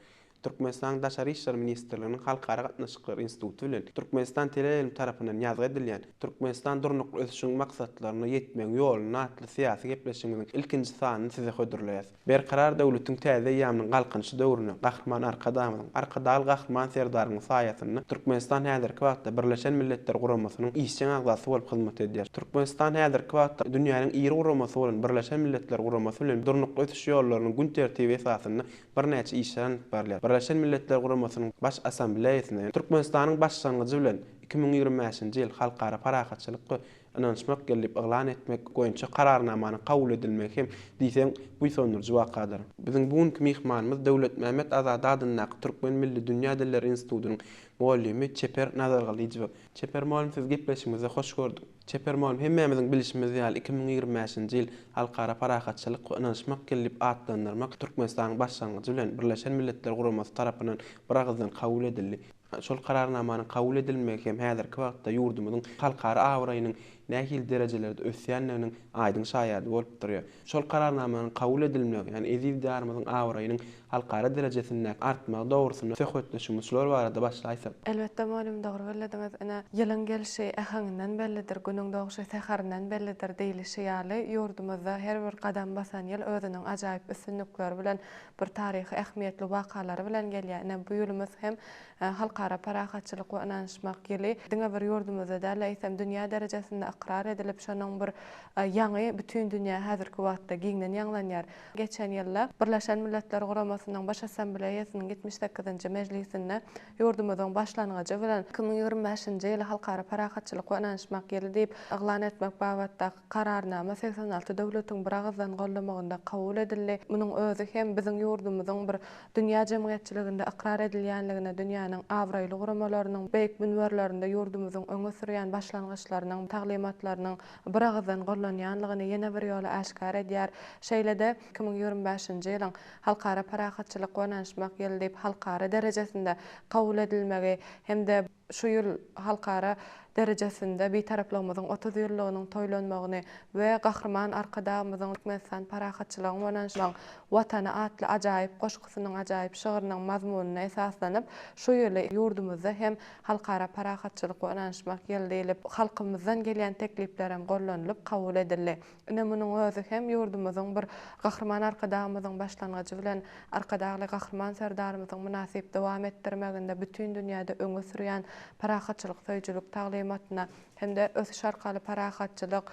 Türkmenistanyň Daşary işler ministrliginiň Halkara gatnaşyklary instituty bilen Türkmenistan teleýaýlym tarapyndan ýazgy edilýän Türkmenistan durnukly ösüşiň maksatlaryna ýetmegiň ýolunda atly syýasy gepleşigimiziň ilkinji sanyny size hödürleýäs. Berkarar döwletiň täze eýýamynyň Galkynyşy döwründe Gahryman Arkadagymyzyň, Arkadagly Gahryman Serdarymyzyň saýasynda Türkmenistan häzirki wagtda Birleşen Milletler Guramasynyň işjeň agzasy bolup hyzmat edýär. Türkmenistan häzirki wagtda dünýäniň iri guramasy bolan Birleşen Milletler Guramasy bilen durnukly ösüş ýollarynyň gün tertibi esasynda birnäçe işler alnyp barylýar. Birleşen Milletler Guramasynyň Baş Assambleýasynda Türkmenistanyň başlangyjy bilen 2025-nji ýyl Halkara parahatçylyk we ynanyşmak ýyly diýip yglan etmek boýunça Kararnamanyň kabul edilmegi hem diýseň buýsandyryjy wakadyr. Biziň bu günki myhmanymyz Döwletmämmet Azady adyndaky Türkmen milli dünýä dilleri institutynyň mugallymy Çeper Nazargylyjowa. Çeper mugallym sizi gepleşigimizde hoş gördük. Çeper mugallym hemmämiziň bilşimiz ýaly 2025-nji ýyl Halkara parahatçylyk we ynanyşmak ýyly diýip atlandyrmak Türkmenistanyň başlangyjy bilen Birleşen Milletler Guramasy tarapyndan biragyzdan kabul edildi. Şol Kararnamanyň kabul edilmegi hem häzirki wagtda ýurdumyzyň halkara abraýynyň nähili derejelerde ösýändiginiň aýdyň şaýady bolup durýar. Şol Kararnamanyň kabul edilmegi, ýagny eziz Diýarymyzyň abraýynyň halkara derejesindäki artmagy dogrusynda söhbetdeşligimizi şular barada başlaýsak. Elbetde, mugallym, dogry bellediňiz. Ine, ýylyň gelşi äheňinden bellidir, günüň dogşy säherinden bellidir diýlişi ýaly, ýurdumyzda her bir gadam basan ýyl özüniň ajaýyp üstünlikleri bilen bir taryhy ähmiýetli wakalary bilen gelýär. Ine, bu ýylymyz hem Halkara parahatçylyk we ynanyşmak ýyly diňe bir ýurdumyzda däl, eýsem, dünýä derejesinde ykrar edilip, şonuň bir ýaňy bütin dünýä häzirki wagtda giňden ýaňlanýar. Geçen ýylda Birleşen Milletler Guramasynyň Baş Assambleýasynyň 78-nji mejlisinde ýurdumyzyň başlangyjy bilen 2025-nji ýyly Halkara parahatçylyk we ynanyşmak ýyly diýip yglan etmek babatdaky Kararnama 86 döwletiň biragyzdan goldamagynda kabul edildi. Munuň özi hem biziň ýurdumyzyň bir dünýä jemgyýetçiliginde ykrar edilýänligine, dünýäniň abraýly guramalarynyň beýik münberlerinde ýurdumyzyň öňe sürýän başlangyçlarynyň, taglymatlarynyň biragyzdan gollanýanlygyny ýene bir ýola äşgär edýär. Şeýle-de, 2025-nji ýylyň Halkara parahatçylyk we ynanyşmak ýyly diýip halkara derejesinde kabul edilmegi hem-de şu ýyl halkara derejesinde Bitaraplygymyzyň 30 ýyllygynyň toýlanmagyny we Gahryman Arkadagymyzyň Türkmenistan parahatçylygyň we ynanyşmagyň Watany atly ajaýyp goşgusynyň, ajaýyp şygrynyň mazmunyna esaslanyp, şu ýyly ýurdumyzda hem Halkara parahatçylyk we ynanyşmak ýyly diýlip, halkymyzdan gelýän tekliplerem gollanylyp kabul edildi. Ine, munuň özi hem ýurdumyzyň bir Gahryman Arkadagymyzyň başlangyjy bilen Arkadagly Gahryman Serdarymyzyň mynasyp dowam etdirmeginde bütin dünýäde öňe sürýän parahatçylyk söýüjilik taglymatyna hem-de Ösüş arkaly parahatçylyk,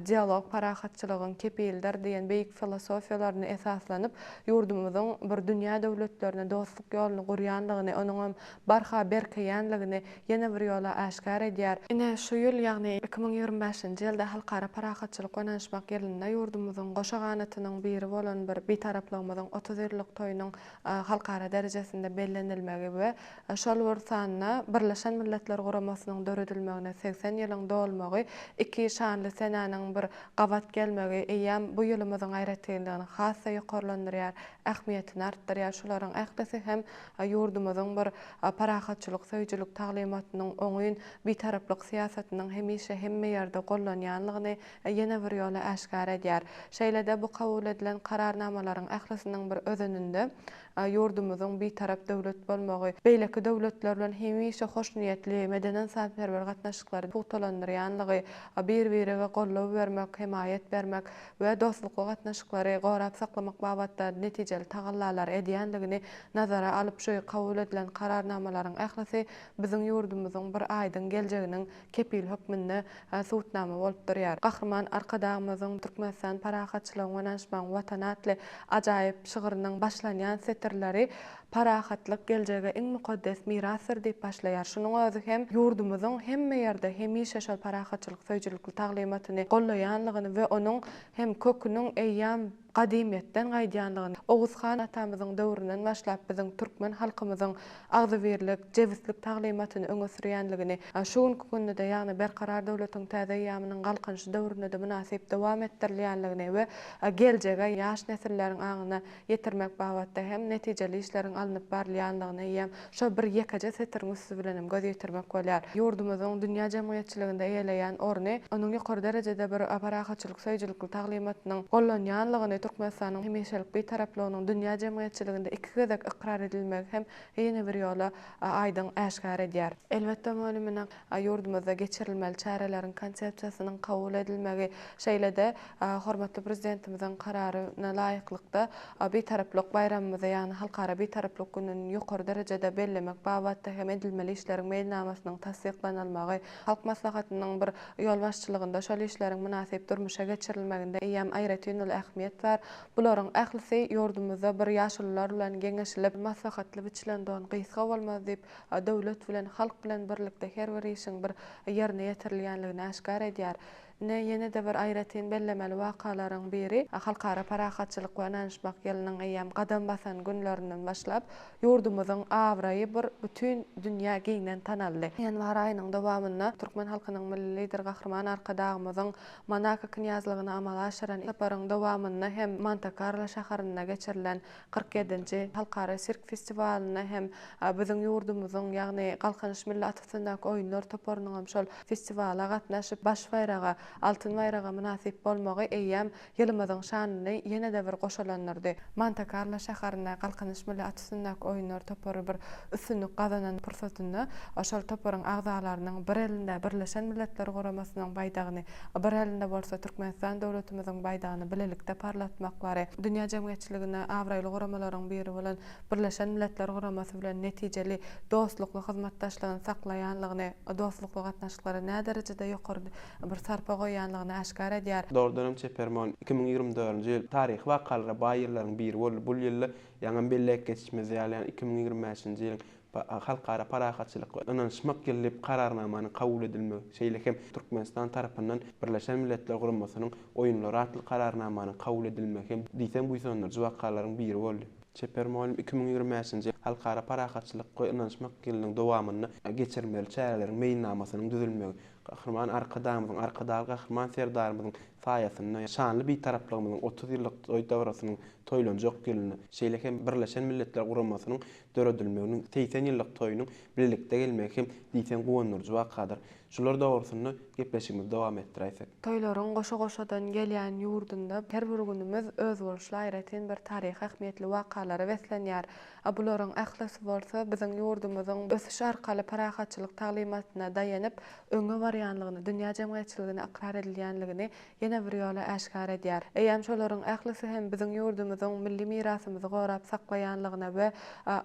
dialog parahatçylygyň kepilidir diýen beýik filosofiýalaryna esaslanyp, ýurdumyzyň bir dünýä döwletlerine dostluk ýoluny gurýanlygyny, onuňam barha berkeýänligini ýene bir ýola äşgär edýär. Ine, şu ýyl, ýagny 2025-nji ýylda Halkara parahatçylyk we ynanyşmak ýylynda ýurdumyzyň goşa ganatynyň biri bolan bir Bitaraplygymyzyň 30 ýyllyk toýunyň halkara derejesinde bellenilmegi we şol bir sanda Birleşen Milletler Guramasynyň döredilmegine 80 ýylyň dolmagy iki şanly senäniň bir gabat gelmegi eýýäm bu ýylymyzyň aýratynlygyny has-da ýokarlandyrýar, ähmiýetini artdyrýar. Şularyň ählisi hem ýurdumyzyň bir parahatçylyk söýüjilik taglymatynyň oňyn Bitaraplyk syýasatynyň hemişe hemme ýerde gollanýanlygyny ýene bir ýola äşgär edýär. Şeýle-de bu kabul edilen Kararnamalaryň ählisiniň bir özeninde ýurdumyzyň Bitarap döwlet bolmagy, beýleki döwletler bilen hemişe hoşniýetli, medeni-ynsanperwer gatnaşyklary pugtalandyrýanlygy, bir-birege goldaw bermek, hemaýat bermek we dostlukly gatnaşyklary gorap saklamak babatda netijeli tagallalary edýändigini nazara alyp şu kabul edilen Kararnamalaryň ählisi biziň ýurdumyzyň bir aýdyň geljeginiň kepili hökmünde subutnama bolup durýar. Gahryman Arkadagymyzyň Türkmenistan parahatçylygyň we ynanyşmagyň Watany atly ajaýyp şygrynyň başlanýan setirleri Parahatlyk geljege iň mukaddes mirasdyr diýip başlaýar. Şunuň özi hem ýurdumyzyň hemme ýerde hemişe şol parahatçylyk söýüjilikli taglymatyny gollaýanlygyny we onuň hem köküniň eýýäm gadymyýetden gaýdýanlygyny, Oguz han atamyzyň döwründen başlap biziň türkmen halkymyzyň agzybirlik, jebislik taglymatyny öňe sürýänligini, şu günki günde-de, ýagny Berkarar döwletiň täze eýýamynyň Galkynyşy döwründe-de mynasyp dowam etdirilýänligini we geljege, ýaş nesilleriň aňyna ýetirmek babatda hem netijeli işleriň alnyp barylýanlygyna eýýäm şo bir ýekeje setiriň üsti bilen hem göz ýetirmek bolýar. Ýurdumyzyň dünýä jemgyýetçiliginde eýeleýän orny, onuň ýokary derejede bir parahatçylyk söýüjilikli taglymatynyň gollanýanlygyny, Türkmenistanyň hemişelik Bitaraplygynyň dünýä jemgyýetçiliginde iki gezek ykrar edilmegi hem ýene bir ýola aýdyň äşgär edýär. Elbetde, mugallymyna ýurdumyzda geçirilmeli çäreleriň konsepsiýasynyň kabul edilmegi, şeýle-de hormatly Prezidentimiziň Kararyna laýyklykda, Bitaraplyk baýramymyzy, ýagny Halkara Bitaraplyk gününi ýokary derejede bellemek babatda hem edilmeli işleriň meýilnamasynyň tassyklanylmagy, Halk Maslahatynyň bir ýolbaşçylygynda şol işleriň mynasyp durmuşa geçirilmeginde eýýäm aýratyn uly ähmiýet bar. Bularyň ählisi ýurdumyzda bir ýaşulular bilen geňeşilip, maslahatly biçilen don gysga bolmaz diýip, döwlet bilen, halk bilen birlikde her bir işiň bir ýerine ýetirilýänligini äşgär edýär. Ine, ýene-de bir aýratyn bellemeli wakalaryň biri, Halkara parahatçylyk we ynanyşmak ýylynyň eýýäm gadam basan günlerinden başlap, ýurdumyzyň abraýy bir bütin dünýä giňden tanaldy. Ýanwar aýynyň dowamynda türkmen halkynyň Milli Lideri Gahryman Arkadagymyzyň Monako Knýazlygyna amala aşyran saparyň dowamynda hem Monte-Karlo şäherinde geçirilen 47-nji Halkara sirk festiwalynda hem biziň ýurdumyzyň, ýagny Galkynyş milli at üstündäki oýunlar toparynyň hem şol festiwala gatnaşyp, baş baýraga, Altyn baýraga mynasyp bolmagy eýýäm ýylymyzyň şanyny ýene-de bir goşalandyrdy. Monte-Karlo şäherinde Galkynyş milli at üstündäki oýunlar topary bir üstünlik gazanan pursatynda şol toparyň agzalarynyň bir elinde Birleşen Milletler Guramasynyň baýdagyny, bir elinde bolsa Türkmenistan döwletimiziň baýdagyny bilelikde parlatmaklary, dünýä jemgyýetçiliginde abraýly guramalaryň biri bolan Birleşen Milletler Guramasy bilen netijeli dostlukly hyzmatdaşlygyny saklaýanlygyny, dostlukly gatnaşyklara näderejede ýokary bir sarpa goýýanlygyny äşgär edýär. Dogrudan hem çeper mon 2024-nji ýyl taryhy wakalara baý ýyllaryň biri boldy. Bul ýylda ýaňam belläp geçişimiz ýaly, ýagny 2025-nji ýylyň Halkara parahatçylyk we ynanyşmak ýyly diýip Kararnamanyň kabul edilmegi, şeýle hem Türkmenistan tarapyndan Birleşen Milletler Guramasynyň Oýunlary atly Kararnamanyň kabul edilmegi hem diýseň buýsandyryjy wakalaryň biri boldy. Çeper mugallym 2025-nji ýyl Halkara parahatçylyk we ynanyşmak ýylynyň dowamynda geçirilmeli çäreleriň meýilnamasynyň düzülmegi, Gahryman Arkadagymyzyň, Arkadagly Gahryman Serdarymyzyň saýasynda şanly Bitaraplygymyzyň 30 ýyllyk toý dabarasynyň toýlanjak ýylynda, şeýle hem Birleşen Milletler Guramasynyň döredilmeginiň 80 ýyllyk toýunyň bilelikde gelmegi hem diýseň guwandyryjy wakadyr. Şular dogrusynda gepleşigimizi dowam etdiräýsek. Toýlaryň goşa-goşadan gelýän ýurdunda her bir günümiz özboluşly aýratyn bir taryhy ähmiýetli wakalara beslenýär. A bularyň ählisi bolsa biziň ýurdumyzyň ösüş arkaly parahatçylyk taglymatyna daýanyp öňe barýanlygyny, dünýä jemgyýetçiligine ykrar edilýänligini ýene bir ýola äşgär edýär. Eýýäm şolaryň ählisi hem biziň ýurdumyzyň milli mirasymyzy gorap saklaýanlygyna we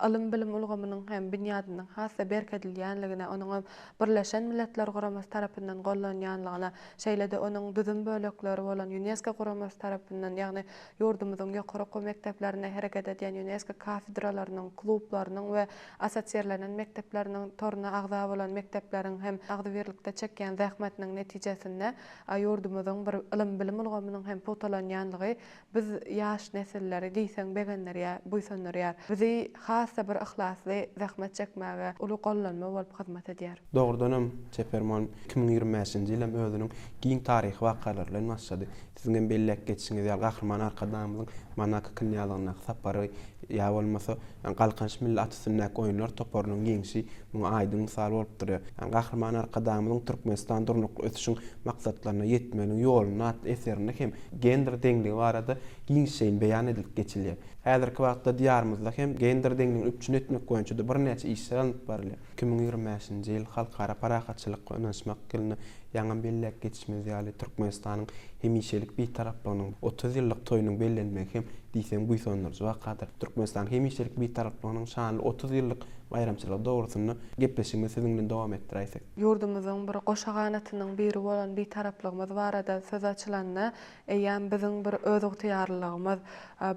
ylym-bilim ulgamynyň hem binýadynyň has-da berkedilýänligine, onuň hem Birleşen Milletler Guramasy tarapyndan gollanýanlygyna, şeýle-de onuň düzüm bölekleri bolan Ýunesko guramasy tarapyndan, ýagny ýurdumyzyň ýokary okuw mekdeplerinde hereket edýän Ýunesko kafedralarynyň, klublarynyň we assosirlenen mekdepleriniň toruna agza bolan mekdepleriň hem agzybirlikde çekýän zähmetiniň netijesinde ýurdumyzyň bir ylym-bilim ulgamynyň hem pugtalanýanlygy biz ýaş nesilleri diýseň begendirýär, buýsandyrýar. Bizi has-da bir yhlasly zähmet çekmäge uly gollanma bolup hyzmat edýär. Dogrudanam, çeper mugallym 2025-nji ýyl hem özüniň giň taryhy wakalary bilen başlady. Siziň hem belläp geçişiňiz ýaly, Gahryman Arkadagymyzyň Monako knýazlygyndaky sapary ýa bolmasa, Galkynyş milli at üstündäki oýunlar toparynyň ýeňşi muňa aýdyň mysal bolup durýar. Gahryman Arkadagymyzyň Türkmenistan durnukly ösüşiň maksatlaryna ýetmeginiň ýolunda atly eserinde hem gender deňligi barada giňişleýin beýan edilip geçilýär. Häzirki wagtda Diýarymyzda hem gender deňligini üpjün etmek boýunça-da birnäçe işler alnyp barylýar. 2025-nji ýyl Halkara parahatçylyk we ynanyşmak ýylynda Ýaňam belläp geçişimiz ýaly, Türkmenistanyň hemişelik Bitaraplygynyň 30 ýyllyk toýunyň bellenmegi hem diýseň buýsandyryjy wakadyr. Türkmenistanyň hemişelik Bitaraplygynyň şanly 30 ýyllyk baýramçylygy dogrusynda gepleşigimizi siziň bilen dowam etdiräýsek. Ýurdumyzyň bir goşa ganatynyň biri bolan Bitaraplygymyz barada söz açylanda, eýýäm biziň bir özygtyýarlylygymyz,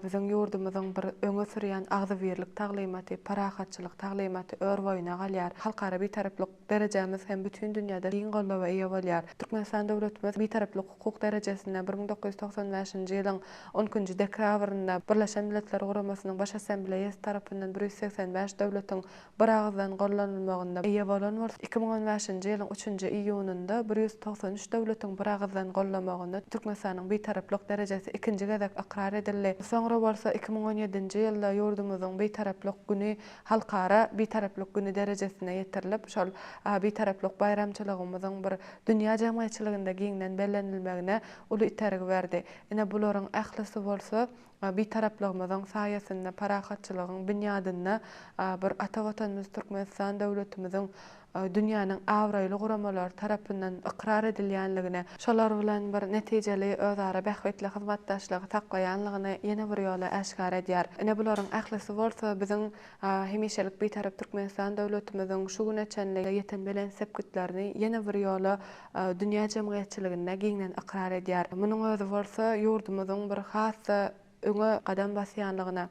biziň ýurdumyzyň bir öňe sürýän agzybirlik taglymaty, parahatçylyk taglymaty örboýuna galýar. Halkara Bitaraplyk derejämiz hem bütin dünýäde giň goldawa eýe bolýar. Türkmenistan döwletimiz Bitaraplyk hukuk derejesinde 1995-nji ýylyň on ikinji dekabrynda Birleşen Milletler Guramasynyň Baş Assambleýasy tarapyndan 185 döwletiň. biragyzdan gollanylmagynda eýe bolan bolsa, 2015-nji ýylyň üçünji iýunynda 193 döwletiň biragyzdan gollamagynda Türkmenistanyň Bitaraplyk derejesi ikinji gezek ykrar edildi. Soňra bolsa 2017-nji ýylda ýurdumyzyň Bitaraplyk güni Halkara Bitaraplyk güni derejesine ýetirilip, şol Bitaraplyk baýramçylygymyzyň bir dünýä jemgyýetçiliginde giňden bellenilmegine uly itergi berdi. Ine, bularyň ählisi bolsa Bitaraplygymyzyň saýasynda, parahatçylygyň binýadynda bir ata Watanymyz Türkmenistan döwletimiziň dünýäniň abraýly guramalary tarapyndan ykrar edilýänligine, şolar bilen bir netijeli özara bähbitli hyzmatdaşlygy saklaýanlygyny ýene bir ýola äşgär edýär. Ine, bularyň ählisi bolsa biziň hemişelik Bitarap Türkmenistan döwletimiziň şu güne çenli ýeten belent sepgitlerini ýene bir ýola dünýä jemgyýetçiliginde giňden ykrar edýär. Munuň özi bolsa ýurdumyzyň bir has-da öňe gadam basýanlygyna,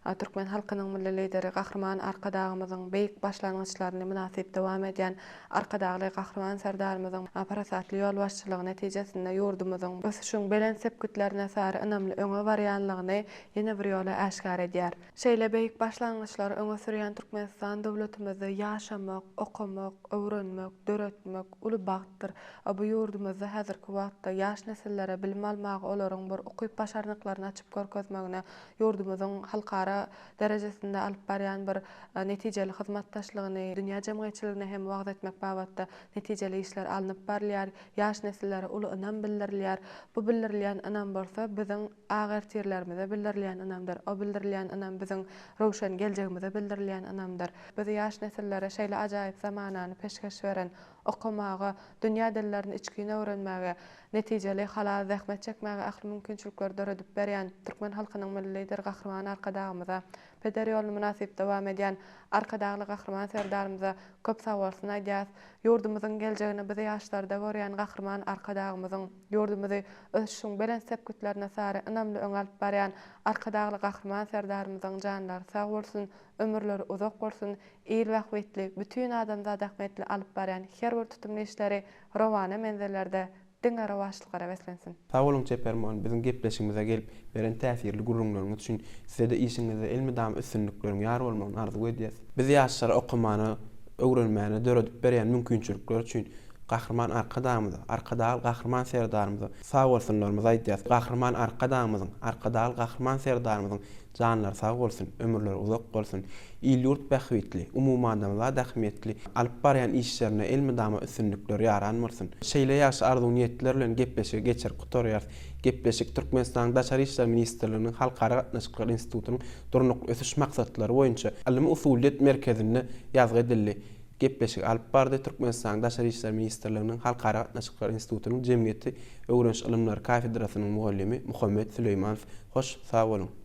türkmen halkynyň Milli Lideri Gahryman Arkadagymyzyň beýik başlangyçlaryny mynasyp dowam edýän Arkadagly Gahryman Serdarymyzyň parasatly ýolbaşçylygy netijesinde ýurdumyzyň ösüşiň belent sepgitlerine sary ynamly öňe barýanlygyny ýene bir ýola äşgär edýär. Şeýle beýik başlangyçlary öňe sürýän Türkmenistan döwletimizde ýaşamak, okamak, öwrenmek, döretmek uly bagtdyr. Bu ýurdumyzda häzirki wagtda ýaş nesillere bilim almaga, olaryň bir ukyp-başarnyklaryny açyp görkezmegine, ýurdumyzyň halkara derejesinde alyp barýan bir netijeli hyzmatdaşlygyny dünýä jemgyýetçiligine hem wagyz etmek babatda netijeli işler alnyp barylýar, ýaş nesillere uly ynam bildirilýär. Bu bildirilýän ynam bolsa biziň Ak ertirlerimize bildirilýän ynamdyr. O bildirilýän ynam biziň röwşen geljegimize bildirilýän ynamdyr. Biz ýaş nesillere şeýle ajaýyp zamanany peşgeş beren, okamaga, dünýä dillerini içgin öwrenmäge, netijeli, halal zähmet çekmäge ähli mümkinçilikleri döredip berýän türkmen halkynyň Milli Lideri Gahryman Arkadagymyza, peder ýoluny mynasyp dowam edýän Arkadagly Gahryman Serdarymyza köp sagbolsun aýdýarys. Ýurdumyzyň geljegini biz ýaşlarda görýän Gahryman Arkadagymyzyň, Ýurdumyzy ösüşiň belent sepgitlerine sary ynamly öňe alyp barýan Arkadagly Gahryman Serdarymyzyň janlary sag bolsun, ömürleri uzak bolsun, il bähbitli, bütin adamzat ähmiýetli alyp barýan her bir tutumly işleri rowana menzillerde diňe rowaçlyklara beslensin! Sag boluň Çeper mugallym biziň gepleşigimize gelip beren täsirli gürrüňleriňiz üçin sizede işiňizde elmydama üstünlikleriň ýar bolmagyny arzuw edýäs. Biz ýaşlara okamana, öwrenmäne döredip berýän mümkinçilikleri üçin Gahryman Arkadagymyza, Arkadagly Gahryman Serdarymyza sagbolsunlarymyzy aýdýas. Gahryman Arkadagymyzyň, Arkadagly Gahryman Serdarymyzyň janlary sag bolsun, ömürleri uzak bolsun. Il-ýurt bähbitli, umumadamzat ähmiýetli alyp barýan işlerinde elmydama üstünlikler ýaran bolsun. Şeýle ýagşy arzuw-niýetler bilen gepleşigi geçirip gutarýarys. Gepleşik Türkmenistanyň Daşary işler ministrliginiň Halkara gatnaşyklary institutynyň Durnukly ösüş maksatlary boýunça ylmy-usulyýet merkezinde ýazgy edildi. Gepleşigi alyp bardy Türkmenistanyň Daşary işler ministrliginiň Halkara gatnaşyklary institutynyň Jemgyýeti öwreniş ylymlary kafedrasynyň mugallymy Muhammet Süleýmanow. Hoş, sag boluň!